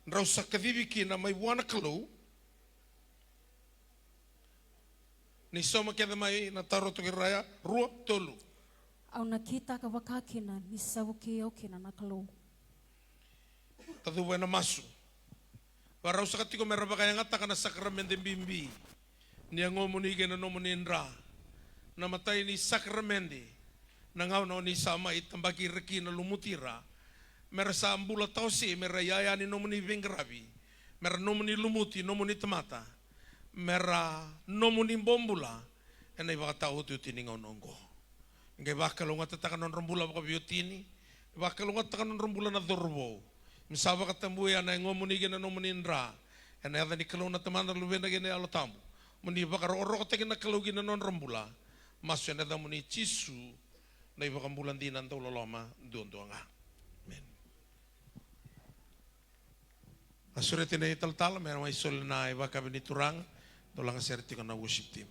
drau sa kacivi kina mai vua na Kalou. Ni sauma kece mai na taro toki raya, rua, tolu. Au na kitaka vaka kina ni sa vukei au kina na Kalou. Tacuva ena masu. Vakarau saka tiko me ra vakayagataka na sakaramede bibi ni yagomuni kei na nomuni dra. Na imatai ni sakaramede, na gauna o ni sa mai tabaki ira kina, lumuti ira, me ra sa bula tawasei, me ra iyaya ni nomuni veiqaravi, me ra nomuni lumuti, nomuni tamata, me ra nomuni bobula ena ivakataotioti ni gauna oqo. Qai vakalougatataka na nodra bula vakaveiwatini, vakalougatataka na nodra bula na cauravou. Me sa vakatabuya na yagomuni kei na nomuni dra. Ena yaca ni Kalou na Tamada, na Luvena kei na Yalo Tabu, mo ni vakarokorokotaki na Kalou ki na nodra bula. Masu ena yacamuni Jisu, na iVakabula dina dauloloma duadua ga. Amen. A sureti na italatala me ra mai soli na ivakayakavi ni Turaga. Dou laga sere tiko na worship team.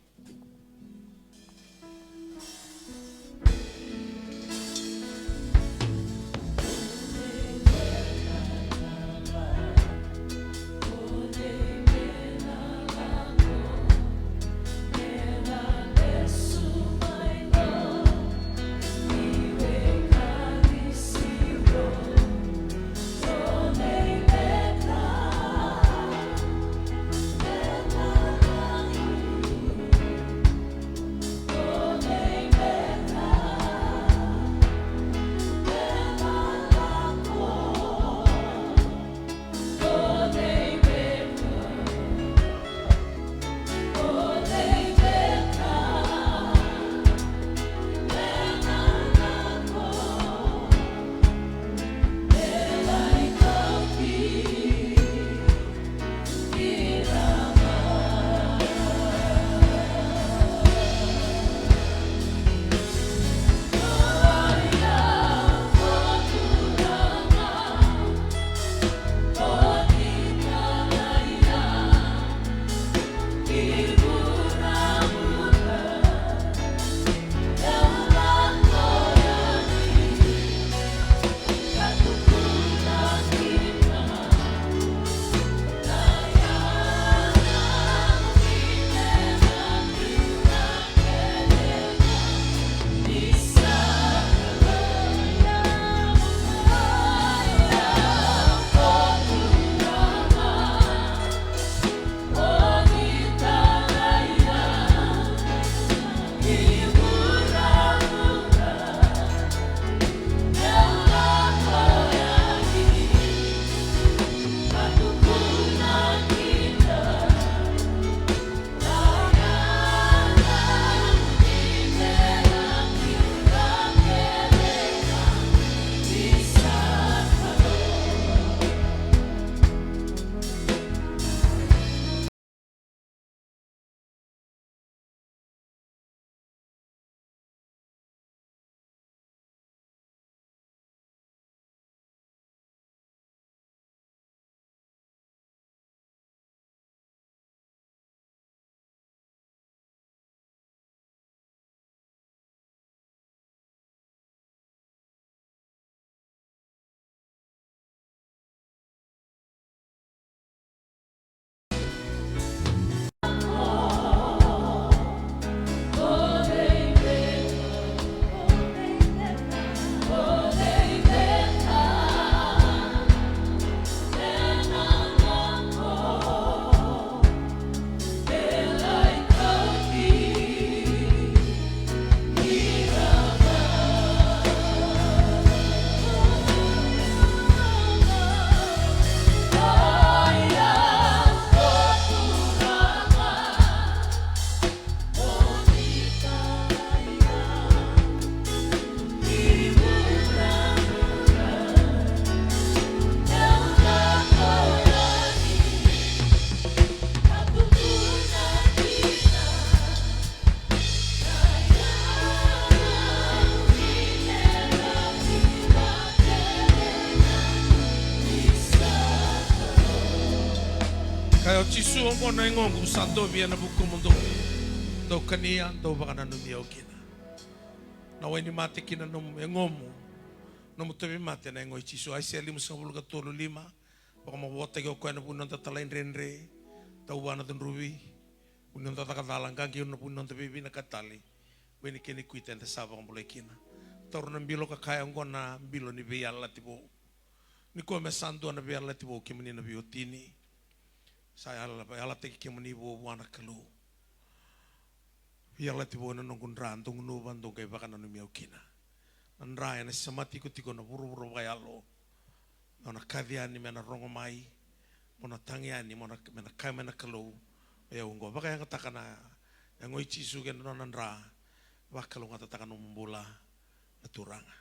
Oqo na yagoqu sa dovi ena vukumudou. Dou kania, dou vakananumi au kina. Na wai ni mate ki na nomu yagomu. Nomu tauvimate ena yago i Jisu. Aisea limasagavulu ka tolu lima. Vakamavoataki o koya ena vuku ni noda talaidredre. Tauva na cudruvi. Vuku ni noda caka cala, qaqi na vuku ni noda veivinakati tale. Vei na kena ikuita eda sa vakabulai kina. Taura na bilo ka kaya, oqo na bilo ni veiyalayalati vou. Nikua me sa dua na veiyalayalati vou, kemuni na veiwatini. Sa yala, yalataki kemuni vou vua na Kalou. Veiyalayalati vou ena noqu dra, dou gunuva, dou qai vakananumi au kina. Na dra ena sema tikotiko na vuravura vakayalo. Mo na kaci yani me na rogo mai, mo na tagi yani, mo na, me na kaya mai na Kalou, o yau oqo. Vakayagataka na yago i Jisu kei na nona dra. Vakalougatataka nomu bula na Turaga.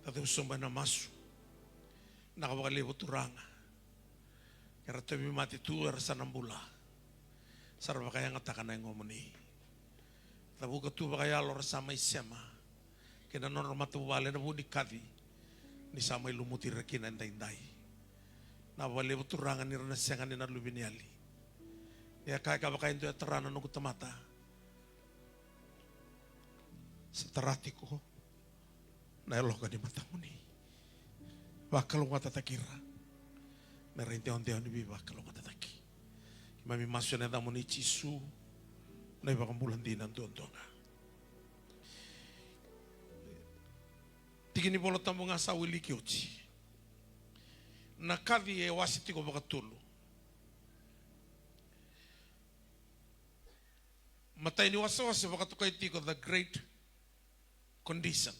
Da dau soba ena masu. Vinaka vakalevu Turaga. Era tauvimate tu, era sa na bula. Sa ra vakayagataka na yagomuni. Cavuka tu vakayalo ra sa mai sema kei na nodra matavuvale ena vuku ni kaci ni sa mai lumuti ira kina edaidai. Vinaka vakalevu Turaga ni ra na sega ni na luveniyali. Ni a kaya ka vaka e dua e tara na noqu tamata, sa tara tiko na yaloka ni matamuni. Vakalougatataki ira me ra idewadewa ni veivakalougatataki. Keimami masu ena yacamuni Jisu, na iVakabula dina duadua ga. Tiki ni Vola Tabu ga sa wiliki oti. Na kaci e wase tiko vakatolu. Matai ni wasewase vakatokai tiko the great condition.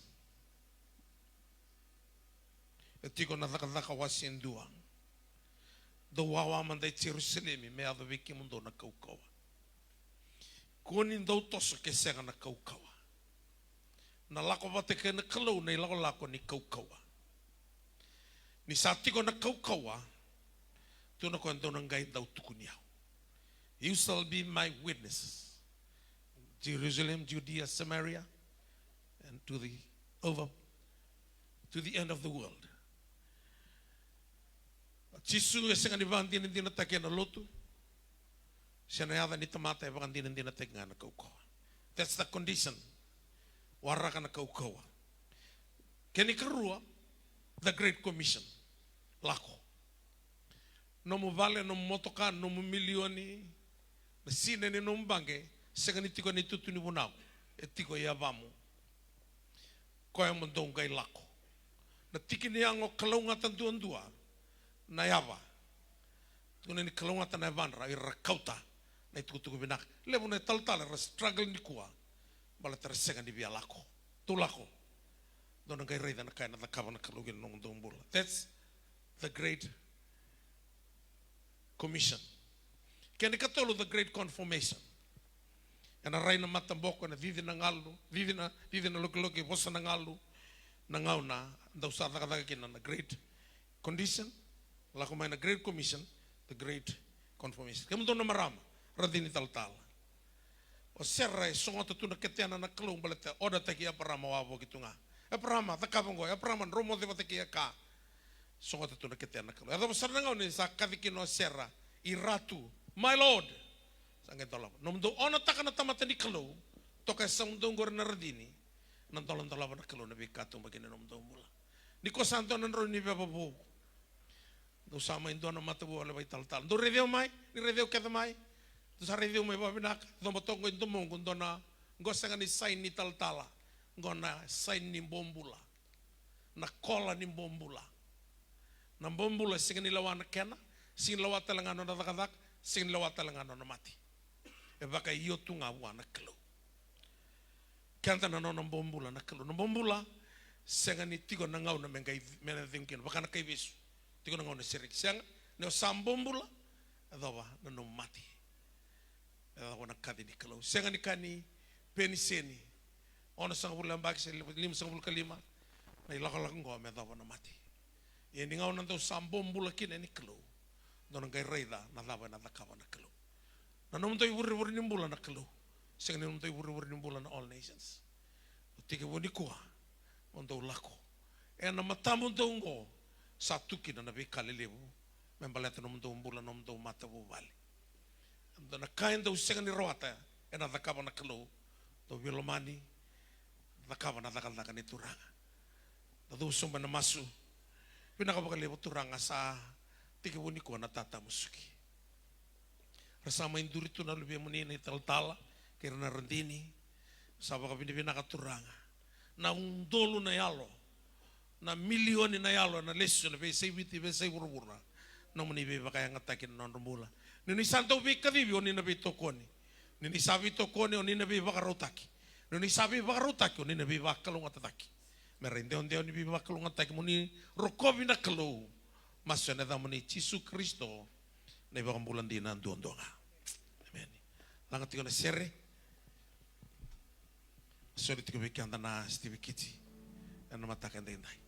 E tiko na Cakacaka wase e dua. Dou wawa mada e Jerusalemi, me yaco vei kemudou na kaukauwa. Kua ni dou toso ke sega na kaukauwa. Na lako vata kei na Kalou na ilakolako ni kaukauwa. Ni sa tiko na kaukauwa, tu na koya dou na qai dau tukuni au. You shall be my witnesses. Jerusalem, Judea, Samaria, and to the over, to the end of the world. Jisu e sega ni vakadinadinataki ena lotu, se na yaca ni tamata, e vakadinadinataki ga ena kaukauwa. That's the condition. Waraka na kaukauwa. Kena ikarua, the great commission. Lako. Nomu vale, nomu motoka, nomu milioni, na sina ni nomu baqe, sega ni tiko ena itutu ni vunau, e tiko e yavamu. Koya mo dou qai lako. Na tiki ni yago kalougata duadua na yava. Tukuna ni kalougata na yavadra, ira ra kauta na itukutuku vinaka. Levu na italatala era struggle nikua baleta era sega ni via lako. Dou lako. Dou na qai raica na ka ena cakava na Kalou ki na nomudou bula. That's the great commission. Kena ikatolu, the great confirmation. Ena rai na mataboko, ena cici na galu, cici na, cici na lokiloki, vosa na galu, na gauna dou sa cakacaka kina na great condition, lako mai na great commission, the great confirmation. Kemudou na marama, radini talatala. O Sera e sogota tu na ketena na Kalou baleta e odataki Eparama wavoki tu ga. Eparama, cakava oqo, Eparama, drau moce vata kei Eka. Sogota tu na ketena na Kalou. Yacova sara na gauna ni sa kaci kina o Sera, i ra tu, my Lord. Sa qai dolava. Nomudou onotaka na tamata ni Kalou, toka e sa mudou qori na radini, na doladolava na Kalou na veika tu mai kina nomudou bula. Ni ko sa dua na drau ni veva vou. Dou sa mai dua na matavuvale vakaitalatala. Dou raici au mai, ni raici au kece mai. Dou sa raici au mai vakavinaka. Coba toka qo i domoqu, dua na, qo sega ni sign ni talatala. Qo na sign ni bobula. Na kola ni bobula. Na bobula e sega ni lewa na kena, sega ni lewa tale ga nona cakacaka, sega ni lewa tale ga nona mate. E vakaio tu ga vua na Kalou. Keda na nona bobula na Kalou. Na bobula, sega ni tiko na gauna me qai, me na cegu kina. Vaka na kaivesu. Tiko na gauna e sereki. Sega, ni o sa bobula, yacova na nomu mate. Yacova na kaci ni Kalou. Sega ni ka ni peniseni. onosagavulu na yabaki se limasagavulu ka lima na ilakolako oqo me yacova na mate. Ia ni gauna dou sa bobula kina ni Kalou, dou na qai raica na cava ena cakava na Kalou. Na nomudou ivurevure ni bula na Kalou, sega ni nomudou ivurevure ni bula na All Nations. O tekivu nikua mo dou lako ena matamudou oqo, sa tu kina na veika lelevu me baleta nomudou bula, nomudou matavuvale. Dua na ka e dau sega ni rawata ena cakava na Kalou, dou veilomani, cakava na cakacaka ni Turaga. Da cuva sobu ena masu. Vinaka vakalevu Turaga, sa tekivu nikua na tatamusuki. Ra sa mai duri tu na luvemuni na italatala kei ira na radini. Sa vakavinavinaka Turaga. Na udolu na yalo, na milioni na yalo ena lesu ena veiyasai Viti, veiyasai vuravura. Nomuni veivakayagataki na nodra bula. Ni ni sa dau veikacivi, o ni na veitokoni. Ni ni sa veitokoni, o ni na veivakarautaki. Ni ni sa veivakarautaki, o ni na veivakalougatataki. Me ra idewadewa ni veivakalougatataki, mo ni rokovi na Kalou. Masu ena yacamuni Jisu Karisito, na iVakabula dina duadua ga. Emeni. Laga tiko na sere. Soli tiko vei keda na sitivikiti ena mataka edaidai.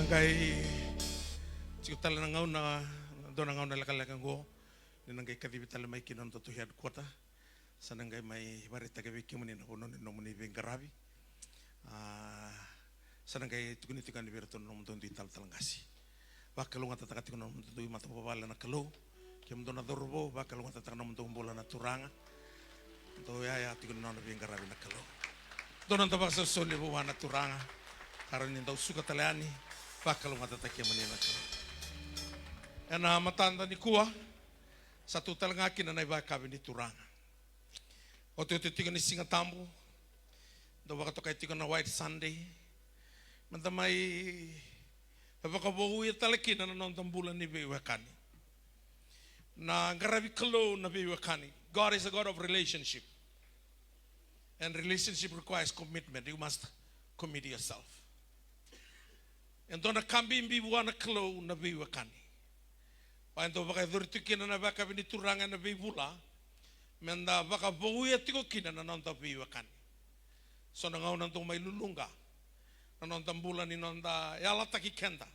Qai tiko tale na gauna, dua na gauna lekaleka oqo ni na qai kacivi tale mai kina na nodatou headquarter. Sa na qai mai vakaraitaki vei kemuni na vanua ni nomuni veiqaravi. A, sa na qai tukuni tiko yani vei iratou na nomudou dui talatala qase. Vakalougatataka tiko na nomudou dui matavuvale na Kalou. Kemudou na cauravou, vakalougatataka na nomudou bula na Turaga. Dou yaya tiko ni nona veiqaravi na Kalou. Dou na da vakasausau levu vua na Turaga. Ka rawa ni dau suka tale yani. Vakalougatataki kemuni na Kalou. Ena matada nikua, sa tu tale ga kina na ivakayakavi ni Turaga. Otioti tiko ni Siga Tabu, dau vakatokai tiko na White Sunday. Meda mai vakavouya tale kina na noda bula ni veiwekani. Na qaravi Kalou na veiwekani. God is a God of relationship. And relationship requires commitment. You must commit yourself. E dua na ka bibi vua na Kalou na veiwekani. Oya e dau vakayacori tiko kina na ivakayakavi ni Turaga ena veivula, meda vakavouya tiko kina na noda veiwekani. So na gauna dau mai luluqa na noda bula ni noda yalataki keda.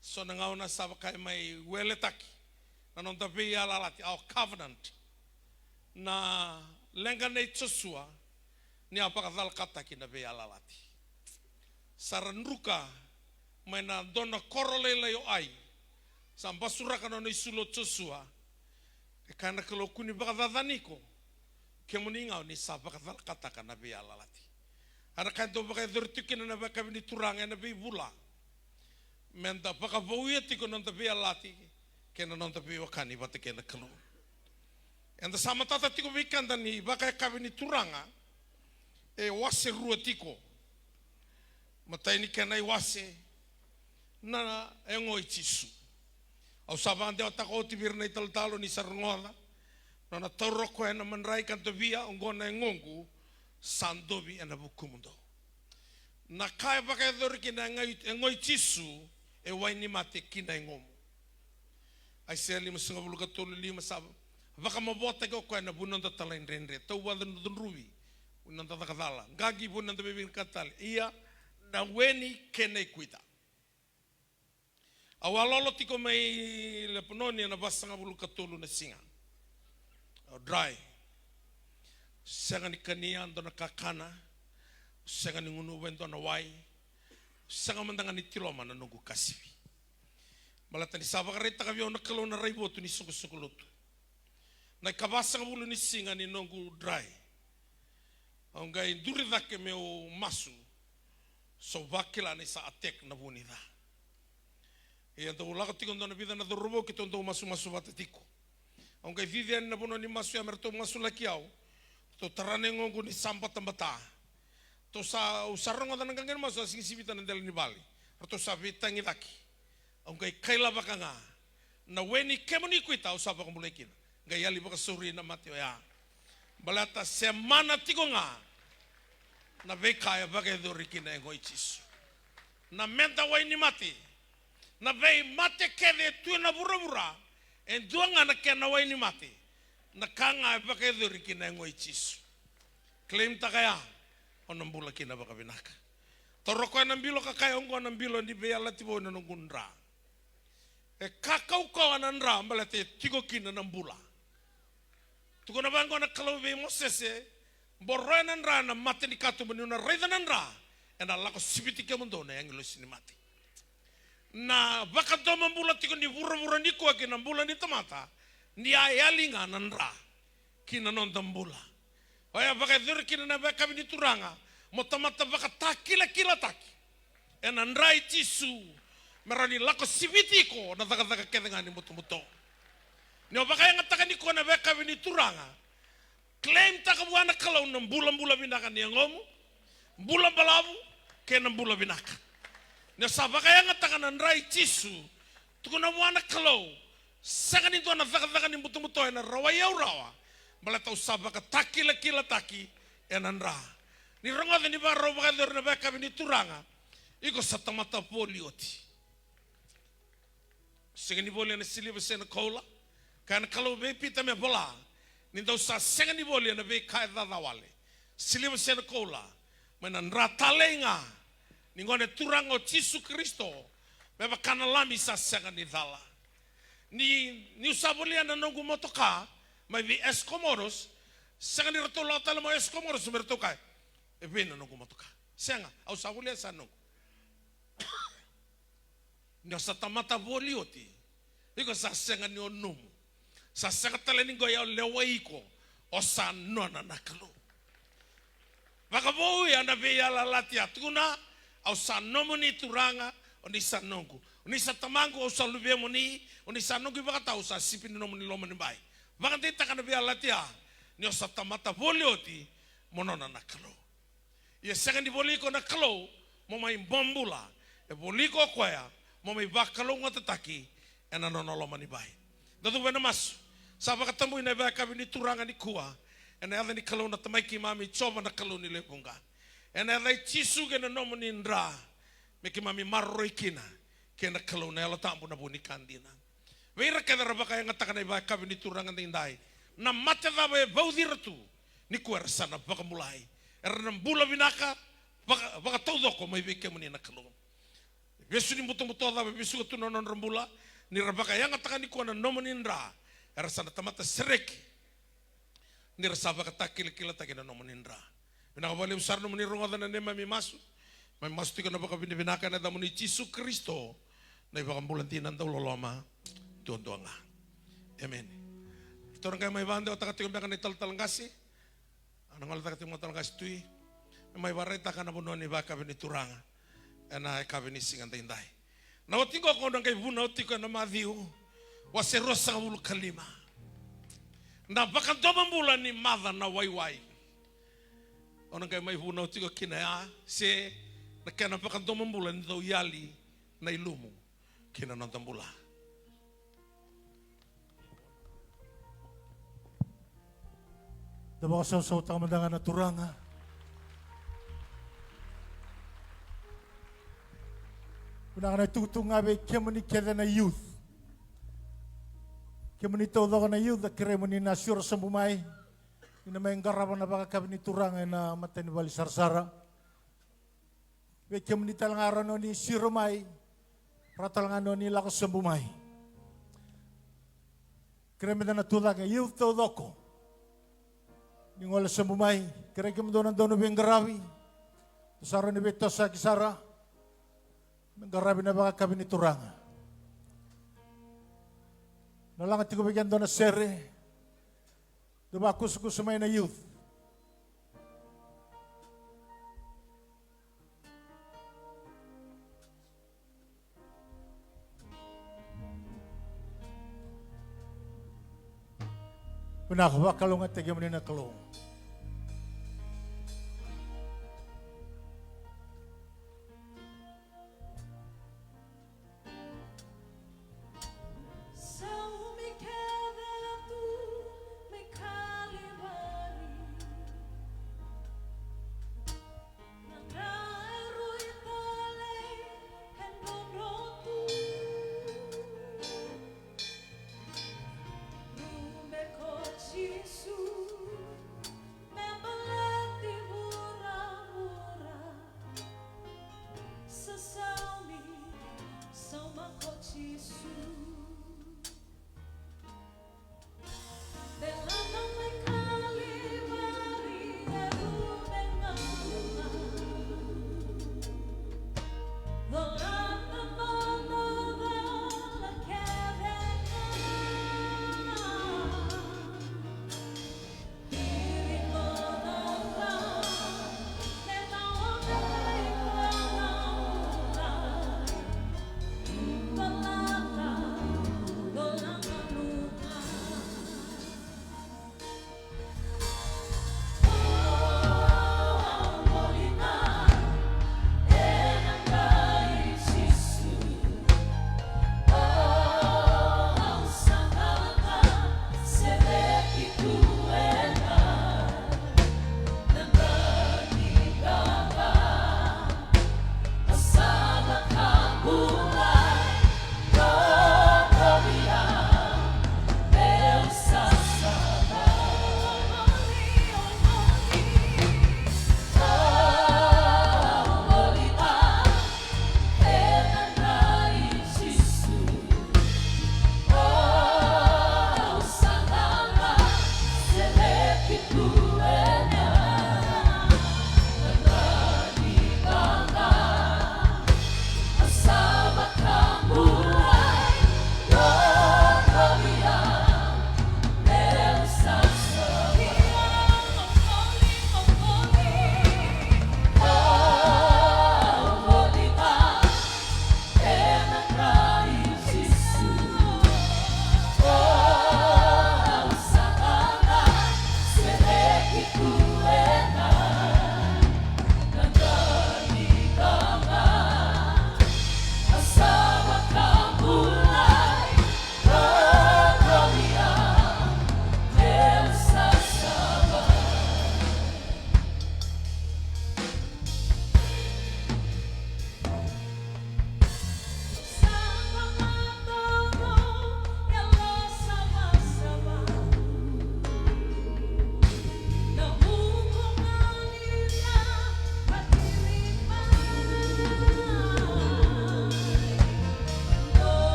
So na gauna sa vaka e mai weletaki na noda veiyalayalati, our covenant. Na leqa nei Josua ni a vakacalakataki na veiyalayalati. Sa ra druka mai na dua na koro lailai o Ai. Sa basuraka na nona isulu o Josua. E kaya na Kalou, kua ni vakacacani iko, kemuni ga o ni sa vakacalakataka na veiyalayalati. A na ka e dau vakayacori tiko kina na ivakayakavi ni Turaga ena veivula, meda vakavouya tiko na noda veiyalayalati kei na noda veiwekani vata kei na Kalou. Eda sa matata tiko vei keda ni ivakayakavi ni Turaga e wase rua tiko. Matai ni kena iwase, na yago i Jisu. Au sa vakadewataka oti vei ira na italatala, ni sa rogoca, nona taura o koya na madrai ka dovia, oqo na yagoqu sa dovi ena vukumudou. Na ka e vakayacori kina na yago i, yago i Jisu e wainimate ki na yagomu. Aisea limasagavulu ka tolu lima, sa vakamavoataki o koya na vu ni noda talaidredre, tauvaca ni noda druvi, vu ni noda cakacala, qaqi vu ni noda veivinakata tale. Ia na weni kei na ikuita. Au a lolo tiko mai Lepanoni ena vasagavulu ka tolu na siga. Au dry. Sega ni kania dua na kakana. Sega ni gunuva e dua na wai. Sega mada ga ni tiloma na noqu kasivi. Baleta ni sa vakaraitaka vei au na Kalou na raivotu ni soqosoqo lotu. Na ikavasagavulu ni siga ni noqu dry, au qai duri cake meu masu. So vakila ni sa attack na vu ni ca. Ia dau lako tiko dua na vica na cauravou, keitou dau masumasu vata tiko. Au qai cici yani na vanua ni masu ya me ratou masulaki au. Ratou tara na yagoqu ni sa batabata. Ratou sa, au sa rogoca na qaqani masu, a sigisigi vata na dela ni vale. Ratou sa veitagicaki. Au qai kailavaka ga. Na weni kemuni kuita au sa vakabulai kina. Qai yali vakasauri na mate oya. Baleta se mana tiko ga na veika e vakayacori kina yago i Jisu. Na meda wainimate. Na veimate kece e tu ena vuravura, e dua ga na kena wainimate. Na ka ga e vakayacori kina yago i Jisu. Claimtaka ya, o na bula kina vakavinaka. Taura koya na bilo ka kaya, oqo na bilo ni veiyalayalati vou ena noqu dra. E ka kaukauwa na dra baleta e tiko kina na bula. Tukuna vaqo na Kalou vei Mosese, boroya na dra ena mata ni katuba, niu na raica na dra, ena lako siviti kemudou na agilosi ni mate. Na vakadomobula tiko ni vuravura nikua ki na bula ni tamata, ni a yali ga na dra ki na noda bula. Oya vakayacori kina na veiyakavi ni Turaga, mo tamata vakatakilakilataki ena dra i Jisu, me rawa ni lako siviti iko na cakacaka kece ga ni butobuto. Ni o vakayagataka nikua na veiyakavi ni Turaga, claimtaka vua na Kalou na bulabula vinaka ni yagomu, bula balavu, kei na bula vinaka. Ni o sa vakayagataka na dra i Jisu, tukuna vua na Kalou, sega ni dua na cakacaka ni butobuto ena rawai au rawa, baleta au sa vakatakilakilataki ena dra. Ni rogoca ni vakarau vakayacori na veiyakavi ni Turaga, iko sa tamata voli oti. Sega ni voli ena siliva se na koula. Kaya na Kalou vei Pita me vola, ni dou sa sega ni voli ena veika e caca wale, siliva se na koula, mai na dra talei ga ni Gone Turaga o Jisu Karisito, Me vaka na lami sa sega ni cala. Ni, niu sa volia na noqu motoka mai vei S Comoros, sega ni ratou lako tale mai S Comoros me ratou kaya, "E vei na noqu motoka?" Sega, au sa volia sa noqu. Ni o sa tamata voli oti, iko sa sega ni o nomu. Sa sega tale ni qai o lewai iko, o sa nona na Kalou. Vakavouya na veiyalayalati a tukuna, "Au sa nomuni Turaga, o ni sa noqu. O ni sa tamaqu, au sa luvemuni. O ni sa noqu ivakatawa, au sa sipi ni nomuni loma ni bai." Vakadeitaka na veiyalayalati a, ni o sa tamata voli oti, mo nona na Kalou. Ia sega ni voli iko na Kalou mo mai bobula. E voli iko o koya mo mai vakalougatataki ena nona loma ni bai. Da cuva ena masu. Sa vakatabui na ivakayakavi ni Turaga nikua ena yaca ni Kalou na Tamai keimami Jiova na Kalou ni lewe vuqa. Ena yaca i Jisu kei na nomuni dra me keimami maroroi kina kei na Kalou na Yalo Tabu na vu ni ka dina. Vei ira kece era vakayagataka na ivakayakavi ni Turaga daidai, na mate cava e vauci ira tu, nikua era sa na vakabulai. Era na bula vinaka, vaka, vakataucoko mai vei kemuni na Kalou. Vesu ni butobuto cava e vesuka tu na nodra bula, ni ra vakayagataka nikua na nomuni dra, era sa na tamata sereki. Ni ra sa vakatakilakilataki na nomuni dra. Vinaka vakalevu sara nomuni rogoca na neimami masu. Mai masu tiko na vakavinavinaka ena yacamuni Jisu Karisito, na iVakabula dina dauloloma duadua ga. Emeni. Keitou na qai mai vakadewataka tiko beka na italatala qase. Au na gole cake tiko mai talatala qase Tui. Me mai vakaraitaka na vanua ni vakayakavi ni Turaga ena yakavi ni siga daidai. Na oti qo ko na qai vunau tiko ena Maciu wase ruasagavulu ka lima. Na vakadomobula ni maca na waiwai. O na qai mai vunau tiko kina ya, se na kena vakadomobula ni dau yali na ilumu ki na noda bula. Da vakasausautaka mada ga na Turaga. Vinaka na itukutuku ga vei kemuni kece na youth. Kemuni taucoko na youth, a kerei mo ni na siro sobu mai. Ni na mai qarava na vakayakavi ni Turaga ena matanivale sarasara. Vei kemuni tale ga rawa ni siro mai, rawa tale ga ni lako sobu mai. Kerei meda na tucake, youth taucoko. Ni gole sobu mai, kerei kemudou na dau na veiqaravi. Dou sa rawa ni veitosoyaki sara. Me qaravi na vakayakavi ni Turaga. Na laga tiko vei keda dua na sere. Dou vakusakusa mai na youth. Vinaka, vakalougatataki kemuni na Kalou. Saumi kece tu mai Kalivari. Na dra e rui tale e drodro tu. Rube ko Jisu me baleti vuravura. Sa saumi, sauma ko Jisu. Delana mai Kalivari e rube na luna. Colata mada cala kece ga.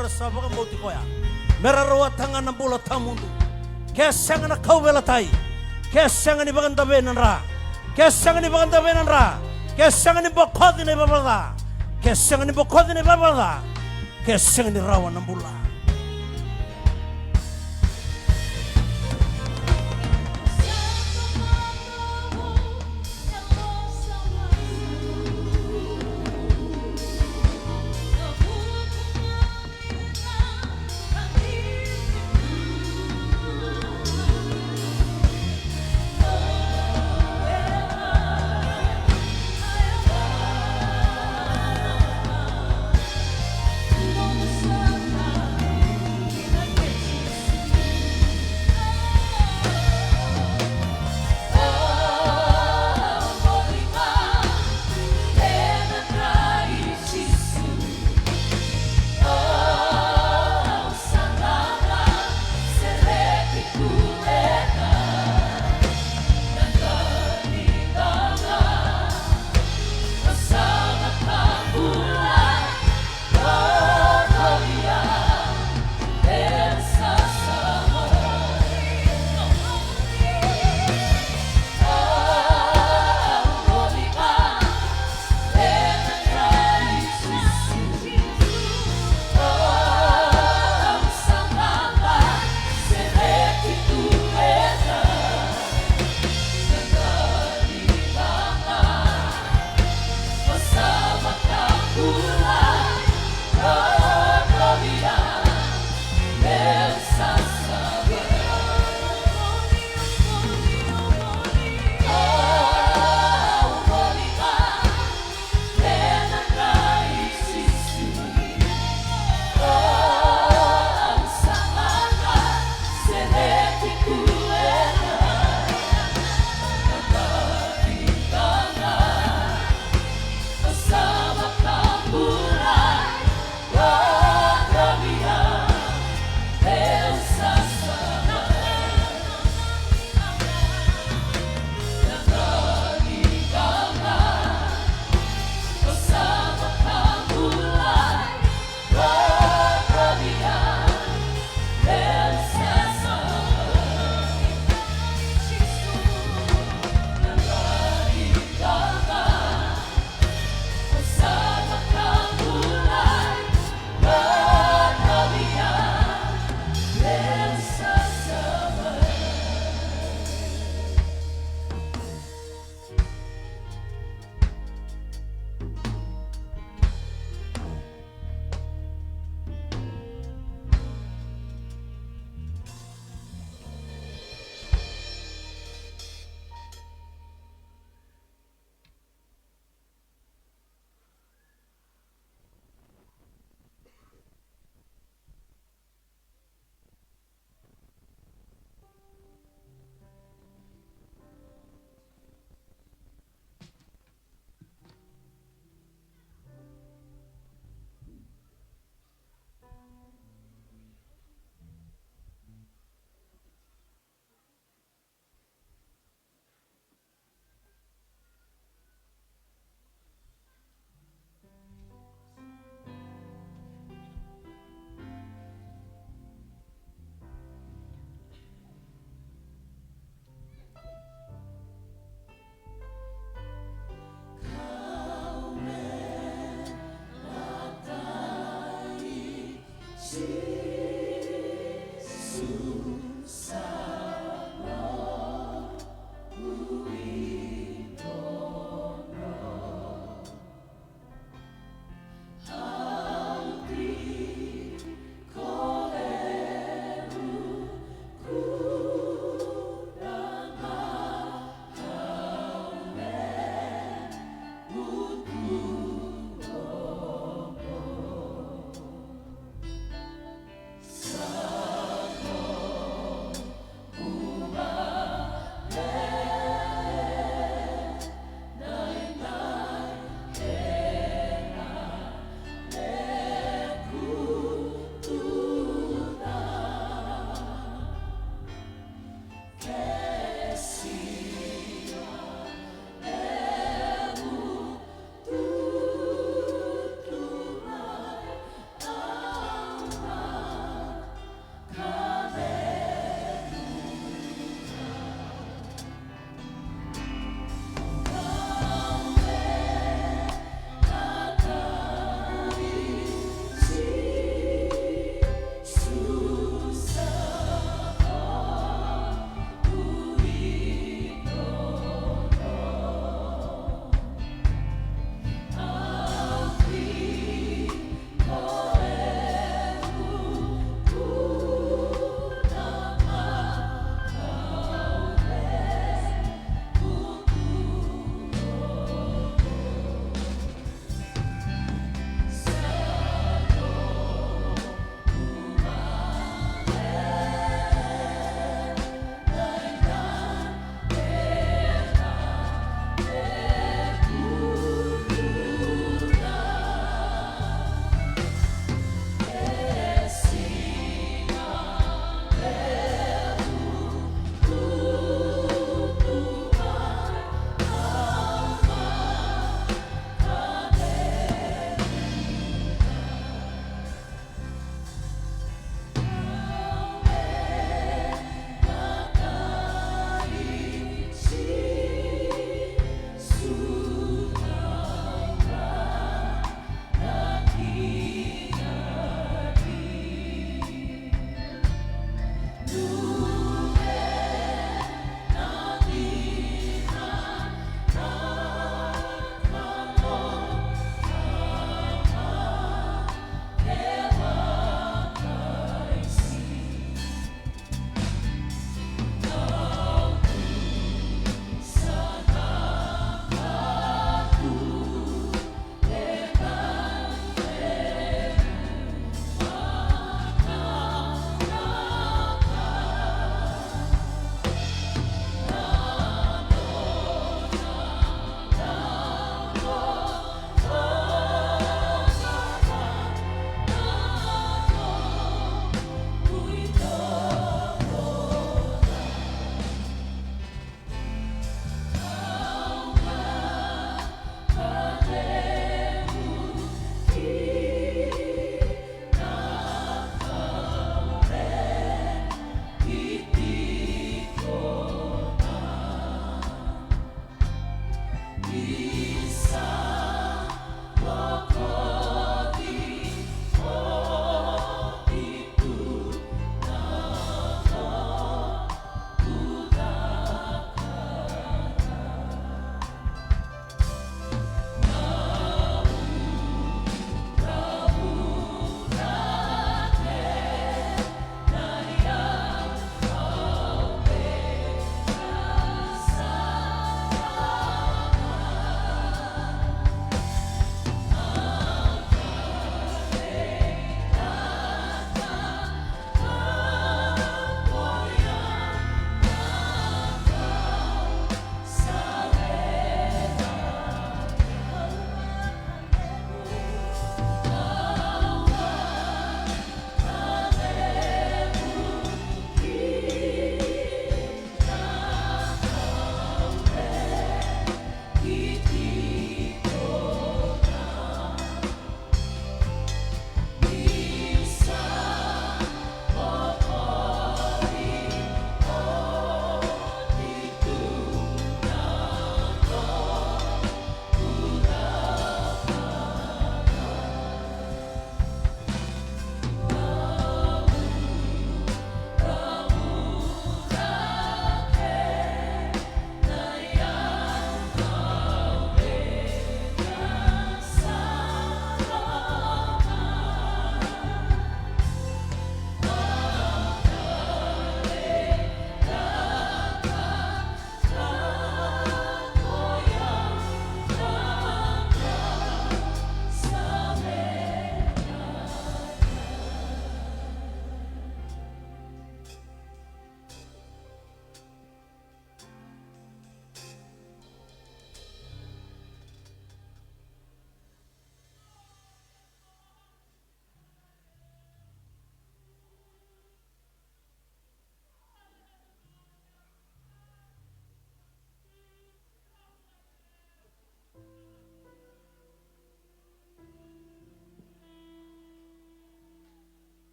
Ra sa vakabauti koya me ra rawata ga na bula tawamudu. Ke sega na kauveilatai, ke sega ni vakadavei na dra, ke sega ni vakadavei na dra, ke sega ni bokoci na ivalavala ca, ke sega ni bokoci na ivalavala ca, ke sega ni rawa na bula.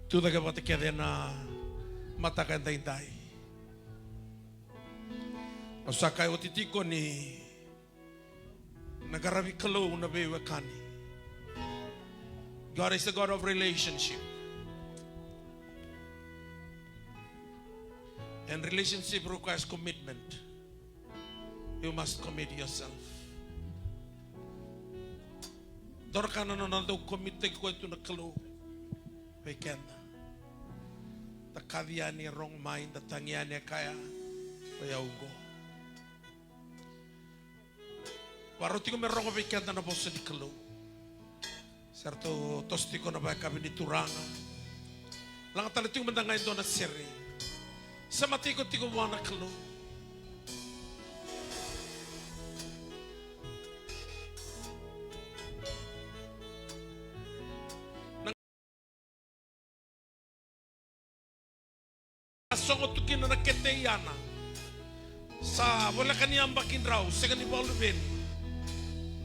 Tu cake vata kece ena mataka edaidai. Au sa kaya oti tiko ni na qaravi Kalou na veiwekani. God is a God of relationship. And relationship requires commitment. You must commit yourself. Doraka na nona dau commit-taki koya tu na Kalou vei keda. Da kaci yani e rogo mai, da tagi yani e kaya, o yau oqo. Varau tiko me rogo vei keda na vosa ni Kalou. Sa ratou toso tiko na vakayakavi ni Turaga. Laga tale tiko mada ga e dua na sere. Sema tiko tiko vua na Kalou. A sogo tu kina na kete i Ana. Sa voleka ni yabaki drau, sega ni vakaluveni.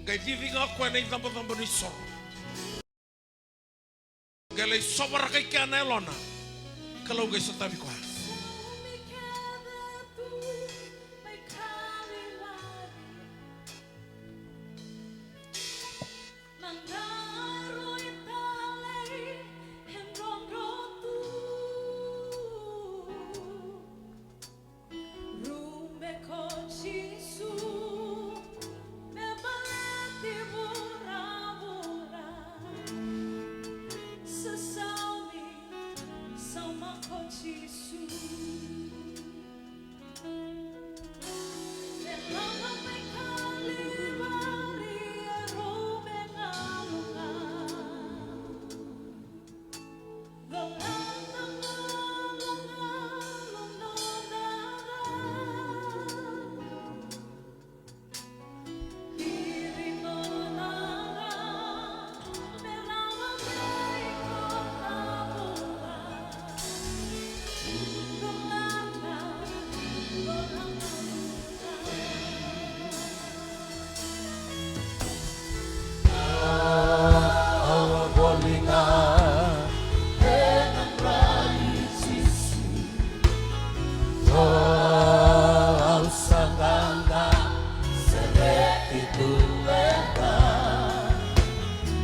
Qai cici ga o koya na icabocabo ni soro. Qai lai sovaraka i kea na yalona. Kalou qai sotavi koya.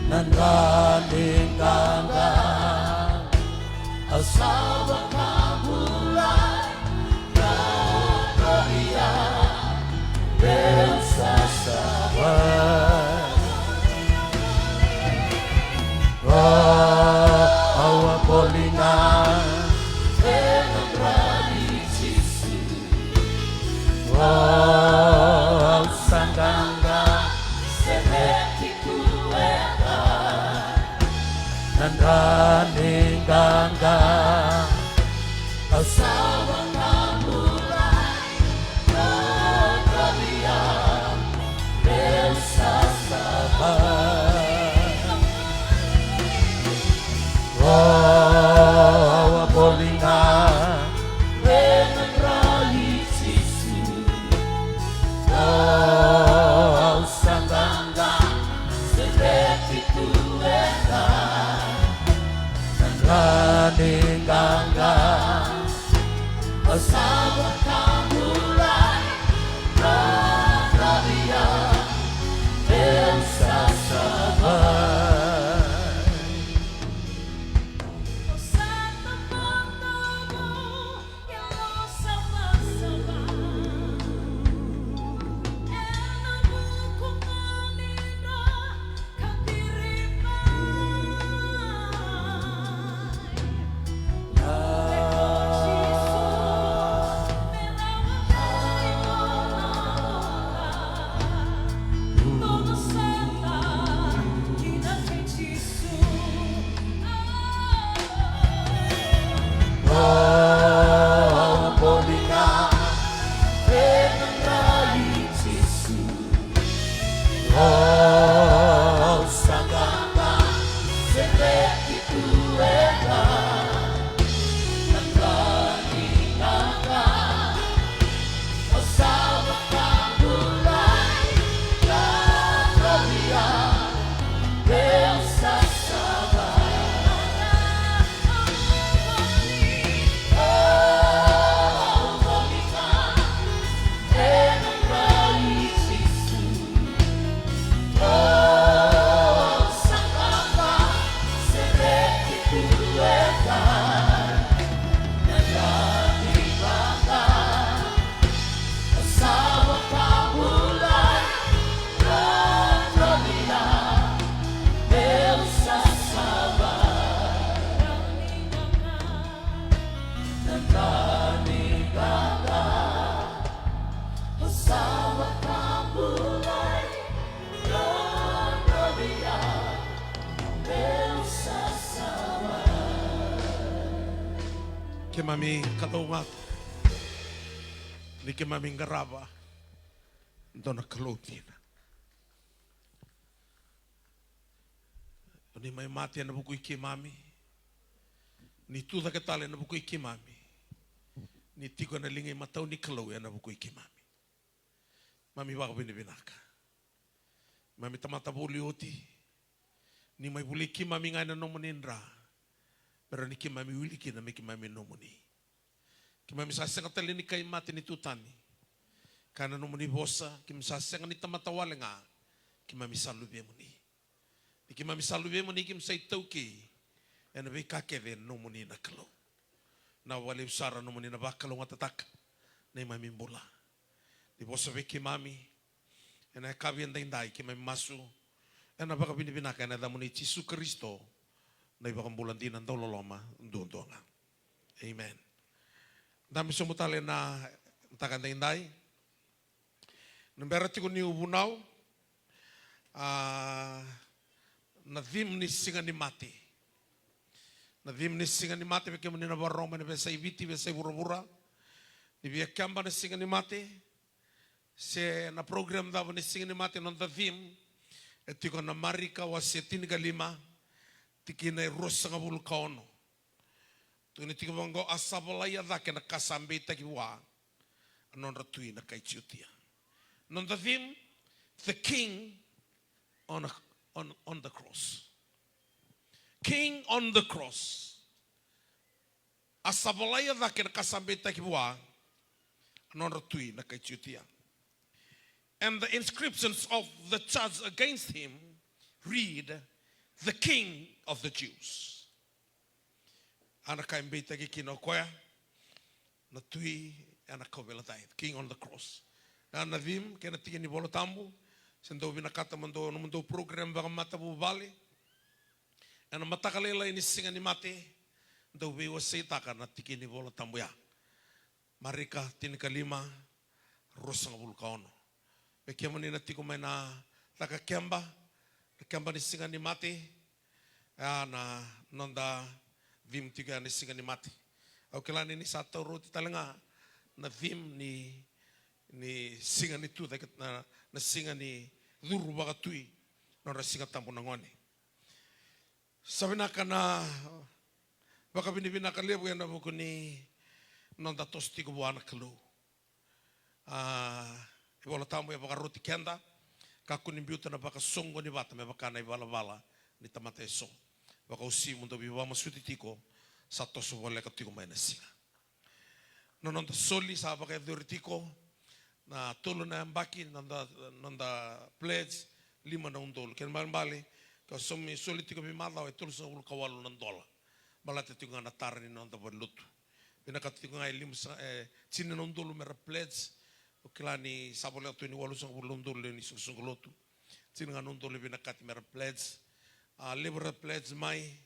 Na dra ni qaqa, au sa vakabulai, na dra ni qaqa, meu sa sava. O, au a boli ga, ena dra ni Jisu. O, au sa qaqa, sereki tu e dra. Na dra ni qaqa, au sa vakabulai, na dra ni qaqa, meu sa sava. O, au a boli ga, ena dra ni Jisu. O, au sa qaqa, sereki tu e dra. Na dra ni qaqa, au sa vakabulai, na dra ni qaqa, meu sa sava. Keimami kalougata ni keimami qarava dua na Kalou dina. Ni mai mate ena vuku i keimami, ni tu cake tale ena vuku i keimami, ni tiko ena liga imatau ni Kalou ena vuku i keimami. Mami vakavinavinaka. Mami tamata voli oti, ni mai voli keimami ga ena nomuni dra, me rawa ni keimami wili kina me keimami nomuni. Keimami sa sega tale ni kai mate ni tu tani. Kaya na nomuni vosa, keimami sa sega ni tamata wale ga, keimami sa luvemuni. Ni keimami sa luvemuni, keimami sa itaukei ena veika kece e nomuni na Kalou. Na vakalevu sara nomuni na vakalougatataka na neimami bula. Ni vosa vei keimami ena yakavi edaidai, keimami masu ena vakavinavinaka ena yacamuni Jisu Karisito, na iVakabula dina dauloloma duadua ga. Amen. Dabe sobu tale na mataka edaidai. Ni bera tiko niu vunau, a, na theme ni Siga ni Mate. Na theme ni Siga ni Mate, vei kemuni na vakarorogo mai na veiyasai Viti, veiyasai vuravura, ni via keba na Siga ni Mate, se na program cava ni Siga ni Mate, noda theme e tiko na Marika wase tinikalima, tikina e ruasagavulu ka ono. Tukuni tiko vaqo: A sa volai a cake na ka sa beitaki vua a nodra tui na kai Jutia. Noda theme, the King on, a, on, on the cross. King on the cross. A sa volai a cake na ka sa beitaki vua a nodra tui na kai Jutia. And the inscriptions of the charge against him read, "The King of the Jews." A na ka e beitaki kina o koya na tui ena kauveilatai, King on the cross. Na, na theme kei na tiki ni Vola Tabu, se dou vinakata mo dou, nomudou program vakamatavuvale ena mataka lailai ni Siga ni Mate, dou veiwaseitaka na tiki ni Vola Tabu ya. Marika tinikalima, ruasagavulu ka ono. Me kemuni na tiko mai na caka keba, na keba ni Siga ni Mate, ya na noda theme tiko ya ni Siga ni Mate. Au kila ni ni sa taura oti tale ga na theme ni, ni siga ni tu cake, na, na siga ni curu vakatui, nodra Siga Tabu na gone. Sa vinaka na vakavinavinaka levu ena vuku ni noda toso tiko vua na Kalou. A, iVola Tabu e vakaroti keda, kakua ni biuta na vakasoqoni vata me vaka na ivalavala ni tamata eso. Vakauasivi mo dou veivakamasuti tiko, sa toso voleka tiko mai na siga. Na noda soli sa vakayacori tiko, na tolu na yabaki, noda, noda pledge, lima na udolu. Kena ibalebale, ka saumi soli tiko veimacawa e tolusagavulu ka walu na dola. Baleta tiko ga na tara ni noda valenilotu. Vinakata tiko ga e lima sa, e, tini na udolu mera pledge. O kila ni sa voleka tu ni walusagavulu na udolu lewe ni soqosoqo lotu. Tini ga na udolu e vinakati mera pledge. A, levu era pledge mai,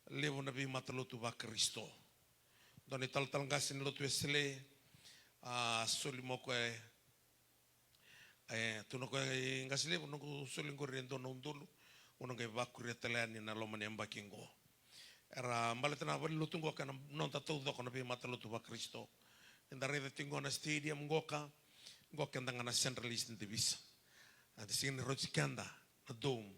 levu na veimatalotu vaKarisito. Dua na italatala qase ni lotu Wesele, a, soli mai o koya, e, tukuna o koya, e, qase levu, noqu soli qori e dua na udolu, au na qai vakuria tale yani na loma ni yabaki qo. Era baleta na valenilotu qo kei na noda taucoko na veimatalotu vaKarisito. Eda raica tiko qo na stadium qoka, qo keda ga na Central East Division. A, da sega ni rauti keda na dome.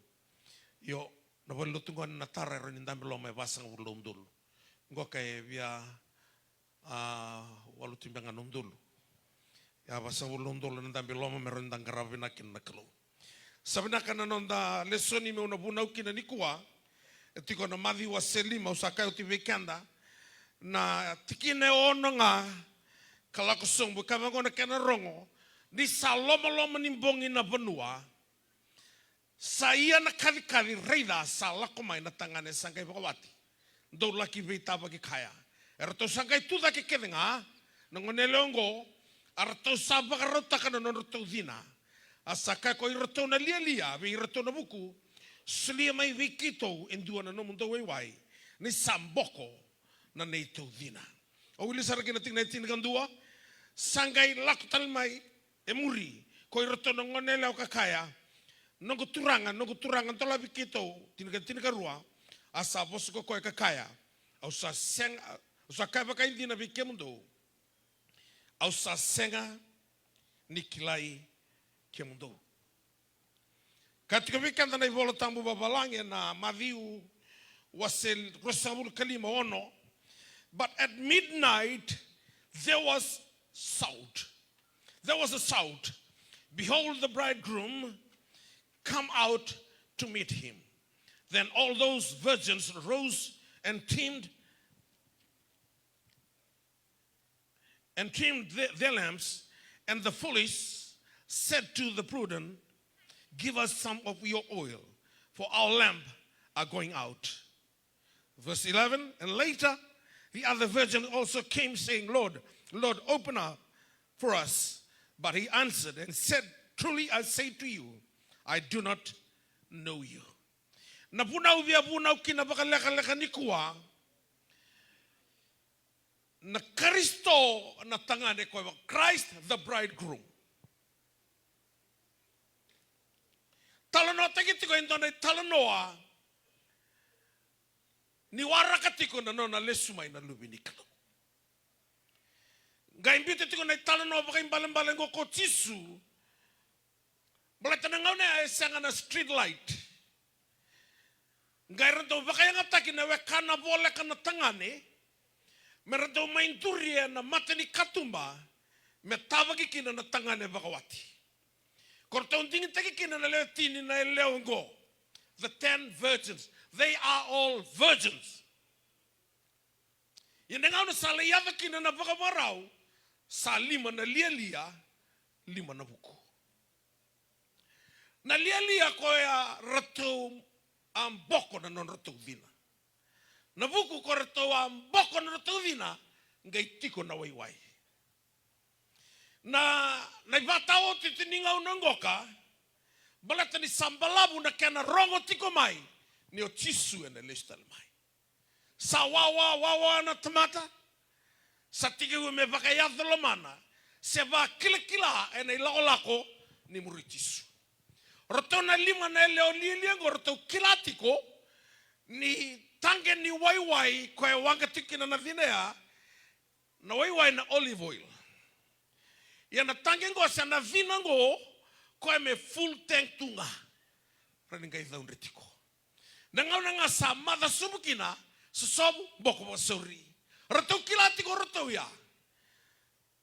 Io, na valenilotu qo na tara e rawa ni dabe loma e vasagavulu na udolu. Qoka e via, a, walu tiko beka ga na udolu. Ia, vasagavulu na udolu na dabe loma me rawa ni da qarava vinaka kina na Kalou. Sa vinaka na noda lesoni meu na vunau kina nikua. E tiko na Maciu wase lima, au sa kaya oti vei keda. Na tikina e ono ga ka lako sobu, ka vaqo na kena rogo: Ni sa lomaloma ni bogi na vanua, sa ia na kacikaci, raica sa lako mai na tagane sa qai vakawati. Dou laki veitavaki kaya. Eratou sa qai tu cake kece ga na gone yalewa oqo, a ratou sa vakarautaka na nodratou cina. A sa kaya ko iratou na lialia vei iratou na vuku: Solia mai vei keitou e dua na nomudou waiwai, ni sa boko na neitou cina. Au wili sara kina tikina e tinikadua. Sa qai lako tale mai e muri ko iratou na gone yalewa ka kaya: Noqu turaga, noqu turaga, dolavi keitou. Tinika, tinikarua. A sa vosa ko koya ka kaya: Au sa sega, Au sa kaya vakaidina vei kemudou, au sa sega ni kilai kemudou. Ka tiko vei keda na iVola Tabu vavalagi ena Maciu wase ruasagavulu ka lima, ono. But at midnight there was shout. There was a shout, "Behold the bridegroom, come out to meet him." Then all those virgins rose and trimmed and trimmed the- their lamps, and the foolish said to the prudent, "Give us some of your oil, for our lamp are going out." Verse eleven, and later the other virgin also came, saying, "Lord, Lord, open up for us." But he answered and said, "Truly I say to you, I do not know you." Na vuna au via vunau kina vakalekaleka nikua, na Karisito na tagane, koya Christ the bridegroom. Talanoataki tiko e dua na italanoa ni waraka tiko na nona lesu mai na Luve ni Kalou. Qai biuta tiko na italanoa vakaibalebale oqo ko Jisu. Baleta na gauna ya e sega na street light. Qai ratou vakayagataki na wekana voleka na tagane me ratou mai duri ena mata ni katuba me tavaki kina na tagane vakawati. Ko ratou digitaki kina na lewe tini na yalewa oqo, the ten virgins. They are all virgins. Ia na gauna sa lai yaco kina na vakavakarau, sa lima na lialia, lima na vuku. Na lialia koya ratou a boko na nodratou cina. Na vuku ko ratou a boko na nodratou cina, qai tiko na waiwai. Na, na ivakataotioti ni gauna qoka, baleta ni sa balavu na kena rogo tiko mai ni o Jisu ena lesu tale mai. Sa wawa, wawa na tamata, sa tekivu me vakayaco lomana se vakilakila ena ilakolako ni muri Jisu. Ratou na lima na yalewa lialia oqo ratou kila tiko ni taqe ni waiwai koya e waqa tiko kina na cina ya, na waiwai na olive oil. Ia na taqe oqo se na cina oqo, koya me full tank tu ga. Rawa ni qai caudre tiko. Na gauna ga sa maca sobu kina, sosovu, boko vakasauri. Ratou kila tiko ratou ya.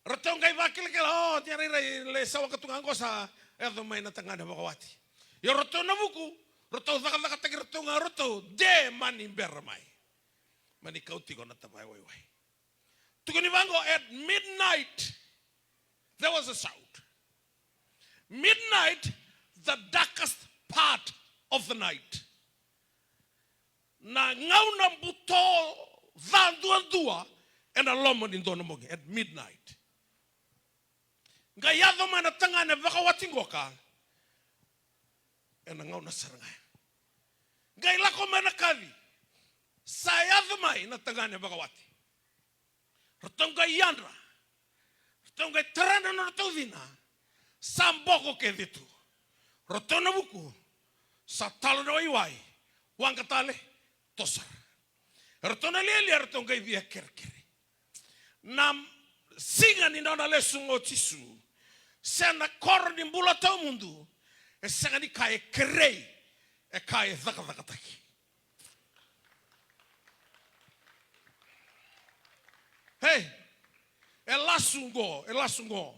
Ratou qai vakilakila, o, tea rairai, lai sa waka tu ga oqo sa yaco mai na tagane vakawati. Ia ratou na vuku, ratou cakacakataki ratou ga ratou, de mani bera mai. Mani kau tiko na tavaya waiwai. Tukuni vaqo, at midnight, there was a shout. Midnight, the darkest part of the night. Na gauna buto ca duadua ena loma ni dua na bogi, at midnight. Qai yaco mai na tagane vakawati qoka ena gauna sara ga ya. Qai lako mai na kaci, sa yaco mai na tagane vakawati. Ratou qai yadra. Ratou qai tara na nodratou cina. Sa boko kece tu. Ratou na vuku. Sa talo na waiwai. Waqa tale. Tosara. Ratou na lialia, ratou qai via kerekere. Na siga ni nona lesu o Jisu, se na koro ni bula tawamudu, e sega ni ka e kerei, e ka e cakacakataki. Ei, e lasu qo, e lasu qo.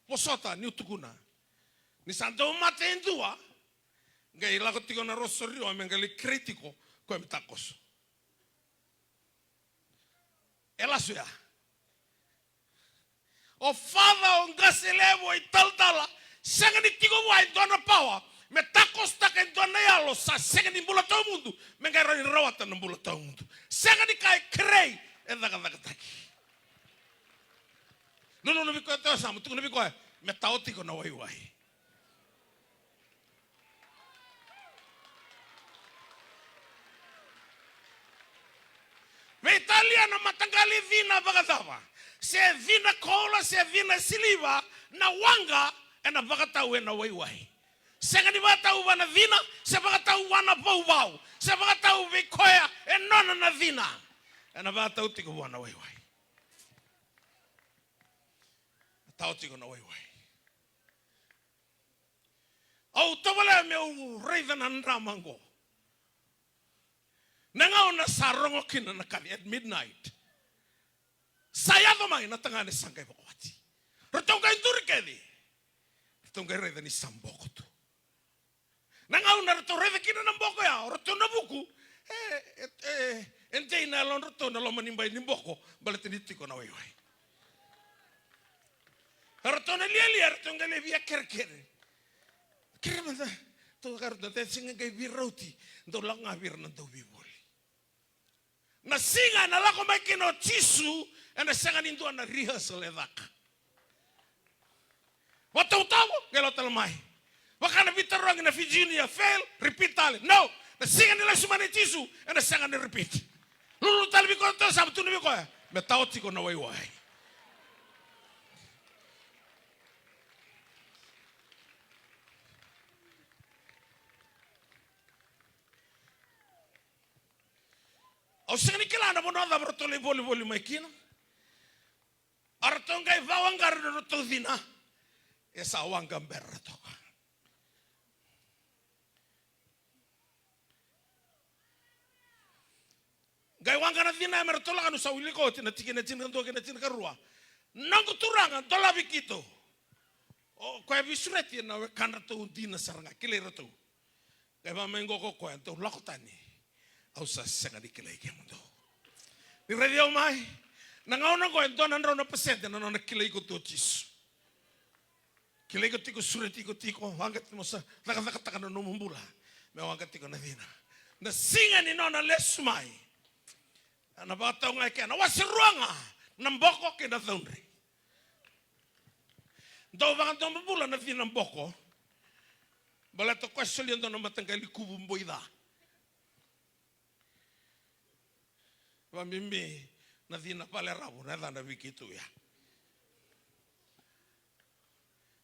Vosota niu tukuna. Ni sa dau mate e dua, qai lako tiko na rosary, o me qai lai kerei tiko, koya me takoso. E lasu ya. O father, o qase levu, o italatala, sega ni tiko vua e dua na power me takosotaka e dua na yalo sa sega ni bula tawamudu, me qai rawa ni rawata na bula tawamudu. Sega ni ka e kerei, e cakacakataki. Nanuma vei koya e tawa yasamu, tukuna vei koya, me tawa tiko na waiwai. Veitalia na mataqali cina vakacava, se cina koula, se cina siliva, na waqa ena vakatau ena waiwai. Sega ni vakatau vua na cina, se vakatau vua na vauvau, se vakatau vei koya e nona na cina. Ena vakatau tiko vua na waiwai. Tau tiko na waiwai. Au tovolea meu raica na drama qo. Na gauna sa rogo kina na kaci at midnight. Sa yaco mai na tagane sa qai vakawati. Ratou qai duri kece. Ratou qai raica ni sa boko tu. Na gauna ratou raica kina na boko ya, o ratou na vuku. E, e, e, e dei na yalodratou na loma ni bai ni boko, baleta ni tiko na waiwai. O ratou na lialia, ratou qai lai via kerekere. Kere mada, tou kaya ratou, da sega qai veirauti, dou lako ga vei ira na dauveivoli. Na siga ena lako mai kina o Jisu, ena sega ni dua na rehearsal e caka. Vatautavu, qai lako tale mai. Vaka na veitarogi na Virginia, fail, repeat tale. No, na siga ni lesu mai nei Jisu, ena sega ni repeat. Lululu tale vei koya, tou sa tukuna vei koya. Me tau tiko na waiwai. Au sega ni kila na vanua cava ratou lai volivoli mai kina. A ratou qai vawaqara na ratou cina. E sa waqa bera toka. Qai waqa na cina me ratou lako, niu sa wilika oti na tikina tinikadua kei na tinikarua. Noqu turaga, dolavi keitou. O koya veisureti ena wekadratou dina sara ga, kilai ratou. Qai vaka mai qo ko koya, dou lako tani. Au sa sega ni kilai kemudou. Ni raici au mai. Na gauna qo e dua na drau na pasede na nona kilai iko tu o Jisu. Kilai iko tiko, sureti iko tiko, waqa tiko, mo sa cakacakataka na nomu bula. Me waqa tiko na cina. Na siga ni nona lesu mai. Na vakatau ga e kea, na wase rua ga, na boko kei na caudre. Dau vakadomobula na cina boko. Baleta o koya solia dua na mataqali kuvu boi ca. Vabibi na cina valeravu, na yacana vei keitou ya.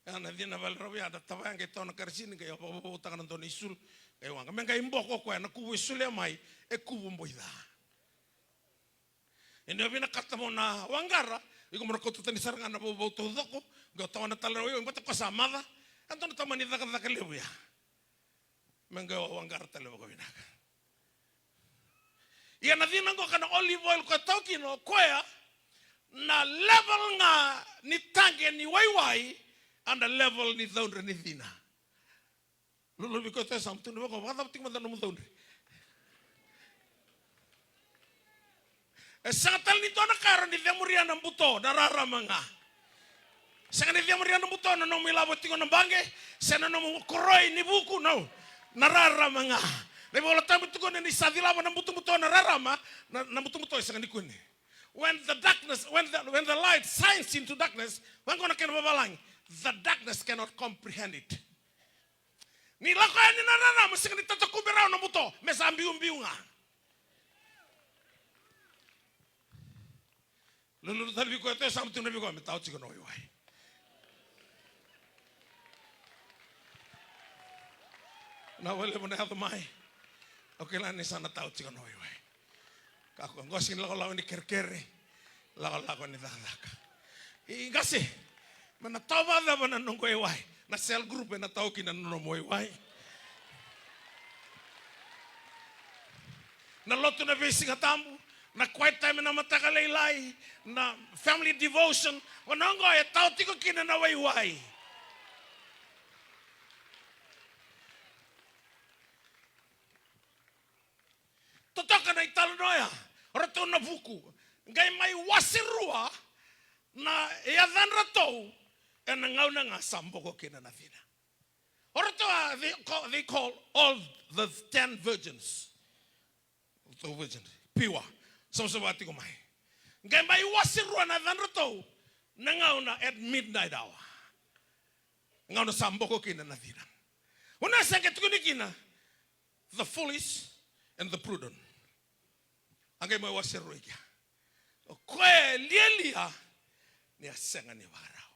Ya na cina valeravu ya, da tavaya qai tawa na karisini, qai vakavavautaka na dua na isulu, qai waqa. Me qai boko o koya, na kuvu e solia mai, e kuvu boi ca. E ni o vinakata mo na waqara, iko mo na kauta tani sara ga na vauvau taucoko, qai o tawana tale na waiwai, baleta ko sa maca, e dua na tamani cakacaka levu ya. Me qai o waqara tale vakavinaka. Ia na cina qo ka na olive oil ko e tau kina o koya, na level ga ni taqe ni waiwai, a na level ni caudre ni cina. Luluvi koya tu e yasamu, tukuna vaqo, vakacava tiko mada na nomu caudre? E sega tale ni dua na ka e rawa ni cemuria na buto, na rarama ga. Sega ni cemuria na buto na nomu ilavo tiko na baqe, se na nomu koroi ni vuku, no. Na rarama ga. Na iVola Tabu e tukuna ni sa cilava na butobuto na rarama, na, na butobuto e sega ni kune. When the darkness, when the, when the light shines into darkness, vaqo na kena vavalagi, the darkness cannot comprehend it. Ni lako yani na rarama, sega ni tatakube rawa na buto, me sa biubiu ga. Lululu tale vei koya tu e yasamu, tukuna vei koya me tau tiko na waiwai. Na wale mo na yaco mai. Au kila ni sa na tau tiko na waiwai. Kakua, qo sega ni lakolako ni kerekere, lakolako ni cakacaka. I qase, me na tau vakacava na noqu waiwai? Na cell group e na tau kina na nomu waiwai. Na lotu na veisiga tabu, na quiet time na mataka lailai, na family devotion, vanua qo e tau tiko kina na waiwai. Totoka na italanoa ya, o ratou na vuku. Qai mai wase rua na yacadratou ena gauna ga sa boko kina na cina. O ratou a, they call, they call all the ten virgins. Ratou virgin, pure. Savasava tiko mai. Qai mai wase rua na yacadratou na gauna at midnight hour. Gauna sa boko kina na cina. Una sa qai tukuni kina the foolish and the prudent. A qai mai wase rua i kea. O koya e lialia ni a sega ni vakarau.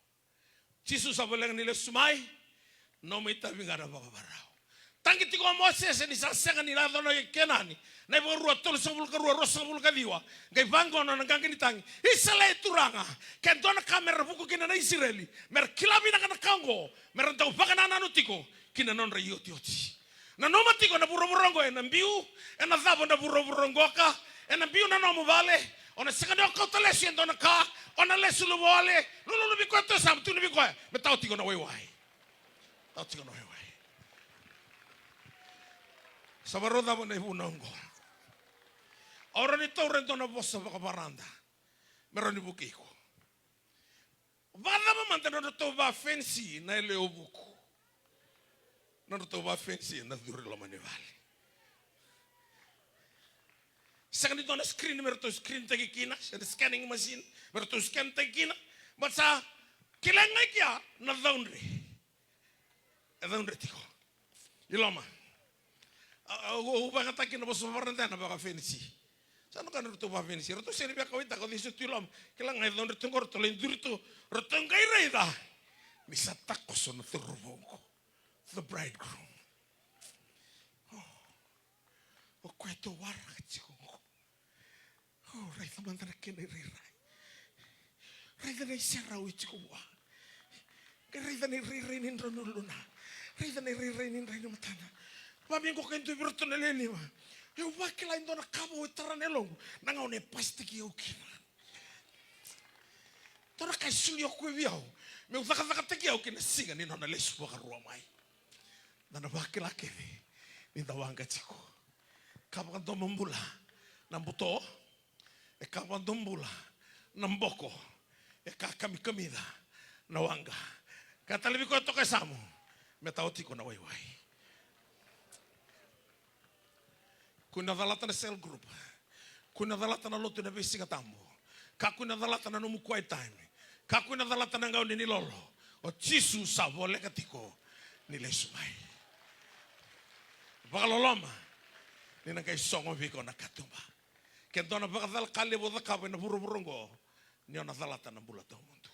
Jisu sa voleka ni lesu mai, nomu itavi ga na vakavakarau. Tagi tiko o Mosese ni sa sega ni yaco na i Kenani. Na iVakarua tolusagavulu ka rua, ruasagavulu ka ciwa. Qai vaqo na nona qaqa ni tagi. Isa, e Turaga, ke dua na ka me ra vuku kina na Isireli, me ra kila vinaka na ka oqo, me ra dau vakanananu tiko ki na nodra iotioti. Nanuma tiko na vuravura oqo ena biu, ena cava na vuravura oqo ka, ena biu na nomu vale, o na sega ni o kauta lesu e dua na ka, o na lesu luvawale, lululu vei koya tu e yasamu, tukuna vei koya, me tawa tiko na waiwai. Tawa tiko na waiwai. Sa vakarau cava na ivunau oqo? Au rawa ni taura e dua na vosa vakavarada me rawa ni vukei iko. Vakacava mada na nodratou vafenisi na yalewa vuku? Na nodratou vafenisi na curu i loma ni vale. Sega ni dua na screen me ratou screen taki kina, se na scanning machine me ratou scan taki kina, but sa kila ga i kea na caudre. E caudre tiko i loma. A, a, au, au vakayagataka kina na vosa vakavarada na vakafenisi. Sa na ka na ratou vakafenisi. Ratou sega ni via kauwaitaka o cei sa tu i loma. Kila ga e caudre tu qo, ratou lai duri tu. Ratou qai raica ni sa takoso na cauravou qo. The bridegroom. O, o koya tou waraka tiko qo. O, raica mada na kena irairai. Raica na iserau e tiko vua. Qai raica na irairai ni drau ni uluna. Raica na irairai ni drai ni matana. Vamei qo ka e dua vei iratou na lewe lima. Au vakila e dua na ka vou e tara na yaloqu. Na gauna e pasitaki au kina. Dua na ka e solia o koya vei au. Meu cakacakataki au ki na siga ni nona lesu vakarua mai. Da na vakila kece ni da waqa tiko. Ka vakadomobula na buto, e ka vakadomobula na boko, e ka kamikamica na waqa. Ka tale vei koya toka e yasamu, me tawa tiko na waiwai. Kua ni calata na cell group. Kua ni calata na lotu ena veisiga tabu. Kakua ni calata na nomu quiet time. Kakua ni calata na gauna ni lolo. O Jisu sa voleka tiko ni lesu mai. Vakaloloma ni na qai sogo vei iko na katuba. Ke dua na vakacala ka levu o cakava ena vuravura oqo, ni o na calata na bula tawamudu.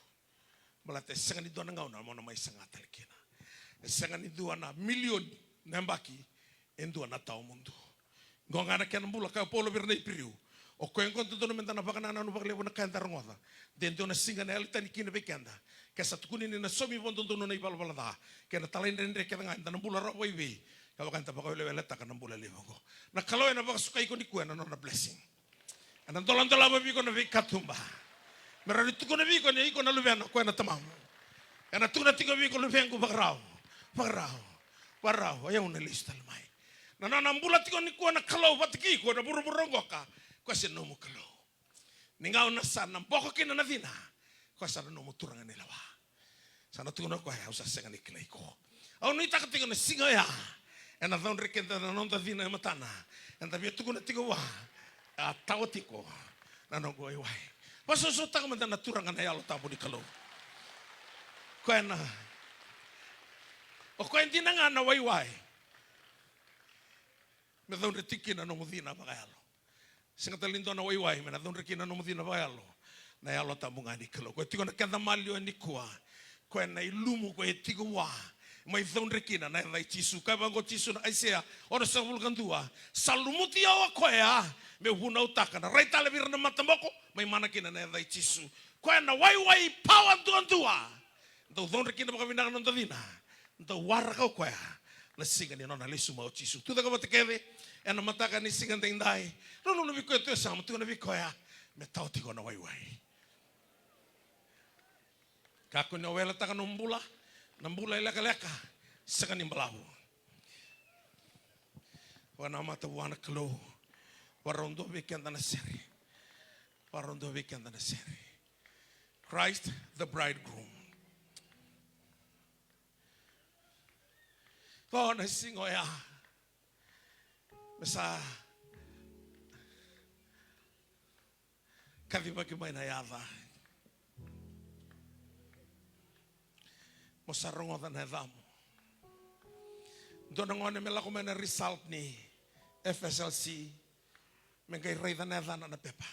Baleta e sega ni dua na gauna mo na mai saga tale kina. E sega ni dua na milioni na yabaki, e dua na tawamudu. Qo ga na kena bula, kaya o Paula vei ira na Iperiu. O koya qo dodonu meda na vakanananu vakalevu na ka eda rogoca. De dua na siga na yalo tani kina vei keda. Ke sa tukuni ni na saumi vakadodonu na ivalavala ca kei na talaidredre kece ga, eda na bula rawa vakaivei? Ka vaka eda vakaweleweletaka na bula levu oqo. Na Kalou ena vakasukai iko nikua ena nona blessing. Ena doladolava vei iko na veikatuba. Me rawa ni tukuna vei iko ni iko na luvena, o koya na tamamu. Ena tukuna tiko vei iko, luvequ, vakarau, vakarau, vakarau, o yau na lesu tale mai. Na nona bula tiko nikua na Kalou vata kei iko ena vuravura oqo ka, o koya sa nomu Kalou. Ni gauna sa na boko kina na cina, o koya sa na nomu turaga ni lewa. Sa na tukuna o koya, au sa sega ni kilai iko. Au nuitaka tiko na siga oya ena caudre keda na noda cina e matana. Eda via tukuna tiko vua, a tawa tiko na noqu waiwai. Vakasosomitaka mada na Turaga na Yalo Tabu ni Kalou. Koya na, o koya dina ga na waiwai me caudre tiko kina na nomu cina vakayalo. Sega tale ni dua na waiwai me na caudre kina na nomu cina vakayalo. Na Yalo Tabu ga ni Kalou. Koya tiko na keda maliwa nikua. Koya na ilumu koya e tiko vua. Mai caudre kina na yaca i Jisu. Kaya vaqo o Jisu na Aisea onosagavulu ka dua. Sa lumuti au o koya meu vunautaka na rai tale vei ira na mataboko. Mai mana kina na yaca i Jisu. Koya na waiwai pawa duadua. Dau caudre kina vakavinaka na noda cina. Dau waraka o koya na siga ni nona lesu mai o Jisu. Tucake vata kece ena mataka ni siga daidai. Lululu vei koya tu e yasamu, tukuna vei koya, me tawa tiko na waiwai. Kakua ni o weletaka na nomu bula, na bula e lekaleka, sega ni balavu. Vakanamata vua na Kalou. Vakarau dua vei keda na sere. Vakarau dua vei keda na sere. Christ the bridegroom. Vo na siga oya me sa kacivaki mai na yaca. Mo sa rogoca na yacamu. Dua na gone me lako mai na result ni F S L C, me qai raica na yacana na pepa.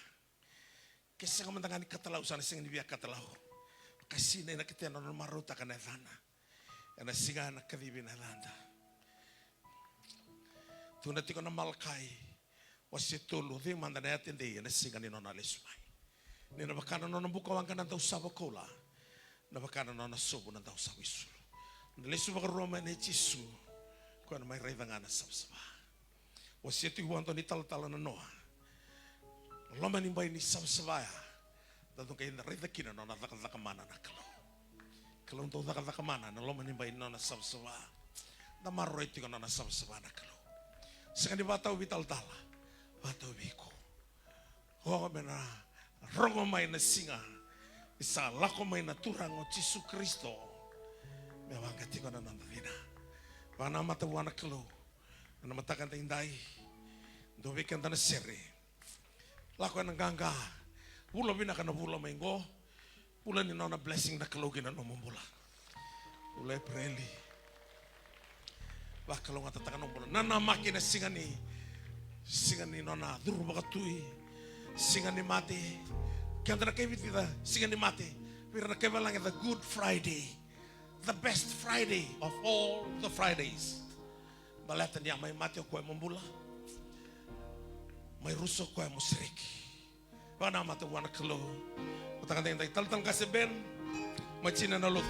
Ke sega mada ga ni katalau, sa na sega ni via katalau. Ka sinai na ketena, na nona marautaka na yacana. Ena siga ena kacivi na yacada. Tukuna tiko na Malakai wase tolu, o cei mada na yatedei ena siga ni nona lesu mai? Ni na vaka na nona buka waqa na dausava koula, na vaka na nona sovu na dausava isulu. Na lesu vakarua mai nei Jisu, koya na mai raica ga na savasava. Wasea tiko vakadua ni talatala na Noa. Loma ni bai ni savasava ya, da dau qai raica kina na nona cakacaka mana na Kalou. Kalou dau cakacaka mana na loma ni bai ni nona savasava. Da maroroi tiko na nona savasava na Kalou. Sega ni vakatau vei talatala, vakatau vei iko. O me na rogo mai na siga ni sa lako mai na Turaga o Jisu Karisito me waqa tiko na noda cina. Vakanamata vua na Kalou ena mataka daidai. Dua vei keda na sere. Lako ena qaqa. Vula vinaka na vula mai qo. Vula ni nona blessing na Kalou ki na nomu bula. Vula Epereli. Vakalougatataka nomu bula. Nanamaki na siga ni, siga ni nona curu vakatui. Siga ni mate. Keda na kai Viti, siga ni mate. Vei ira na kai valagi, the Good Friday. The best Friday of all the Fridays. Baleta ni a mai mate o koya mo bula, mai rusa o koya mo sereki. Vakanamata vua na Kalou. Mataka daidai, talatala qase Ben, mai tini na lotu.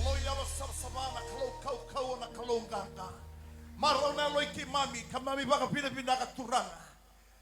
Kalou yalo savasava, na Kalou kaukauwa, na Kalou qaqa. Marau na yalo i keimami, keimami vakavinavinaka Turaga.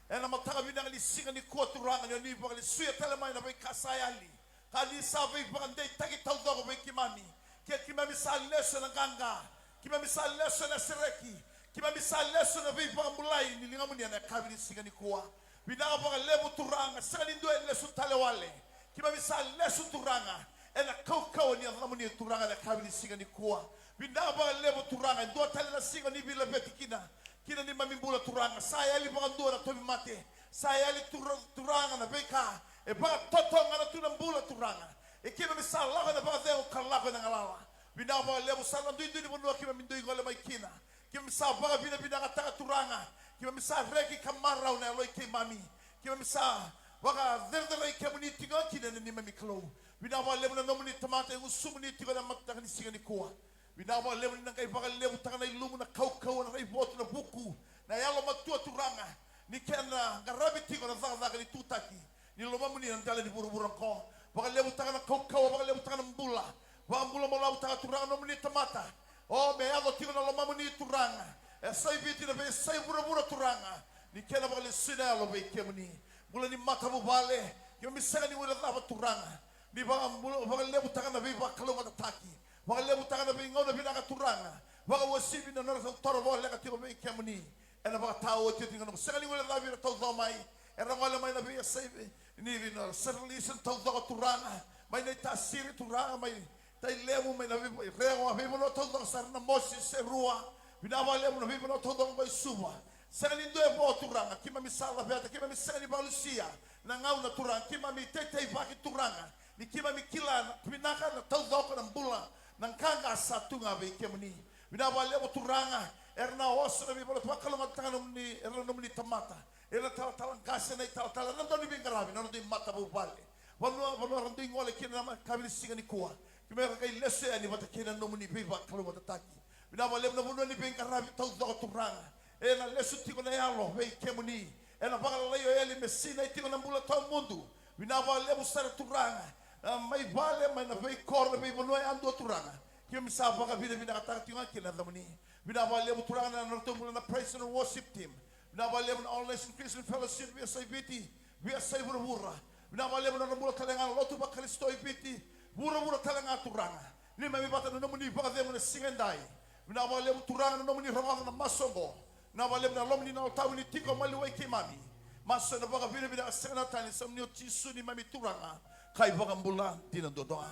Ena mataka vinaka ni siga nikua Turaga, ni o ni vakalesuya tale mai na veika sa yali. Ka ni sa veivakadeitaki taucoko vei keimami. Ke keimami sa lesu ena qaqa, keimami sa lesu ena sereki, Keimami sa lesu na veivakabulai ni ligamuni ena yakavi ni siga nikua. Vinaka vakalevu Turaga, sega ni dua e lesu tale wale. Keimami sa lesu Turaga ena kaukauwa ni yacamuni Turaga ena yakavi ni siga nikua. Vinaka vakalevu Turaga, e dua tale na siga ni veilaveti kina ki na neimami bula Turaga. Sa yali vakadua na tauvimate, sa yali Tura-, Turaga na veika e vakatotogana tu na bula Turaga. E keimami sa lako ena vakacegu ka lako ena galala. Vinaka vakalevu sara na duidui ni vanua keimami dui gole mai kina. Keimami sa vakavinavinakataka Turaga. Keimami sa reki ka marau na yalo i keimami. Keimami sa vakacerecerei kemuni tiko kina na neimami Kalou. Vinaka vakalevu na nomuni tamata e gusumuni tiko ena mataka ni siga nikua. Vinaka vakalevu ni na qai vakalevutaka na ilumu, na kaukauwa, na raivotu, na vuku, na yalomatua Turaga, ni kena qaravi tiko na cakacaka ni tutaki ni lomamuni na dela ni vuravura oqo. Vakalevutaka na kaukauwa, vakalevutaka na bula. Vakabula mo lavutaka Turaga nomuni tamata. O, me yaco tiko na lomamuni Turaga. E sa i Viti, na veiyasai vuravura Turaga, ni kena vakalesui na yalo vei kemuni. Bula ni matavuvale, keimami sega ni guilecava Turaga. Ni vakabula, vakalevutaka na veivakalougatataki. Vakalevutaka na veigauna vinaka Turaga. Vakauasivi na nodra toro voleka tiko vei kemuni. Ena vakataotioti ga noqu sega ni guilecavi ira taucoko mai era gole mai na veiyasai ni, ni na Saint Lucia taucoko Turaga, mai na iTasiri Turaga, mai Tailemu, mai na vei, Rewa, veivanua taucoko sara, Namosi, Serua. Vinaka vakalevu na veivanua taucoko mai Suva. Sega ni dua e vo Turaga, keimami sa laveta, keimami sega ni vakalusia na gauna Turaga, keimami teiteivaki Turaga. Ni keimami kila na vinaka na taucoko na bula, na qaqa sa tu ga vei kemuni. Vinaka vakalevu Turaga, era na oso na veivala, vakalougatataka nomuni, era na nomuni tamata. Era na talatala qase, na italatala, era na dau ni veiqaravi, na nodra dui matavuvale. Vanua, vanua era dui gole kina na yakavi ni siga nikua. Keimami ra qai lesu yani vata kei na nomuni veivakalougatataki. Vinaka vakalevu na vanua ni veiqaravi taucoko Turaga. Ena lesu tiko na yalo vei kemuni. Ena vakalailaitaki me sinai tiko na bula tawamudu. Vinaka vakalevu sara Turaga. A, mai vale, mai na veikoro, na veivanua yadua Turaga. Keimami sa vakavinavinakataka tiko ga kina na yacamuni. Vinaka vakalevu Turaga na nodratou bula na praise and worship team. Vinaka vakalevu na All Nation Christian Fellowship, veiyasai Viti, veiyasai vuravura. Vinaka vakalevu na nodra bula tale ga na lotu vaKarisito i Viti, vuravura tale ga Turaga. Neimami vata na nomuni vakacegu na siga edai. Vinaka vakalevu Turaga na nomuni rogoca na masu oqo. Vinaka vakalevu na lomamuni na Yalo Tabu ni tiko maliwai keimami. Masu ena vakavinavinaka sega na tani, sa nomuni o Jisu neimami Turaga ka iVakabula dina duadua.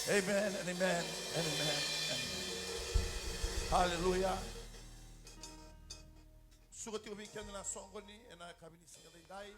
Amen and amen and amen and amen. Hallelujah. Suka tiko vei keda na soqoni ena yakavi ni siga edaidai.